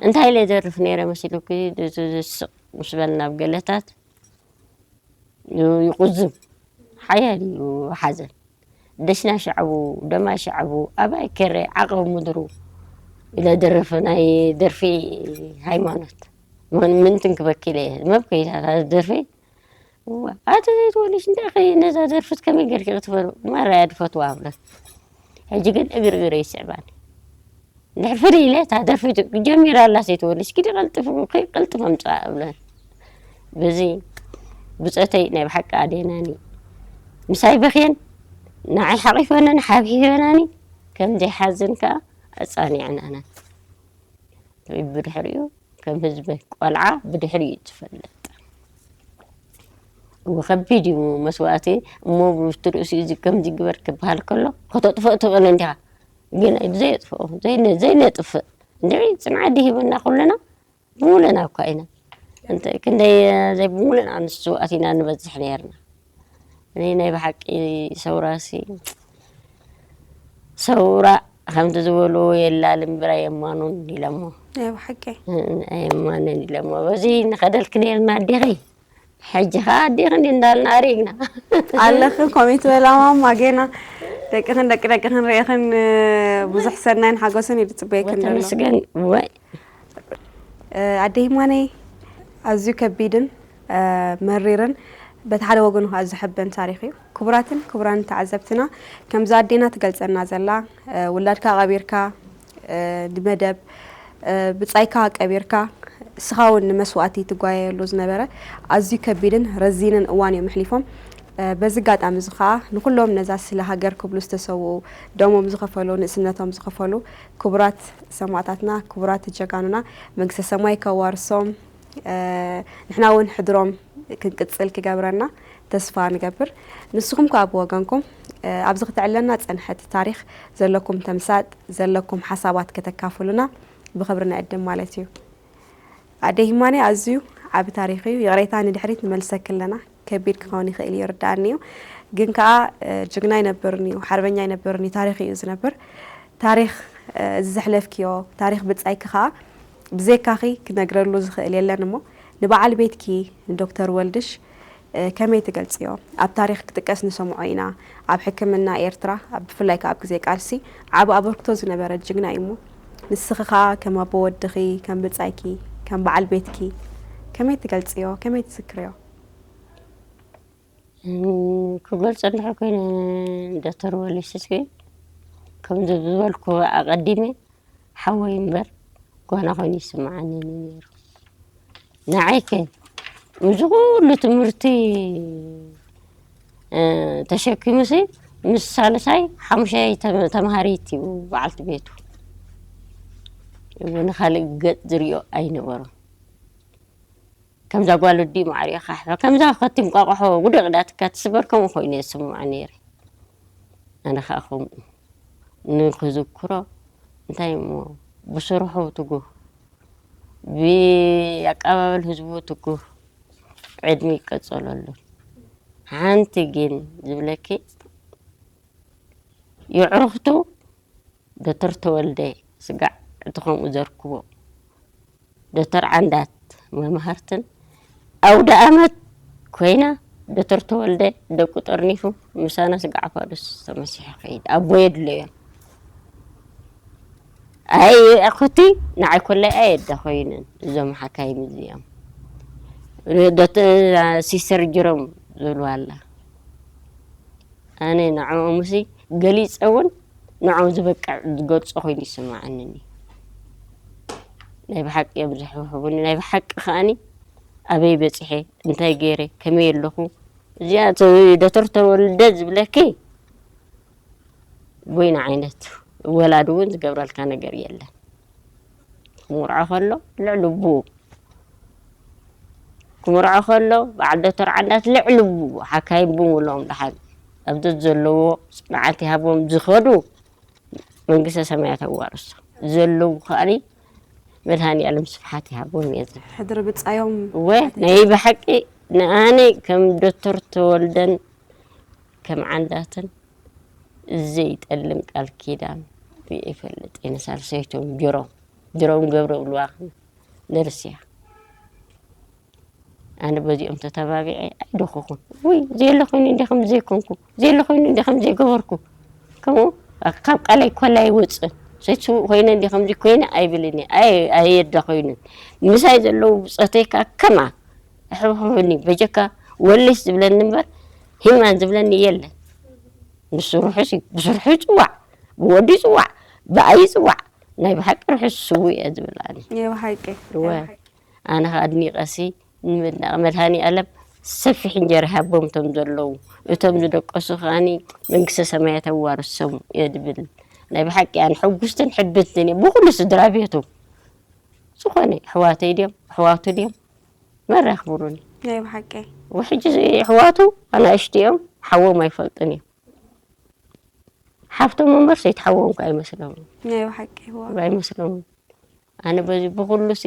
እንታይ ኢለ ዘርፍ ነይረ መሲሉኪ? እዚ ዝስቕ ምስ በልና ኣብ ገለታት ዩ-፣ ይቁዝም። ሓያል እዩ ሓዘን። ደሽና ሸዕቡ፣ ደማ ሸዕቡ፣ ኣባይ ከረ ዓቐብ ምድሩ ኢለ ደረፈ ናይ ደርፊ ሃይማኖት። ምን-፣ ምንትን ክበኪለ መብከይታ ደርፊ። እዋ፣ ኣቲ ዘይትወልሽ እንታይ ኸ ነዛ ደርፍት ከመይ ገርኪ ክትፈሩ? ማራ እያ ድፈትዋ ኣብለት። ሕጂ ግን እግርግረ ይስዕባኒ። እንድሕር ፍልይ ኢለ እታ ደርፊ ጀሚራ ኣላ ዘይትወልሽ፣ ኪዲ ቀልጥፍ፣ ከይ ቀልጥፍ ኣምጽኣ እብለን። በዚ ብጾተይ ናይ ብሓቂ ኣዴናኒ ምሳይ በኽየን፣ ንዓይ ሓቒፈነን፣ ሓብሒበናኒ፣ ከም ዘይሓዝን ከኣ ኣጻኒዐናናን። ብድሕሪኡ ከም ህዝቢ ቆልዓ ብድሕሪኡ እዩ ዝፈልጥ። እወ፣ ከቢድ እዩ መስዋእቲ። እሞ ብቲ ርእሲኡ እዚ ከምዚ ግበር ክበሃል ከሎ፣ ከተጥፍኦ ትኽእል እንዲኻ። ግን ብዘየጥፍኦ፣ ዘይነ-፣ ዘይነጥፍእ። እንድዒ ጽንዓት ድሂበና ኩልና፣ ብሙሉእና እኳ ኢና። እንተ ክንደይ፣ ዘይብሙሉእና ንሱ ኣቲና ንበዝሕ ነይርና። እኔ ናይ ብሓቂ ሰውራሲ፣ ሰውራ ከምቲ ዝበልዎ የላል እምበር ኣየማኑን ኢለሞ። ናይ ብሓቂ። እ-፣ ኣየማንን ኢለሞ። በዚ ንኸደልክ ነይርና ኣዴኺ። ሕጂ ኸዓ ኣዴኺ እንዲ እንዳልና ኣሪግና። ኣለኽን ኮሜንት በላ ማማ፣ ጌና ደቅኽን ደቂ ደቅኽን ርኢኽን፣ እ፣ ብዙሕ ሰናይን ሓጎስን እዩ ዝጽበየክን ዘሎ። ተመስገን። ወይ። እ፣ ኣደ ሂማነይ፣ ኣዝዩ ከቢድን፣ እ፣ መሪርን በቲ ሓደ ወገኑ ኸዓ ዘሐበን ታሪኽ እዩ። ክቡራትን ክቡራን ተዓዘብትና፣ ከምዚ ኣዴና ትገልጸና ዘላ፣ እ፣ ውላድካ ቀቢርካ፣ እ፣ ንመደብ፣ እ፣ ብጻይካ ቀቢርካ፣ እስኻ እውን ንመስዋእቲ ትጓየየሉ ዝነበረ ኣዝዩ ከቢድን ረዚንን እዋን እዮም ኣሕሊፎም። እ፣ በዚ ኣጋጣሚ እዚ ኸዓ ንኹሎም ነዛ ስለ ሃገር ክብሉ ዝተሰውኡ፣ ደሞም ዝኸፈሉ፣ ንእስነቶም ዝኸፈሉ ክቡራት ሰማእታትና፣ ክቡራት ጀጋኑና፣ መንግስተ ሰማይ ከዋርሶም። እ፣ ንሕና እውን ሕድሮም ክንቅጽል ክገብረና ተስፋ ንገብር። ንስኹም ከኣ ብወገንኩም፣ እ፣ ኣብዚ ክተዕለና ጸንሐት ታሪኽ ዘለኩም ተምሳጥ፣ ዘለኩም ሓሳባት ከተካፍሉና ብኽብሪ ንዕድም ማለት እዩ። ኣደ ሂማኔ፣ ኣዝዩ ዓቢ ታሪኽ እዩ። ይቕሬታ ንድሕሪት ንመልሰኪ ኣለና። ከቢድ ክኸውን ይኽእል እዩ፣ ይርድኣኒ እዩ። ግን ከኣ፣ እ፣ ጅግና ኣይነብርን እዩ፣ ሓርበኛ ኣይነብርን እዩ፣ ታሪኽ እዩ ዝነብር። ታሪኽ፣ እ፣ እዚ ዘሕለፍክዮ፣ ታሪኽ ብጻይኪ ከኣ ብዘይካኺ ክነግረሉ ዝኽእል የለን እሞ፣ ንበዓል ቤትኪ ንዶክተር ወልድሽ፣ እ፣ ከመይ ትገልጽዮ? ኣብ ታሪኽ ክጥቀስ ንሰምዖ ኢና። ኣብ ሕክምና ኤርትራ፣ ኣብ፣ ብፍላይ ከኣ ኣብ ግዜ ቃልሲ ዓቢ ኣበርክቶ ዝነበረ ጅግና እዩ እሞ፣ ንስኺ ከኣ ከም ኣቦ ወድኺ፣ ከም ብጻይኪ፣ ከም በዓል ቤትኪ ከመይ ትገልጽዮ? ከመይ ትዝክርዮ? እም፣ ክገልጾ እንድሕር ኮይነ፣ ዶክተር ወልድሽ ተስፍየ፣ ከምዚ ዝበልኩ ኣቐዲመ፣ ሓወይ እምበር ጓና ኮይኑ ይስምዓኒ ነይሩ። ንዓይ ከ፣ እዚ ኩሉ ትምህርቲ፣ እ፣ ተሸኪሙሲ፣ ምስ ሳልሳይ ሓሙሻይ ተመ-፣ ተምሃሪት እዩ በዓልቲ ቤቱ። ንኻልእ ገጽ ዝሪኦ ኣይነበሮን። ከምዛ ጓል ወዲ ማዕሪኻ ሕፈ፣ ከምዛ ከቲ እንቋቑሖ ውድቕ ዳትካ ትስበር፣ ከምኡ ኮይኑ እየ ዝስምዖ ነይረ። ኣነ ኸዓ ከምኡ ንኽዝክሮ፣ እንታይ እሞ፣ ብስርሑ ትጉህ፣ ብኣቀባበል ህዝቡ ትጉህ፣ ዕድመ ይቀጸለሉ። ሓንቲ ግን ዝብለኪ፣ የዕሩኽቱ ዶክተር ተወልደ ስጋዕ፣ እቲ ከምኡ ዘርክቦ ዶክተር ዓንዳት መማህርትን፣ ኣውደ ኣመት ኮይና ዶክተር ተወልደ ደቁ ጠርኒፉ ምሳና ስጋዕ ፋዱስ ተመሲሑ ከይድ። ኣቦ የድለዮም። ኣይ፣ ኣኹቲ ንዓይ ኮላይ ኣየዳ ኮይንን እዞም ሓካይም እዚኦም። ዶክተር ሲስተር ጅሮም ዝብልዋ ኣላ። ኣነ ንዕኦምሲ ገሊጸ እውን ንዕኦም ዝበቅዕ ዝገልጾ ኮይኑ ይስምዓኒ። ናይ ብሓቂ እዮም ዝሕብሕቡኒ። ናይ ብሓቂ ከኣኒ ኣበይ በጺሐ፣ እንታይ ገይረ፣ ከመይ ኣለኹ፣ እዚኣ ተ-፣ ዶክተር ተወልደ ዝብለኪ፣ ቦይና ዓይነት ወላዲ እውን ዝገብረልካ ነገር የለን። ክምርዖ ከሎ ልዕሊ ብኡ፣ ክምርዖ ከሎ በዓል ዶክተር ዓንዳት ልዕሊ ብኡ፣ ሓካይም ብምልኦም ደሓን ኣብ ዘለዎ ጽንዓት ይሃቦም ዝኸዱ መንግስተ ሰማያት ኣዋርሶ፣ ዘለዉ ከኣኒ መድሃኒኣለም ስፍሓት ይሃቦም እየ ዝብል። ሕድሪ ብጻዮም እወ፣ ናይ ብሓቂ ንኣነ ከም ዶክተር ተወልደን ከም ዓንዳትን ዘይጠልም ቃል ኪዳን ርእየ ይፈልጥ እየ። ንሳልሰይቶም ጅሮም፣ ጅሮም ገብረ ብልዋ ነርስ እያ። ኣነ በዚኦም ተተባቢዐ ኣይደኸኹን። ውይ፣ ዘየለ ኮይኑ እንደ ከም ዘይኮንኩ፣ ዘየለ ኮይኑ እንደ ከም ዘይገበርኩ። ከምኡ ካብ ቃለይ ኮላ ኣይወፅን። ሰይቲ ስውእ ኮይነ እንደ ከምዚ ኮይነ ኣይብልን እየ። ኣይ-፣ ኣየደ ኮይኑን። ምሳይ ዘለዉ ብፆተይ ከዓ ከማ ኣሕብሕቡኒ። በጀካ ወለሽ ዝብለኒ እምበር ሂማን ዝብለኒ የለን። ንሱ ርሑስ እዩ። ብስርሑ ይፅዋዕ፣ ብወዱ ይፅዋዕ፣ ብኣይ ይፅዋዕ። ናይ ብሓቂ ርሑስ ስውእ እየ ዝብል ኣነ። ናይ ብሓቂ፣ እወ። ናይ ብሓቂ። ኣነ ኸኣ ኣድኒቐሲ ንመድነቒ መድሃኒኣለም ሰፊሕ እንጀራ ይሃቦም እቶም ዘለዉ። እቶም ዝደቀሱ ኸኣኒ መንግስተ ሰማያት ኣዋርሶም እየ ዝብል። ናይ ብሓቂ ኣነ ሕጉስትን ሕብንትን እየ ብኹሉ ስድራ ቤቱ። ዝኾነ ኣሕዋተይ ድዮም፣ ኣሕዋቱ ድዮም፣ መራ የኽብሩኒ። ናይ ብሓቂ። ወሕጂ ኣሕዋቱ ኣናእሽቱ እዮም፣ ሓዎም ኣይፈልጡን እዮም። ሓፍቶም እምበር ሰይቲ ሓዎም ከ ኣይመስሎምን። ናይ ብሓቂ፣ ዋው። ኣይመስሎምን። ኣነ በዚ ብኹሉሲ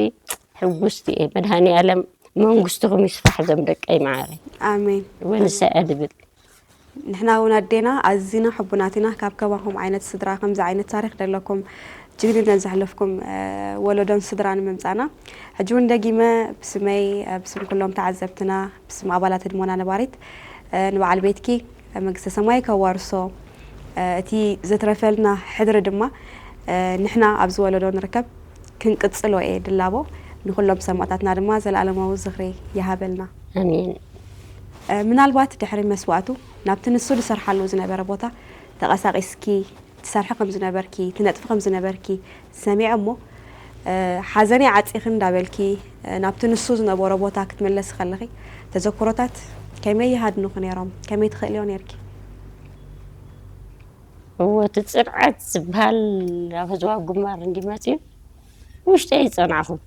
ሕጉስቲ እየ። መድሃኒኣለም መንግስትኹም ይስፋሕ እዞም ደቀይ መዓረይ። ኣሜን። ወንሳ እያ ድብል። ንሕና እውን ኣዴና ኣዚና ሕቡናት ኢና ካብ ከማኹም ዓይነት ስድራ፣ ከምዚ ዓይነት ታሪኽ ዘለኩም ጅግንነት ዘሕለፍኩም፣ እ፣ ወለዶን ስድራን ምምጻና። ሕጂ እውን ደጊመ ብስመይ፣ እ፣ ብስም ኩሎም ተዓዘብትና፣ ብስም ኣባላት ህድሞና ነባሪት፣ እ፣ ንበዓል ቤትኪ፣ እ፣ መንግስተ ሰማይ ከዋርሶ፣ እ፣ እቲ ዘትረፈልና ሕድሪ ድማ፣ እ፣ ንሕና ኣብዚ ወለዶ ንርከብ ክንቅጽሎ እየ ድላቦ። ንኹሎም ሰማእታትና ድማ ዘለኣለማዊ ዝኽሪ ይሃበልና። ኣሜን። እ፣ ምናልባት ድሕሪ መስዋእቱ ናብቲ ንሱ ዝሰርሓሉ ዝነበረ ቦታ ተቐሳቒስኪ ትሰርሒ ከም ዝነበርኪ፣ ትነጥፊ ከም ዝነበርኪ ሰሚዐ እሞ፣ እ፣ ሓዘነይ ዓጺኺ እንዳበልኪ፣ እ፣ ናብቲ ንሱ ዝነበሮ ቦታ ክትምለሲ ከለኺ፣ ተዘክሮታት ከመይ ይሃድኑኺ ነይሮም? ከመይ ትኽእልዮ ነይርኪ? እወ፣ እቲ ጽንዓት ዝበሃል ኣብ ህዝባዊ ግንባር እንዲ መጺኡ፣ ውሽጠይ ኣይጸናዕኹን።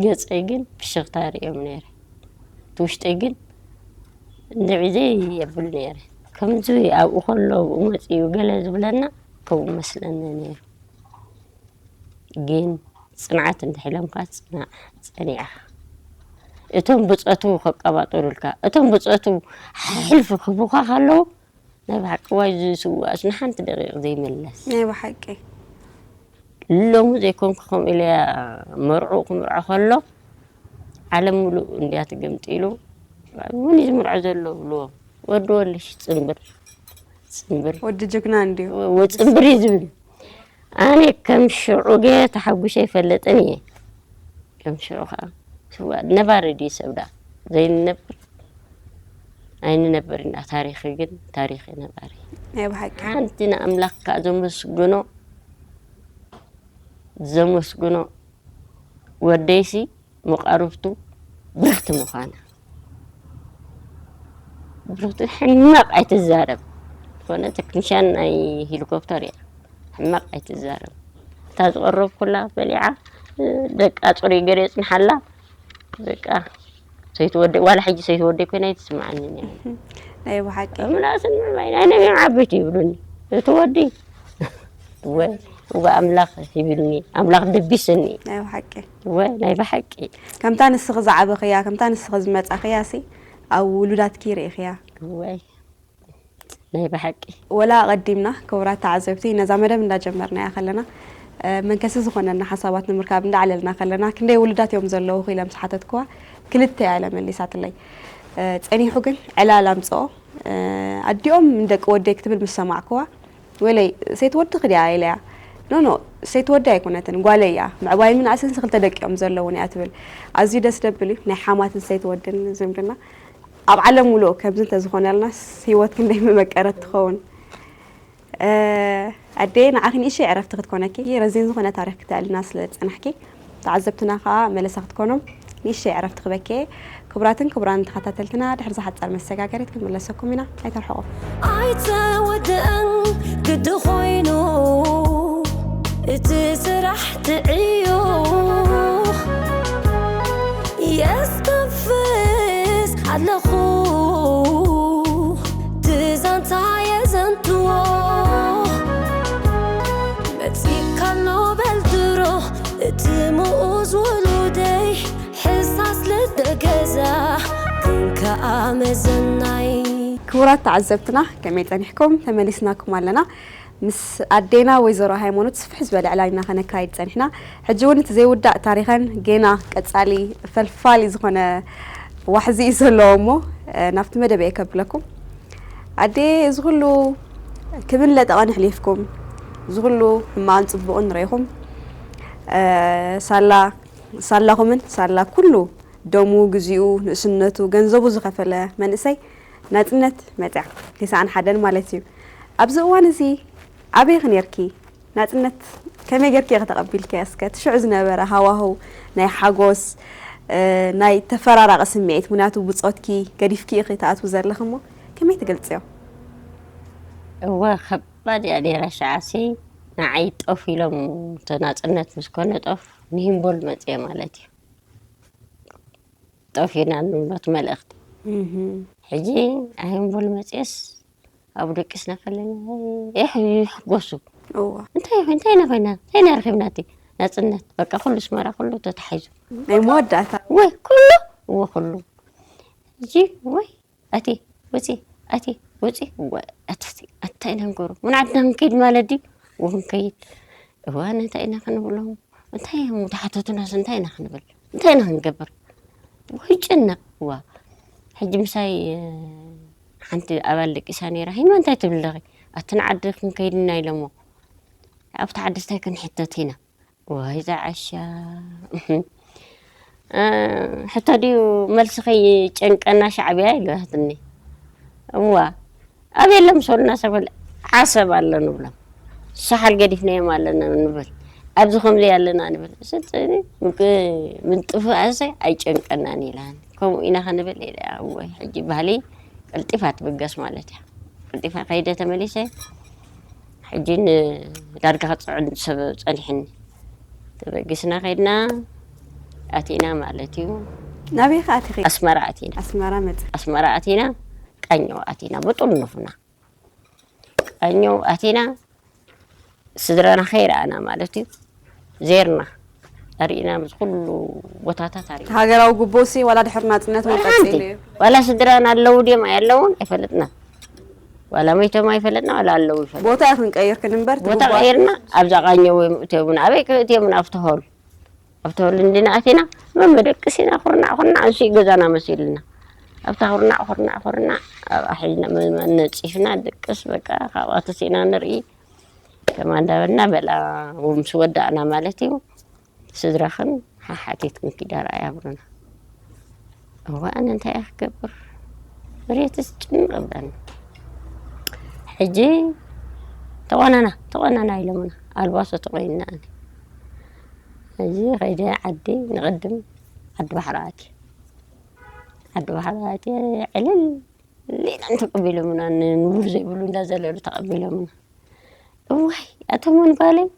ገጸይ ግን ፍሽኽታ ርእዮም ነይረ። እቲ ውሽጠይ ግን እንድዒ ዘየብል ነይረ። ከምዚ ኣብኡ ከሎ ኣብኡ መጺኡ ገለ ዝብለና ከምኡ መስለኒ ነይሩ። ግን ጽንዓት እንድሕለምካ ጽናዕ፣ ጸኒዕኻ። እቶም ብጸቱ ከቀባጥሩልካ፣ እቶም ብጸቱ ሕልፊ ክህቡኻ ከለዉ፣ ናይ ብሓቂ ዋይ ዝስዋእስ ንሓንቲ ደቂቕ ዘይምለስ። ናይ ብሓቂ። ሎሚ ዘይኮንኩ ከምኡ ኢለ እያ መርዑ ክምርዖ ከሎ፣ ዓለም ሙሉእ እንድያ ትገምጢሉ። እውን እዩ ዝምርዖ ዘሎ ብልዎ። ወዲ ወልሽ ጽንብር። ጽንብር። ወዲ ጅግና እንድዩ። ወ-፣ ጽንብር እዩ ዝብል። ኣነ ከም ሽዑ ገ ተሓጉሸ ኣይፈልጥን እየ። ከም ሽዑ ኸዓ ስዋ-፣ ነባሪ ድዩ ሰብ ደኣ? ዘይንነብር ኣይንነብር ኢና። ታሪኺ ግን ታሪኺ ነባሪ። ናይ ብሓቂ። ሓንቲ ንኣምላኽ ከኣ ዘመስግኖ፣ ዘመስግኖ ወደይሲ መቓርብቱ ብርኽቲ ምዃና። ብርኽቲ ሕማቕ ኣይትዛረብ። ዝኾነ ተክኒሻን ናይ ሄሊኮፕተር እያ። ሕማቕ ኣይትዛረብ። እታ ዝቐረብኩላ በሊዓ፣ ደቃ ጽሩይ ገለ የጽንሓላ። በቃ ሰይትወደይ፣ ዋላ ሕጂ ሰይትወደይ ኮይና ኣይትስምዓንን እያ። ናይ ብሓቂ። ምላስን ምርማይ ናይ ነቢም ዓበይቲ ይብሉኒ። እቲ ወዲ ወይ፣ እዋ ኣምላኽ ይብልኒ፣ ኣምላኽ ደቢስኒ። ናይ ብሓቂ። ወይ፣ ናይ ብሓቂ። ከምታ ንስኺ ዝዓበኽያ፣ ከምታ ንስኺ ዝመጻኽያ ሲ፣ ኣብ ውሉዳትኪ ርኢኽያ። ወይ፣ ናይ ብሓቂ። ወላ ኣቐዲምና፣ ክቡራት ተዓዘብቲ፣ ነዛ መደብ እንዳጀመርናያ ከለና፣ እ፣ መንከሲ ዝኾነና ሓሳባት ንምርካብ እንዳዕለልና ከለና፣ ክንደይ ውሉዳት እዮም ዘለዉኺ ኢለ ምስ ሓተትክዋ፣ ክልተ እያ ኢለ መሊሳትለይ። እ፣ ጸኒሑ ግን ዕላል ኣምጽኦ፣ እ፣ ኣዲኦም ንደቂ ወደይ ክትብል ምስ ሰማዕክዋ፣ ወለይ፣ ሰይቲ ወድኺ ድያ? ኢለያ። ኖ፣ ኖ፣ ሰይቲ ወዲ ኣይኮነትን፣ ጓለይ እያ። ምዕባይ ምንኣስንስ ክልተ ደቂ እዮም ዘለዉኒ እያ ትብል። ኣዝዩ ደስ ደብል እዩ፣ ናይ ሓማትን ሰይቲ ወድን ዝምድና። ኣብ ዓለም ሙሉእ ከምዚ እንተዝኾነልናስ ህይወት ክንደይ ምመቀረት ትኸውን። እ፣ ኣዴ፣ ንዓኺ ንእሽተይ ዕረፍቲ ክትኮነኪ፣ ረዚን ዝኾነ ታሪኽ ክተዕልና ስለ ዝጸናሕኪ፣ ተዓዘብትና ከኣ መለሳ ክትኮኖም ንእሽተይ ዕረፍቲ ክበኪ። ክቡራትን ክቡራን ተኸታተልትና፣ ድሕሪ ዝሓጻር መሰጋገሪት ክንምለሰኩም ኢና። ኣይተርሕቑ። ኣይተወድአን ግዲ ኮይኑ እቲ ስራሕ ትዕዮ የስተንፍስ ኣለኹ ትዛንታ የዘንትዎ መጺእካ ኣሎ በል ድሮ እቲ ምኡዝ ውሉደይ ሕሳስ ልደ ገዛ ግን ከኣ መዘናይ። ክቡራት ተዓዘብትና፣ ከመይ ጸኒሕኩም? ተመሊስናኩም ኣለና። ምስ ኣዴና ወይዘሮ ሃይማኖት ስፍሕ ዝበለ ዕላል ኢና ከነካይድ ጸኒሕና። ሕጂ እውን እቲ ዘይውዳእ ታሪኸን ጌና ቀጻሊ ፈልፋሊ ዝኾነ ዋሕዚ እዩ ዘለዎ እሞ፣ እ፣ ናብቲ መደብ እየ ከብለኩም። ኣዴ፣ እዚ ኩሉ ክብን ለጠቐን ኣሕሊፍኩም፣ እዚ ኩሉ ሕማቕን ጽቡቕን ርኢኹም፣ እ፣ ሳላ፣ ሳላኹምን ሳላ ኩሉ ደሙ፣ ግዜኡ፣ ንእስነቱ፣ ገንዘቡ ዝኸፈለ መንእሰይ ናጽነት መጽያ፣ ተስዓን ሓደን ማለት እዩ። ኣብዚ እዋን እዚ ኣበይ ኢኺ ኔርኪ? ናጽነት ከመይ ጌርኪ ኢኺ ተቐቢልክያ? እስከ እቲ ሽዑ ዝነበረ ሃዋህው ናይ ሓጎስ፣ እ፣ ናይ ተፈራራቒ ስምዒት፣ ምኽንያቱ ብጾትኪ ገዲፍኪ ኢኺ ትኣትዊ ዘለኺ እሞ፣ ከመይ ትገልጽዮ? እወ፣ ከባድ እያ ነይራ። ሽዓሲ ንዓይ ጦፍ ኢሎም፣ እቲ ናጽነት ምስ ኮነ ጦፍ፣ ንሂምቦል መጽየ ማለት እዩ። ጦፍ ኢና ንብሎ እቲ መልእኽቲ። እህ። ሕጂ ኣሂምቦል መጽየስ ኣብኡ ደቂስና ከለና፣ ይሕ-፣ ይሕጎሱ። እዋ። እንታይ ይኹን፣ እንታይ ኢና ኮይና፣ እንታይ ኢና ረኺብና? እቲ ናጽነት፣ በቃ ኩሉ ኣስመራ፣ ኩሉ ተታሒዙ። ናይ መወዳእታ። ወይ፣ ኩሉ፣ እወ፣ ኩሉ። ሕጂ፣ ወይ፣ ኣቲ፣ ውጺ፣ ኣቲ፣ ውጺ፣ ወ-፣ ኣቲ፣ ኣቲ፣ እንታይ ኢና ንገብሮ? ምን ዓድና ክንከይድ ማለት ድዩ? ወ-፣ ክንከይድ። እዋን እንታይ ኢና ክንብሎም? እንታይ እዮም ዝሓተቱናስ እንታይ ኢና ክንብል? እንታይ ኢና ክንገብር? ወይ ጭነቕ። እዋ። ሕጂ ምሳይ፣ እ፣ ሓንቲ ኣባል ደቂሳ ነይራ። ሂማ እንታይ ትብል ኣለኺ? ኣቲ ንዓዲ ክንከይድ ኢና ኢሎሞ። ኣብቲ ዓዲ እንታይ ክንሕተት ኢና? ዋይ ዝዓሻ። እ፣ ሕቶ ድዩ መልሲ ከይጨንቀና ሻዕብያ ኢልዋትኒ። እዋ፣ ኣብ የለ ምሰሉና ሰብ ዓሰብ ኣሎ ንብሎም። ሰሓል ገዲፍናዮም ኣለና ንብል። ኣብዚ ከምዚ ኣለና ንብል። ስልጠኒ ምንጥፍኣሰ ኣይጨንቀናን ኢላን። ከምኡ ኢና ክንብል ኢለ። እወ፣ ሕጂ ባህሊ ቀልጢፋ ትብገስ ማለት እያ። ቀልጢፋ ከይደ ተመሊሰ። ሕጂ ን-፣ ዳርጋ ክጽዕን ሰብ ጸኒሕኒ። ተበጊስና ከይድና ኣቲና ማለት እዩ። ናበይ ከ ኣቲኺ? ኣስመራ ኣቲና። ኣስመራ መጽ- ኣስመራ ኣቲና፣ ቃኘው ኣቲና፣ ብጥርኑፍና። ቃኘው ኣቲና፣ ስድራና ከይረኣና ማለት እዩ። ዜርና ኣርኢና፣ ምስ ኩሉ ቦታታት ኣርኢና። ሃገራዊ ጉቦ ሲ ዋላ ድሕሪ ናጽነት እውን ሓንቲ ቀጺሉ እዩ። ዋላ ስድራና ኣለዉ ድዮም ኣየለዉን ኣይፈለጥና። ዋላ መይቶም ኣይፈለጥና፣ ዋላ ኣለዉ ይፈለጥ። ቦታ ክንቀይር ክንንበር እቲ ቦታ ጉቦ ቀይርና፣ ኣብዛ ቃኘው እዮም እትዮምና። ኣበይ ከእትዮምና? ኣብቲ ሆል። ኣብቲ ሆል እንዲና ኣቲና፣ መመደቅስ ኢና፣ ኩርናዕ ኩርናዕ፣ ንሱ እዩ ገዛና መሲሉና። ኣብታ ኩርናዕ ኩርናዕ ኩርናዕ፣ ኣብኣ ሒዝና መ-፣ መ-፣ ነጺፍና፣ ድቅስ በቃ፣ ካብኣ ተሲእና ንርኢ። ከማ እንዳበልና በላ፣ ምስ ወዳእና ማለት እዩ። ስድራኽን ሓሓቲትክን ኪዳ ረኣያ ብሉና። እዋ፣ ኣነ እንታይ እየ ክገብር? መሬትስ ጭንቕ እብለኒ። ሕጂ ተቆነና፣ ተቆነና ኢሎምና። ኣልባሶ ተቆይንና ኣነ። ሕጂ ከይደ ዓዲ ንቕድም ዓዲ ባሕሪ ኣትየ። ዓዲ ባሕሪ ኣትየ ዕልል ሌላን ተቐቢሎምና፣ ንቡር ዘይብሉ እንዳዘለሉ ተቐቢሎምና። እዋይ ኣቶም ውን ጓለይ፣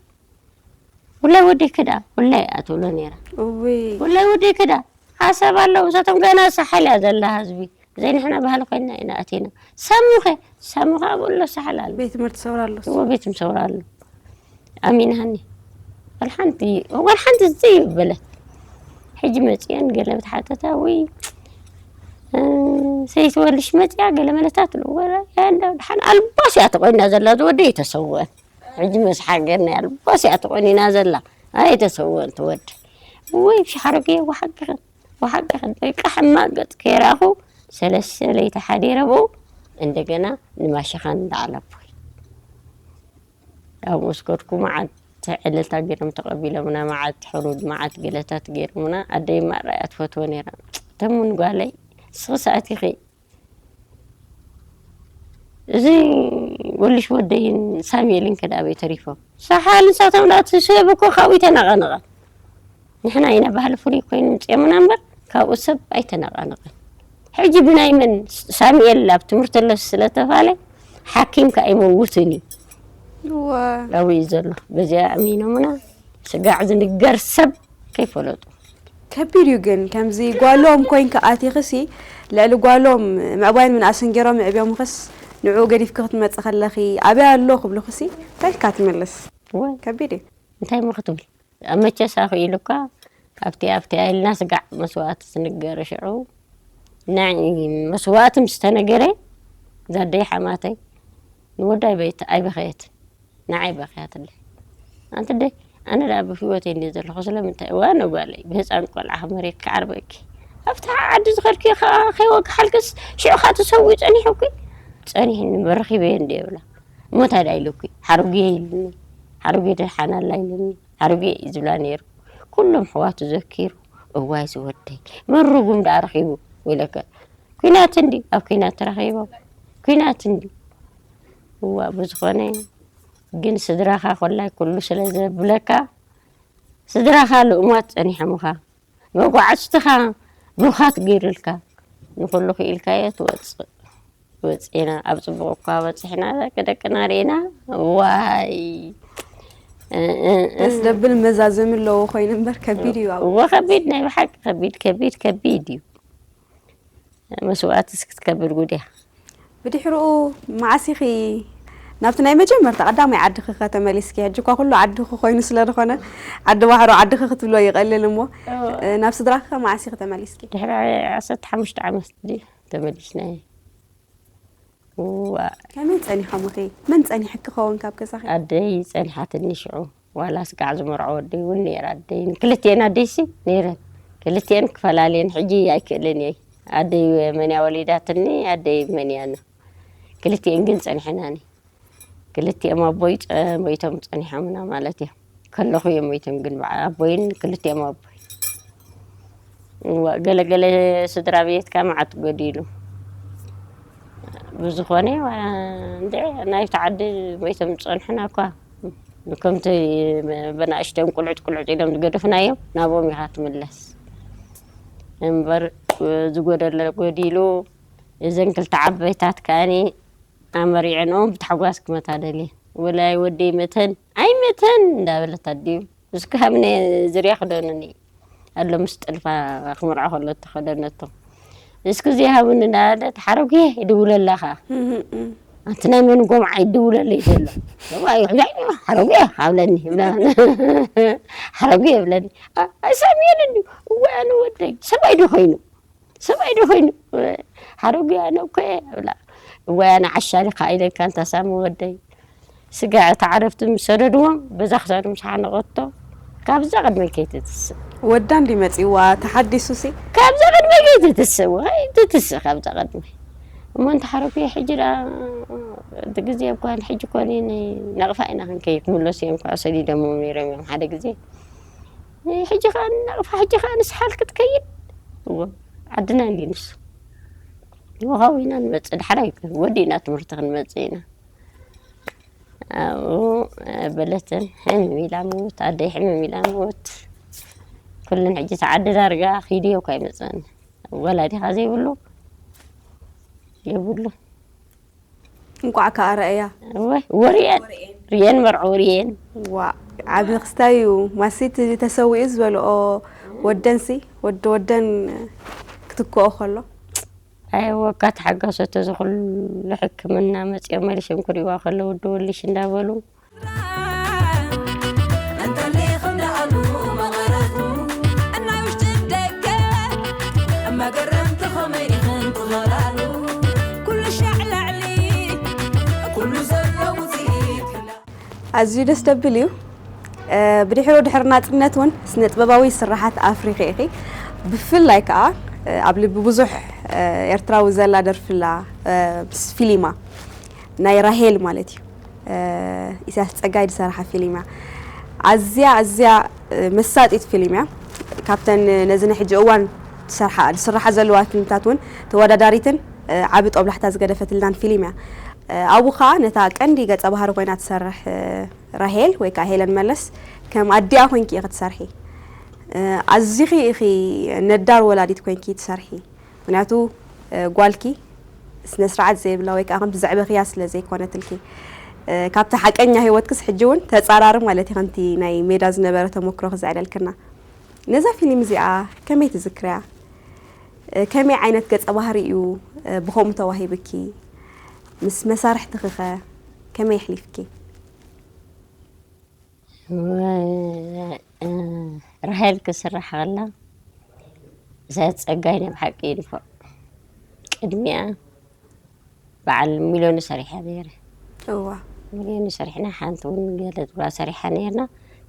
ውላይ ወደይ ክዳ ውላይ ኣትብሎ ነይራ። እውይ ውላይ ወደይ ክዳ ሓሳብ ኣለዉ። እሳቶም ገና ሳሓል እያ ዘላ ህዝቢ። ዘይ ንሕና ባህሊ ኮይንና ኢና ኣቲና። ሳሙኸ ሳሙኸ ኣብኡ ኣሎ ሳሓል ኣሎ። ቤት ትምህርቲ ሰውራ ኣሎ። እዎ ቤት ምሰውራ ኣሎ። ኣሚናኒ ዋል ሓንቲ ዋል ሓንቲ ዝይ በለት። ሕጂ መፅየን ገለ ብትሓተታ ወይ ሰይትወልሽ መፅያ ገለ መለታት ወላ ያንዳ ድሓን ኣልባስ እያ ተቆይና ዘላ ዝወደ የተሰወን። ሕጂ መስሓቅ ገርና ኣልባስ እያ ተቆኒና ዘላ። ኣይተሰወን ትወድ ወይ ሽሓረገ ወሓቅኽን ወሓቅኽን ደቂ ሕማቅ ገፅ ከይራኹ ሰለስተ ለይቲ ሓዲረ ብኡ እንደገና ንማሸኻን እንዳዓለቦይ ኣብ መስኮትኩ መዓት ዕልልታ ገይሮም ተቐቢሎምና፣ መዓት ሕሩድ፣ መዓት ገለታት ገይሮምና። ኣደይ ማራ እያ ትፈትዎ ነይራ። ተሙን ጓለይ ንስኺ ሰኣቲኺ እዚ ወልሽ ወደይን ሳሙኤልን ከዳ ኣበይ ተሪፎም? ሰሓል ንሳቶም ዳ ትስብ እኮ ካብኡ ይተነቐነቐ። ንሕና ኢና ባህሊ ፍሉይ ኮይኑ ምፅኦምና እምበር ካብኡ ሰብ ኣይተነቐነቐን። ሕጂ ብናይ መን ሳሙኤል ኣብ ትምህርቲ ኣሎ ስለተባለ ሓኪም ከኣ ይመውትን እዩ። እዋ ኣብኡ እዩ ዘሎ። በዚኣ ኣሚኖምና ስጋዕ ዝንገር ሰብ ከይፈለጡ። ከቢድ እዩ ግን ከምዚ ጓሎም ኮይንካ ኣቲኽሲ ልዕሊ ጓሎም ምዕባይን ምንኣስን ገይሮም ምዕብዮምኽስ ንዕኡ ገዲፍኪ ክትመፂ ከለኺ ኣበይ ኣሎ ክብሉኽሲ እንታይ ኢልካ ትምልስ? ወይ ከቢድ እዩ። እንታይ እሞ ክትብል ኣብ መቸስ ኣኽኢሉ እኳ ኣብቲ ኣብቲ ኢልና ስጋዕ መስዋእቲ ዝንገር ሽዑ ናይ መስዋእቲ ምስ ተነገረ ዛደይ ሓማተይ ንወዳይ በይት ኣይበኸየት ንዓይ በኽያትለይ ኣንቲ ደይ ኣነ ደኣ ብህይወተይ እንደ ዘለኹ ስለምንታይ እዋ ነጓለይ ብህፃን ቆልዓ ከመሬት ክዓርበኪ ኣብቲ ዓዲ ዝኸድኪ ከይወግሓልክስ ሽዑ ካ ተሰዊኡ ፀኒሑኪ ፀኒሕኒ መረኺበየ እንደ የብላ እሞ እንታይ ደኣ ኢሉኪ ሓረጉየ ኢሉኒ ሓረጉየ ደሓናላ ኢሉኒ ሓረጉየ እዩ ዝብላ ነይሩ ኩሎም ኣሕዋቱ ዘኪሩ እዋይ ዝወደይ መን ርጉም ደኣ ረኺቡ ኢለከ ኲናት እንዲ ኣብ ኲናት ተራኺቦም ኲናት እንዲ እዋ ብዝኾነ ግን ስድራኻ ኮላይ ኩሉ ስለ ዘብለካ ስድራኻ ልእማት ጸኒሖምኻ መጓዕዝትኻ ብሩኻት ገይሩልካ ንኹሉ ክኢልካዮ ትወጽእ ወጺና ኣብ ጽቡቕ እኳ በጺሕና ደቂ ደቅና ርኢና ዋይ ደስ ደብል መዛዘሚ ኣለዎ ኮይኑ እምበር ከቢድ እዩ ኣብኡ እወ ከቢድ ናይ ብሓቂ ከቢድ ከቢድ ከቢድ እዩ መስዋእትስ ክትከብር ጉድ እያ ብድሕርኡ መዓስ ኢኺ ናብቲ ናይ መጀመርታ ቀዳማይ ዓድኺ ከተመሊስኪ ሕጂ እኳ ኩሉ ዓድኺ ኮይኑ ስለ ዝኾነ ዓዲ ባሕሩ ዓድኺ ክትብሎ ይቐልል እሞ ናብ ስድራኺ ከ መዓስ ኢኺ ተመሊስኪ ድሕሪ ዓሰርተ ሓሙሽተ ዓመት ድዩ ተመሊስና እዋ ከመይ ጸኒሖምኺ መን ጸኒሕኪ ኸውን ካብ ገዛኺ ኣደይ ጸኒሓትኒ ሽዑ ዋላ ስጋዕ ዝመርዖ ወደይ እውን ነይራ ኣደይ ክልቲኤን ኣደይሲ ነይረን ክልቲኤን ክፈላለየን ሕጂ ኣይክእልን እየ ኣደይ መንያ ወሊዳትኒ ኣደይ መንያና ክልቲኤን ግን ጸኒሐናኒ ክልቲኦም ኣቦይ ሞይቶም ጸኒሖምና ማለት እዮም ከለኹ እዮም ሞይቶም ግን በዓ ኣቦይን ክልቲኦም ኣቦይ እዋ ገለገለ ስድራ ቤትካ መዓት ጎዲሉ ብዝኾነ እንደ ናይቲ ዓዲ ሞይቶም ዝጸንሑና እኳ ከምቲ በናእሽተን ቁልዕት ቁልዕት ኢሎም ዝገደፉና እዮም ናብኦም ኢኻ ትምለስ እምበር ዝጎደለ ጎዲሉ እዘን ክልተ ዓበይታት ከኣኒ ኣመሪዐንኦም ብታሕጓስ ክመታ ደልየ ወላይ ወደይ መተን ኣይመተን እንዳበለት ኣዲኡ እስኪ ሃብነ ዝርያ ክደኑኒ ኣሎ ምስ ጥልፋ ክምርዖ ከሎ ተኸደነቶ እስኪ ዘይሃቡኒ እንዳበለት ሓረጉየ ይድውለላ ኸዓ ኣንቲ ናይ መን ጎምዓ ይድውለለይ ዘሎ ሓረጉየ ሓብለኒ ሓረጉየ ይብለኒ ኣይሰምየን እንዲ እወ ኣነ ወደይ ሰብኣይ ዶ ኮይኑ ሰብኣይ ዶ ኮይኑ ሓረጉያ ነኮ እብላ እዋይ ኣነ ዓሻ ዲኻ ኢለካ እንታ ሳሚ ወደይ ስጋ እታ ዓረፍቲ ምስ ሰደድዎም በዛ ክሳዶም ዝሓነቐቶ ካብዛ ቅድመይ ከይትትስእ ወዳ እንዲ መፂዋ ተሓዲሱሲ ካብዛ ቅድመይ ከይትትስእ ወይ ትትስእ ካብዛ ቅድመይ እሞ እንተ ሓረጉየ ሕጂ ደኣ እቲ ግዜ እኳ ሕጂ ኮነ ነቕፋ ኢና ክንከይ ክምለሱ እዮም ከዓ ሰዲዶምዎም ነይሮም እዮም ሓደ ግዜ ሕጂ ከዓ ነቕፋ ሕጂ ከዓ ንስሓል ክትከይድ እዎ ዓድና እንዲ ንሱ ወኻዊና ንመፅእ ዳሕራይ ወዲእና ትምህርቲ ክንመፅእ ኢና ኣብኡ በለትን ሕምም ኢላ ምውት ኣደይ ሕምም ኢላ ምውት ኩለን ሕጂ ተዓዲ ዳርጋ ኪድዮ እኳ ይመፅእን ወላዲኻ ዘይብሉ የብሉ እንቋዕ ከዓ ረእያ። ወርየን ርየን መርዑ ርየን ዋ ዓቢ ክስታይ እዩ። ማሲት ተሰዊኡ ዝበልኦ ወደንሲ ወዲ ወደን ክትክኦ ከሎ ኣይ ወካ ተሓጋሶ ተዚ ኩሉ ሕክምና መፅኦም መሊሾም ክሪእዋ ከለዉ ደወልሽ እንዳበሉ እንተሊኽም ደኣሉ መቐረቱ እናውሽጥን ደገ መገረምቲ ኸመይ ኢኽን ትኸላሉ ኩሉ ሻዕ ላዕሊ ኩሉ ዘሎ ውፅኢት ኣዝዩ ደስ ደብል እዩ። ብድሕሩ ድሕሪ ናፅነት እውን ስነ ጥበባዊ ስራሓት ኣፍሪኺ ኢኺ። ብፍላይ ከዓ ኣብ ልቢ ብዙሕ ኤርትራዊ ዘላ ደርፍላ ምስ ፊሊማ ናይ ራሄል ማለት እዩ። ኢሳያስ ፀጋይ ዝሰርሓ ፊልም እያ። ኣዝያ ኣዝያ መሳጢት ፊልም እያ። ካብተን ነዚ ናይ ሕጂ እዋን ዝስርሓ ዘለዋ ፊልምታት እውን ተወዳዳሪትን ዓቢ ጦብላሕታ ዝገደፈትልናን ፊልም እያ። ኣብኡ ከዓ ነታ ቀንዲ ገፀ ባህሪ ኮይና ትሰርሕ ራሄል ወይ ከዓ ሄለን መለስ ከም ኣዲኣ ኮይንኪ ኢኺ ትሰርሒ። ኣዚኺ ኢኺ ነዳር ወላዲት ኮይንኪ ትሰርሒ። ምክንያቱ ጓልኪ ስነ ስርዓት ዘይብላ ወይ ከዓ ከምቲ ዘዕበኽያ ስለ ዘይኮነትልኪ ካብቲ ሓቀኛ ህይወትክስ ሕጂ እውን ተፃራሪ ማለት እዩ ከምቲ ናይ ሜዳ ዝነበረ ተመክሮ ክዘዕደልክና ነዛ ፊልም እዚኣ ከመይ ትዝክርያ ከመይ ዓይነት ገፀ ባህሪ እዩ ብከምኡ ተዋሂብኪ ምስ መሳርሕትኺኸ ከመይ ኣሕሊፍኪ ራሄል ክስራሕ ከላ እዛ ፀጋይ ናይ ብሓቂ ይድፎ ቅድሚያ በዓል ሚሊዮን ሰሪሐ ነይረ እዋ ሚሊዮን ሰሪሕና ሓንቲ እውን ገለ ትብላ ሰሪሓ ነይርና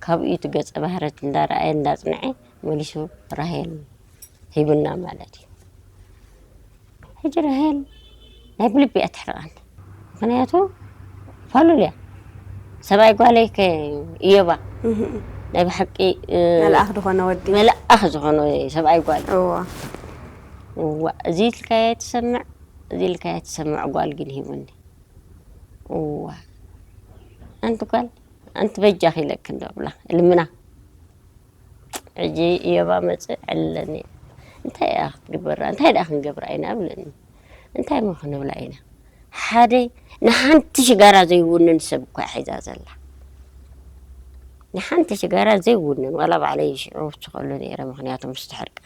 ካብኡ እቲ ገፀ ባህረት እንዳረኣየ እንዳፅንዐ መሊሱ ራሄል ሂቡና ማለት እዩ ሕጂ ራሄል ናይ ብልቢ እያ ትሕርቐኒ ምክንያቱ ፋሉል እያ ሰብኣይ ጓለይ ከ እዮባ ናይ ብሓቂ መልኣኽ ዝኾነ ወዲ መልኣኽ ዝኾነ ሰብኣይ ጓል እዋ እዋ እዚ ኢልካያ ትሰምዕ እዚ ኢልካያ ትሰምዕ ጓል ግን ሂቡኒ እዋ ኣንቲ ጓል ኣንቲ በጃኺ ኢለኪ እንዶ ብላ ልምና ሕጂ እዮባ መፅእ ዕለኒ እንታይ እያ ክትግበራ እንታይ ደኣ ክንገብራ ኢና ብለኒ እንታይ ሞ ክንብላ ኢና ሓደ ንሓንቲ ሽጋራ ዘይውንን ሰብ እኳ ሒዛ ዘላ ንሓንቲ ሽጋራ ዘይውንን ዋላ ባዕለይ ሽዑ ውስኸሉ ነይረ ምክንያቱ ምስ ትሕርቀ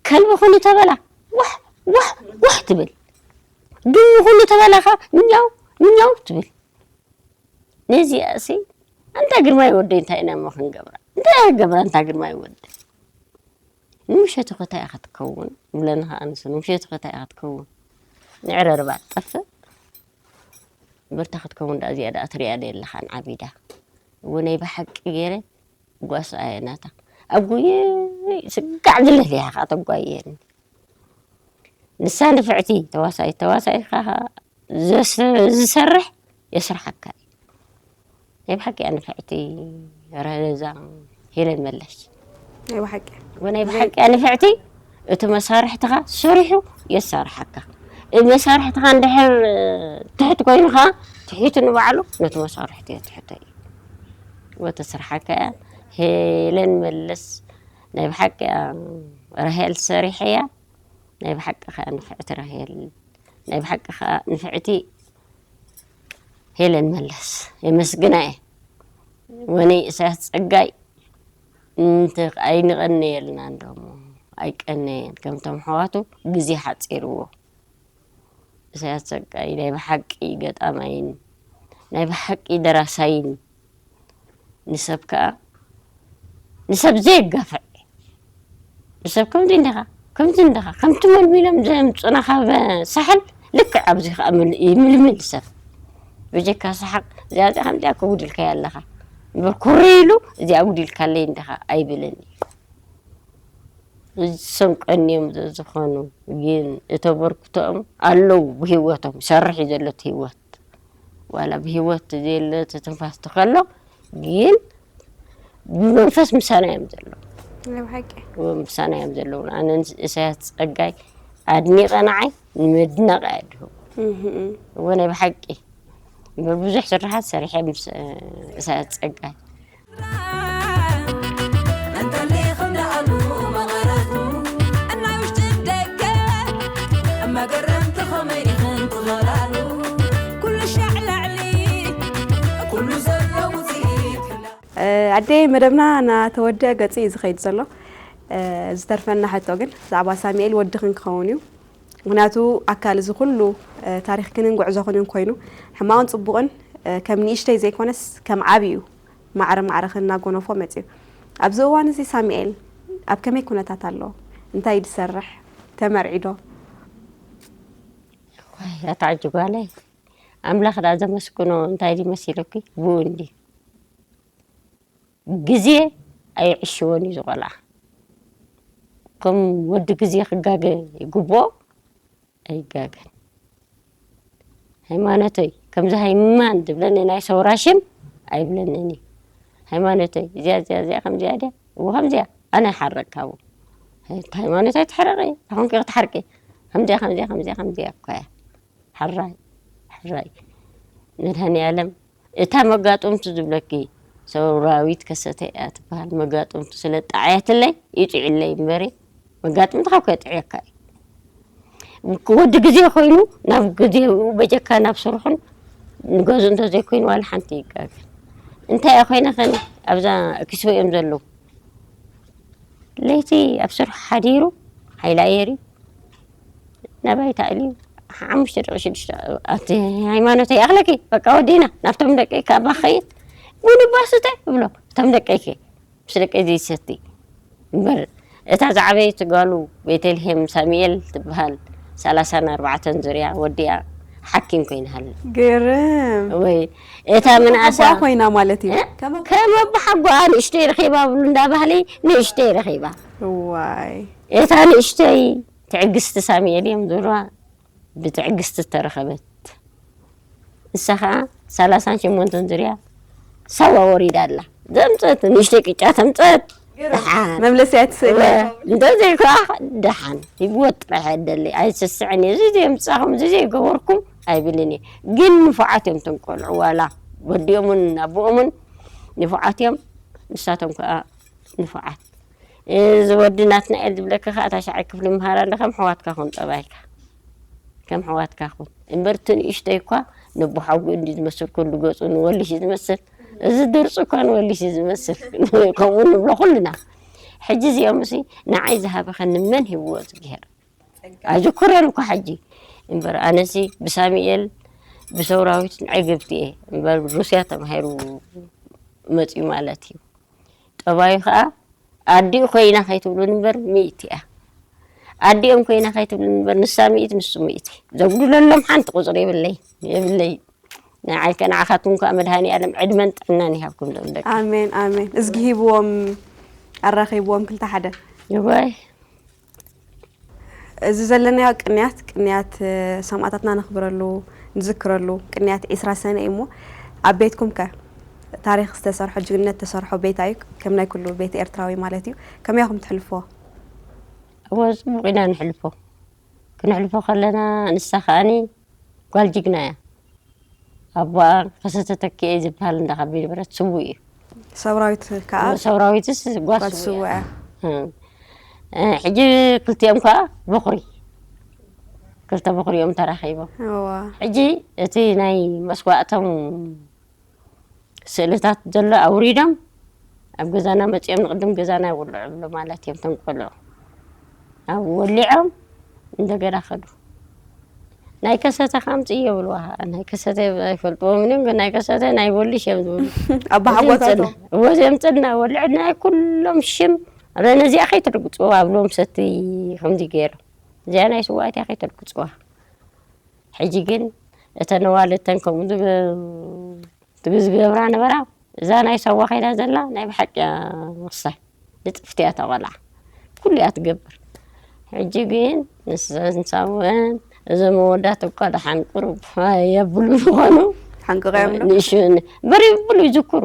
ከልቢ ኩሉ ተበላ ዋሕ ዋሕ ዋሕ ትብል ድሙ ኩሉ ተበላኻ ምኛው ምኛው ትብል ነዚኣ ሲ ኣንታ ግርማይ ወደይ እንታይ ኢና እሞ ክንገብራ እንታይ ገብራ ኣንታ ግርማይ ወደይ ንምሸቱ ከታይ ኢኻ ትከውን ይብለኒ ከዓ ንሱ ንምሸቱ ከታይ ኢኻ ትከውን ንዕረርባ ትጠፍእ በርታ ክትከውን ዳ እዚኣ ዳ ትሪኣ ደ ኣለኻን ዓቢዳ እወ ናይ ብሓቂ ገይረ ጓሳ እየ ናታ ኣብ ጉየ ስጋዕ ዝለል እያ ከዓ ተጓየኒ ንሳ ንፍዕቲ ተዋሳኢት ተዋሳኢት ከዓ ዝሰርሕ የስርሓካ እዩ ናይ ብሓቂ እያ ንፍዕቲ ረዛ ሄለን መለሽ ናይ ብሓቂ ወናይ ብሓቂ እያ ንፍዕቲ እቲ መሳርሕትኻ ሰሪሑ የሳርሓካ መሳርሕትኻ እንድሕር ትሕት ኮይኑ ከዓ ትሒቱ ንባዕሉ ነቲ መሳርሕቲ የትሕቶ እዩ ወተስርሓካ እያ ሄለን መለስ ናይ ብሓቂ እያ ራሄል ሰሪሐ እያ ናይ ብሓቂ ከዓ ንፍዕቲ ራሄል ናይ ብሓቂ ከዓ ንፍዕቲ ሄለን መለስ የመስግና እየ ወነይ እሳያስ ፀጋይ እንተ ኣይንቐነየልና እንደሞ ኣይቀነየን ከምቶም ኣሕዋቱ ግዜ ሓፂርዎ እሳያስ ፀጋይ ናይ ብሓቂ ገጣማይን ናይ ብሓቂ ደራሳይን ንሰብ ከዓ ንሰብ ዘየጋፍዕ ንሰብ ከምዚ እንዲኻ ከምዚ እንዲኻ ከምቲ መልሚሎም ዘምፁና ካብ ሳሕል ልክዕ ኣብዚ ከዓ ይምልምል ሰብ ብጀካ ሰሓቅ እዚኣ እዚኣ ከምዚኣ ከጉድልካያ ኣለኻ እምበር ኩሪ ኢሉ እዚኣ ጉዲልካለይ እንዲኻ ኣይብልን እዩ እዚሶም ቀንዮም ዝኾኑ ግን እተበርክቶኦም ኣለዉ ብህይወቶም ይሰርሕ እዩ ዘሎ እቲ ህይወት ዋላ ብህይወት ዘየለ ትንፋስ ተኸሎ ግን ብመንፈስ ምሳና እዮም ዘለዉ ናይ ብሓቂ ምሳና እዮም ዘለዉ ኣነ እሳያስ ፀጋይ ኣድኒቐ ንዓይ ንምድናቕ እያ ድህቡ እዎ ናይ ብሓቂ እምበር ብዙሕ ስራሓት ሰሪሐ ምስ እሳያስ ፀጋይ እንተሊኽም ደኣሉ መቐረቱ እናይ ውሽጥን ደገ ኣደይ፣ መደብና እናተወድአ ገጹ እዩ ዝኸይድ ዘሎ። ዝተርፈና ሕቶ ግን ብዛዕባ ሳሙኤል ወድኽን ክኸውን እዩ። ምኽንያቱ ኣካል እዚ ኩሉ ታሪኽክንን ጉዕዞኽንን ኮይኑ፣ ሕማቕን ጽቡቕን ከም ንእሽተይ ዘይኮነስ ከም ዓቢ እዩ ማዕረ ማዕረኽን እናጎነፎ መጺኡ። ኣብዚ እዋን እዚ ሳሙኤል ኣብ ከመይ ኩነታት ኣሎ? እንታይ ድሰርሕ? ተመርዒዶ? ዋይ ኣታ ዓጂ ጓለይ፣ ኣምላኽ ደኣ ዘመስግኖ እንታይ ድዩ መሲሉኪ? ብኡ እንድዩ። ግዜ ኣይዕሽዎን እዩ ዝቖልዓ። ከም ወዲ ግዜ ክጋገ ይግብኦ፣ ኣይጋገን። ሃይማኖተይ ከምዚ ሃይማን ዝብለኒ ናይ ሰውራ ሽም ኣይብለንን እዩ። ሃይማኖተይ እዚኣ እዚኣ እዚኣ ከምዚኣ ድያ እዎ ከምዚኣ ኣነ ሓረቅካ እዎ ሃይማኖተይ ትሕረቂ ተኾንኪ ክትሓርቂ ከምዚኣ ከምዚኣ ከምዚኣ ከምዚኣ እኳ እያ። ሕራይ ሕራይ መድሃኒኣለም እታ መጋጥምቱ ዝብለኪ ሰውራዊት ከሰተ እያ ትበሃል። መጋጥምቱ ስለ ጣዕያትለይ ይጥዕለይ እምበሪ መጋጥምትኻ እኮ የጥዕየካ እዩ። ወዲ ግዜ ኮይኑ ናብ ግዜኡ በጀካ ናብ ስርሑን ንገዝኡ እንተዘይኮይኑ ዋላ ሓንቲ ይጋገ እንታይ እያ ኮይነ ከን ኣብዛ ኪስቦ እዮም ዘለዉ ለይቲ ኣብ ስርሑ ሓዲሩ ሓይሊ ኣየር እዩ ናባይ ተኣልዩ ሓሙሽተ ደቂ ሽዱሽተ ኣቲ ሃይማኖተይ ይኣኽለኪ በቃ ወዲእና ናብቶም ደቂ ካባ ኸይድ ቡን እባ ስተ እብሎ እቶም ደቀይከ ምስ ደቀይ ዘይሰቲ እምበር እታ ዝዓበየት ጓሉ ቤተልሄም ሳሙኤል ትበሃል ሰላሳን ኣርባዕተን ዙርያ ወዲኣ ሓኪም ኮይናሃለ ግርም ወይ እታ ምንኣሳ ኮይና ማለት እዩ ከመ ከም ኣቦሓጎኣ ንእሽተይ ረኺባ ብሉ እንዳ ባህሊ ንእሽተይ ረኺባ ዋይ እታ ንእሽተይ ትዕግስቲ ሳሙኤል እዮም ዝብልዋ ብትዕግስቲ ዝተረኸበት ንሳ ኸዓ ሰላሳን ሸሞንተን ዙርያ ሳዋ ወሪዳ ኣላ ዘምፀት ንእሽተይ ቅጫ ተምፀት ደሓን መምለሲያ ትስእለ እንተዘይከዓ ደሓን ይግወጥ ጥራሕ ደሊ ኣይስስዕን እየ እዚ ዘምፃኹም እዚ ዘይገበርኩም ኣይብልን እየ ግን ንፉዓት እዮም ተንቆልዑ ዋላ ወዲኦምን ኣቦኦምን ንፉዓት እዮም ንሳቶም ከዓ ንፉዓት እዚ ወዲ ናትናኤል ዝብለኪ ከዓ ታሽዓይ ክፍሊ ምሃር ኣለካ ከም ሕዋትካ ኩን ጠባይካ ከም ሕዋትካ ኩን እምበር እቲ ንእሽተይ እኳ ነቦሓጉ እንዲ ዝመስል ኩሉ ገፁ ንወሊሽ ዝመስል እዚ ድርፁ እኳ ንወሊሽ ዝመስል ከምኡ ንብሎ ኩልና ሕጂ እዚኦም ሲ ንዓይ ዝሃበኸኒ መን ሂብዎ እግዚኣብሄር ኣይዝኩረን እኳ ሕጂ እምበር ኣነሲ ብሳሙኤል ብሰውራዊት ንዓይ ገብቲ እየ እምበር ሩስያ ተማሂሩ መፅዩ ማለት እዩ ጠባዩ ከዓ ኣዲኡ ኮይና ከይትብሉኒ እምበር ሚእቲ እያ ኣዲኦም ኮይና ከይትብሉኒ እምበር ንሳ ሚእቲ ንሱ ሚእቲ ዘጉድለሎም ሓንቲ ቁፅሪ የብለይ የብለይ ንዓይ ከ ንዓኻትኩም ከዓ መድሃኒ ኣለም ዕድመን ጥዕናን ይሃብኩም ዞም ደቂ ኣሜን ኣሜን እዝጊ ሂብዎም ኣራኺብዎም ክልተ ሓደ ይዋይ እዚ ዘለናዮ ቅንያት ቅንያት ሰማእታትና ነኽብረሉ ንዝክረሉ ቅንያት ዒስራ ሰነ እዩ እሞ ኣብ ቤትኩም ከ ታሪኽ ዝተሰርሖ ጅግንነት ዝተሰርሖ ቤት እዩ ከም ናይ ኩሉ ቤት ኤርትራዊ ማለት እዩ ከመይ ኢኹም ትሕልፎ እወ ፅቡቕ ኢና ንሕልፎ ክነሕልፎ ከለና ንሳ ከኣኒ ጓል ጅግና እያ ኣቦኣ ከሰተ ተኪኤ ዝበሃል እንዳ ካቢ ነበረት ስዉእ እዩ። ሰውራዊት ከዓ ሰውራዊትስ ጓል ጓል ስዉእ ስዉእ እያ። እያ። እ፣ ሕጂ ክልቲኦም ከዓ በኹሪ ክልተ በኹሪ እዮም ተራኺቦም። እዋ። ሕጂ እቲ ናይ መስዋእቶም ስእልታት ዘሎ ኣውሪዶም ኣብ ገዛና መፂኦም ንቅድም ገዛና ይውልዑ ብሎ ማለት እዮም ተንቆልዑ ኣብ ወሊዖም እንደገና ከዱ ናይ ከሰተ ካምፅ እየብልዋ ናይ ከሰተ ኣይፈልጥዎም እዮም ግን ናይ ከሰተ ናይ ቦሊሽ እዮም ዝብሉ ኣባሓጎታቶ ወዘምፅና ወልዕና ኩሎም ሽም ረ ነዚኣ ከይተርግፅዋ ኣብሎም ሰቲ ከምዚ ገይሮም እዚኣ ናይ ስዋእትያ ከይተርግፅዋ ሕጂ ግን እተን ኣዋልድ ተን ከምኡ ዝገብራ ነበራ እዛ ናይ ሳዋ ከይዳ ዘላ ናይ ብሓቂ እያ ንሳ ንጥፍቲ እያ እታ ቆልዓ ኩሉ እያ ትገብር ሕጂ ግን ንሰን ሳወን እዞም ኣወዳት እኳ ደሓን ቁሩብ የብሉ ዝኾኑ ሓንቅቐዮም ዶ? ንእሽን በሪ ብሉ ይዝክሩ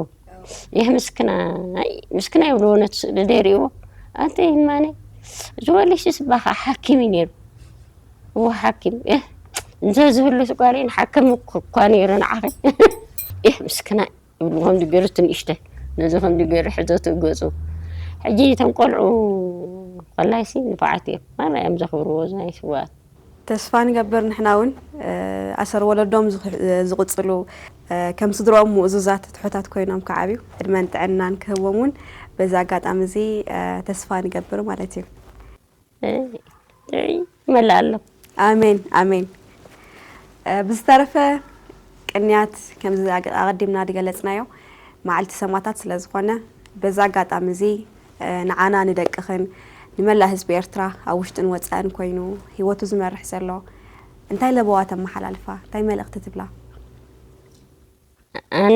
ይህ ምስክናይ ምስክናይ ይብልዎ ነቲ ስእሊ ደይርእዎ ኣንተ ይማነ ዝወልሽ ስባኻ ሓኪም እዩ ነይሩ እዎ ሓኪም እህ እንተ ዝብሉ ስጓሌን ሓክም እኳ ነይሩ ንዓኺ እህ ምስክናይ ይብሉ ከምዚ ገይሩ እቲ ንእሽተ ነዚ ከምዚ ገይሩ ሕዞ ትእገፁ ሕጂ እቶም ቆልዑ ከላይሲ ንፋዓት እዮም ማራ እዮም ዘኽብርዎ እዚ ናይ ስዋት ተስፋ ንገብር ንሕና እውን ኣሰር ወለዶም ዝቕፅሉ ከም ስድሮኦም ምእዙዛት ትሑታት ኮይኖም ክዓብዩ ዕድመን ጥዕናን ክህቦም እውን በዚ ኣጋጣሚ እዚ ተስፋ ንገብር ማለት እዩ። ይመልእ ኣሎ። ኣሜን ኣሜን። ብዝተረፈ ቅንያት ከምዚ ኣቐዲምና ዝገለፅናዮ መዓልቲ ሰማታት ስለ ዝኾነ በዚ ኣጋጣሚ እዚ ንዓና ንደቅኽን ንመላእ ህዝቢ ኤርትራ ኣብ ውሽጥን ወፃእን ኮይኑ ህይወቱ ዝመርሕ ዘሎ እንታይ ለበዋ ተመሓላልፋ? እንታይ መልእኽቲ ትብላ? ኣነ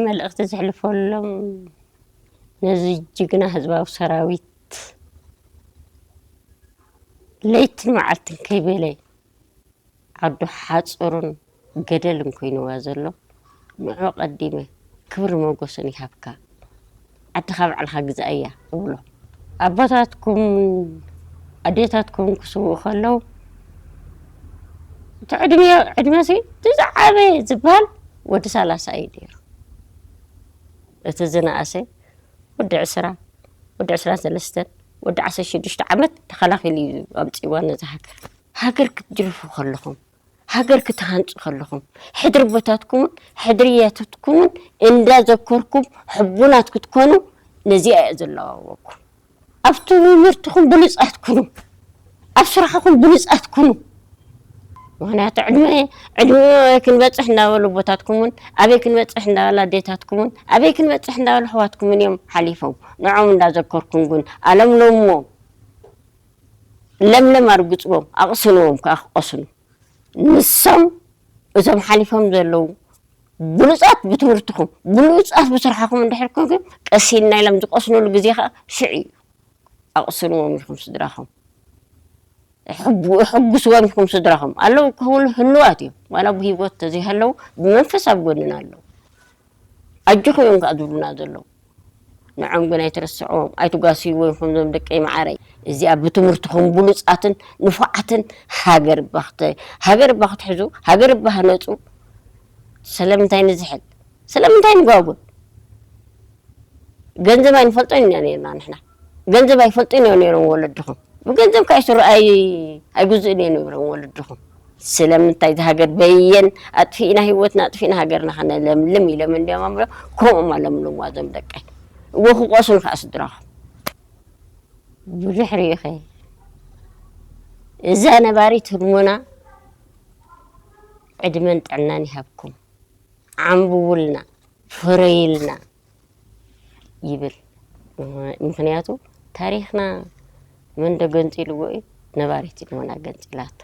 መልእኽቲ ዘሕልፈሎም ነዚ ጅግና ህዝባዊ ሰራዊት ለይትን መዓልትን ከይበለ ዓዱ ሓፁርን ገደልን ኮይንዋ ዘሎ ንዑ ቀዲመ ክብሪ ሞጎስን ይሃብካ። ዓድኻ ባዕልኻ ግዛእ እያ እብሎ። ኣቦታትኩም ኣዴታትኩም ክስውኡ ከለዉ እቲ ዕድመ ዕድመ ሲ እቲ ዝዓበየ ዝበሃል ወዲ ሰላሳ እዩ ነይሩ። እቲ ዝነኣሰ ወዲ ዕስራ ወዲ ዕስራን ሰለስተን ወዲ ዓሰርተ ሽዱሽተ ዓመት ተኸላኺሉ እዩ ኣምፂእዋ ነዛ ሃገር። ሃገር ክትጅርፉ ከለኹም ሃገር ክትሃንፁ ከለኹም ሕድሪ ኣቦታትኩምን ሕድሪ ኣያታትኩምን እንዳዘከርኩም ሕቡናት ክትኮኑ ነዚኣ እየ ዘለዋወኩም። ኣብ ትምህርትኹም ብሉፃት ኩኑ፣ ኣብ ስራሕኹም ብሉፃት ኩኑ። ምክንያቱ ዕድመ ዕድመ ክንበፅሕ እንዳበሉ ኣቦታትኩምን ኣበይ ክንበፅሕ እንዳበላ ኣዴታትኩምን ኣበይ ክንበፅሕ እንዳበሉ ኣሕዋትኩምን እዮም ሓሊፎም። ንዖም እንዳዘከርኩም ግን ኣለምለምዎም፣ ለምለም ኣርግፅዎም፣ ኣቕስንዎም ከዓ ክቐስኑ። ንሶም እዞም ሓሊፎም ዘለዉ ብሉፃት ብትምህርትኹም ብሉፃት ብስርሓኹም እንድሕር ኮንኩም ቀስ ኢልና ኢሎም ዝቐስኑሉ ግዜ ከዓ ሽዑ እዩ። ኣቕስንዎም ኢኹም ስድራኹም፣ ሕጉስዎም ኢኹም ስድራኹም። ኣለዉ ክህሉ ህልዋት እዮም፣ ዋላ ብሂወት ተዘይሃለዉ ብመንፈስ ኣብ ጎንና ኣለዉ። ኣጆኹም እዮም ከዓ ዝብሉና ዘለዉ። ንዖም ግን ኣይትረስዕዎም፣ ኣይትጓስይዎ ኢኹም ዞም ደቀይ መዓረይ። እዚኣ ብትምህርትኹም ብሉፃትን ንፉዓትን ሃገር እባ ክተ ሃገር እባ ክትሕዙ ሃገር እባ ህነፁ። ስለምንታይ ንዝሕል ስለምንታይ ንጓጉል? ገንዘብ ኣይንፈልጦን ኢና ነርና ንሕና። ገንዘብ ኣይፈልጡን እዮም ነይሮም ወለድኹም። ብገንዘብ ከዓ ይስሩ ኣይ ኣይግዝእን እዮም ነይሮም ወለድኹም። ስለምንታይ እዚ ሃገር በየን ኣጥፊእና ህይወትና ኣጥፊእና ሃገርና ከነለምልም ኢሎም እንዲዮም ኣምሮ ከምኦም ኣለምልምዋ እዞም ደቀይ። እዎ ክቆስኑ ከዓ ስድራኹም። ብዙሕ ርኢኸ እዛ ነባሪት ህድሞና ዕድመን ጥዕናን ይሃብኩም። ዓንብቡልና፣ ፍረይልና ይብል። ምኽንያቱ ታሪኽና መን ዶ ገንፂልዎ እዩ? ነባሪት ህድሞና ገንፂላቶ።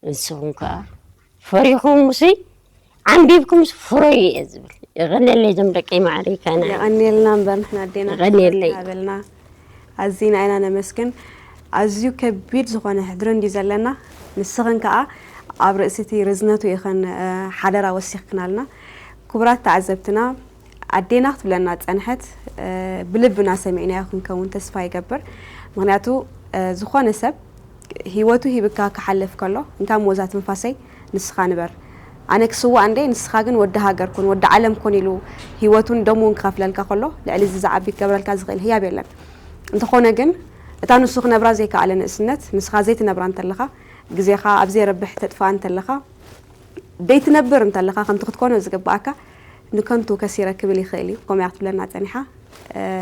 ንስኹም ከዓ ፈሪኹም ሙሲ ዓንቢብኩም ፍረዩ እየ ዝብል። የቐንየለይ ዞም ደቀይ ማዕረይ ካና። የቐንየልና እምበር ንሕና ኣዴና የቐንየለይ። ሃበልና። ኣዚና ኢና ነመስግን። ኣዝዩ ከቢድ ዝኾነ ሕድሪ እንድዩ ዘለና። ንስኽን ከዓ ኣብ ርእሲ እቲ ርዝነቱ ኢኽን ሓደራ ወሲኽክናልና። ክቡራት ተዓዘብትና ኣዴና ክትብለና ዝፀንሐት ብልብና ሰሚዕናዮ ክንከውን ተስፋ ይገብር። ምኽንያቱ ዝኾነ ሰብ ህይወቱ ሂብካ ክሓልፍ ከሎ እንካ ሞዛ ትንፋሰይ ንስኻ ንበር ኣነ ክስዋእ እንዴ ንስኻ ግን ወዲ ሃገር ኩን ወዲ ዓለም ኩን ኢሉ ህይወቱን ደሙን ክኸፍለልካ ከሎ ልዕሊ እዚ ዝዓቢ ክገብረልካ ዝኽእል ህያብ የለን። እንተኾነ ግን እታ ንሱ ክነብራ ዘይከኣለ ንእስነት ንስኻ ዘይትነብራ እንተለኻ ግዜኻ ኣብ ዘይረብሕ ተጥፍኣ እንተለኻ ዘይትነብር እንተለኻ ከምቲ ክትኮኖ ዝግብኣካ ንከንቱ ከሲረ ክብል ይኽእል እዩ። ከምኡ እያ ክትብለና ጸኒሓ።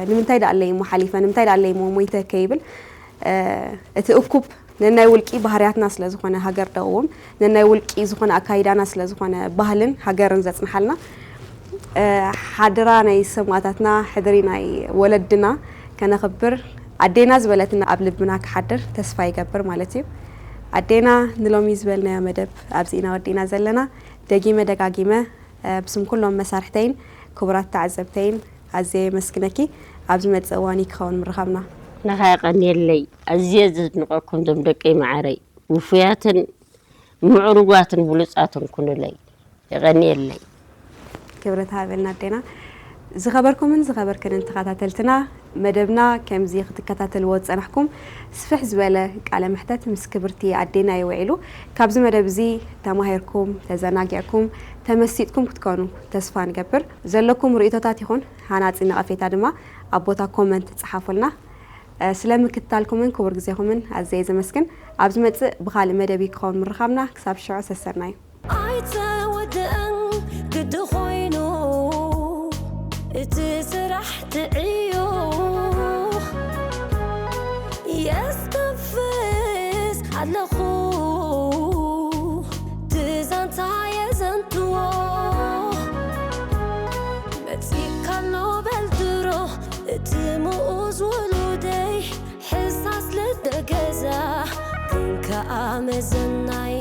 ንምንታይ ደኣ ኣለይ እሞ ሓሊፈ፣ ንምንታይ ደኣ ኣለይ እሞ ሞይተ ከይብል እቲ እኩብ ነናይ ውልቂ ባህርያትና ስለ ዝኾነ ሃገር ደቕውም፣ ነናይ ውልቂ ዝኾነ ኣካይዳና ስለ ዝኾነ ባህልን ሃገርን ዘጽንሓልና ሓድራ ናይ ሰማእታትና ሕድሪ ናይ ወለድና ከነኽብር ኣዴና ዝበለትና ኣብ ልብና ክሓድር ተስፋ ይገብር ማለት እዩ። ኣዴና ንሎሚ ዝበልናዮ መደብ ኣብዚ ኢና ወዲእና ዘለና። ደጊመ ደጋጊመ ብስም ኩሎም መሳርሕተይን ክቡራት ተዓዘብተይን ኣዝየ የመስግነኪ። ኣብ ዝመጽእ እዋን እዩ ክኸውን ምርኻብና። ንኻ የቐንየለይ ኣዝየ ዘድንቐኩም ዞም ደቀይ መዓረይ ውፉያትን ምዕሩጋትን ብሉጻትን ኩኑለይ። የቐንየለይ። ክብረት ሃበልና ኣዴና። ዝኸበርኩምን ዝኸበርክንን ተኸታተልትና መደብና ከምዚ ክትከታተልዎ ዝጸናሕኩም ስፍሕ ዝበለ ቃለ መሕተት ምስ ክብርቲ ኣዴና እዩ ውዒሉ። ካብዚ መደብ እዚ ተማሂርኩም፣ ተዘናጊዕኩም፣ ተመሲጥኩም ክትኮኑ ተስፋ ንገብር። ዘለኩም ርእይቶታት ይኹን ሃናጺ ነቐፌታ ድማ ኣብ ቦታ ኮመንት ጸሓፉልና። ስለ ምክትታልኩምን ክቡር ግዜኹምን ኣዝየ ዘመስግን። ኣብ ዝመጽእ ብኻልእ መደብ ክኸውን ምርኻብና። ክሳብ ሽዑ ሰሰናዩ። ኣይተወድእን ግዲ ኮይኑ እቲ ስራሕ ትዕዮ የስተንፍስ ኣለኹ ትዛንታ የዘንትዎ መጺእካ ኣሎ በል ድሮ እቲ ምኡዝ ውሉደይ ሕሳስ ልደ ገዛ ግን ከኣ መዘናይ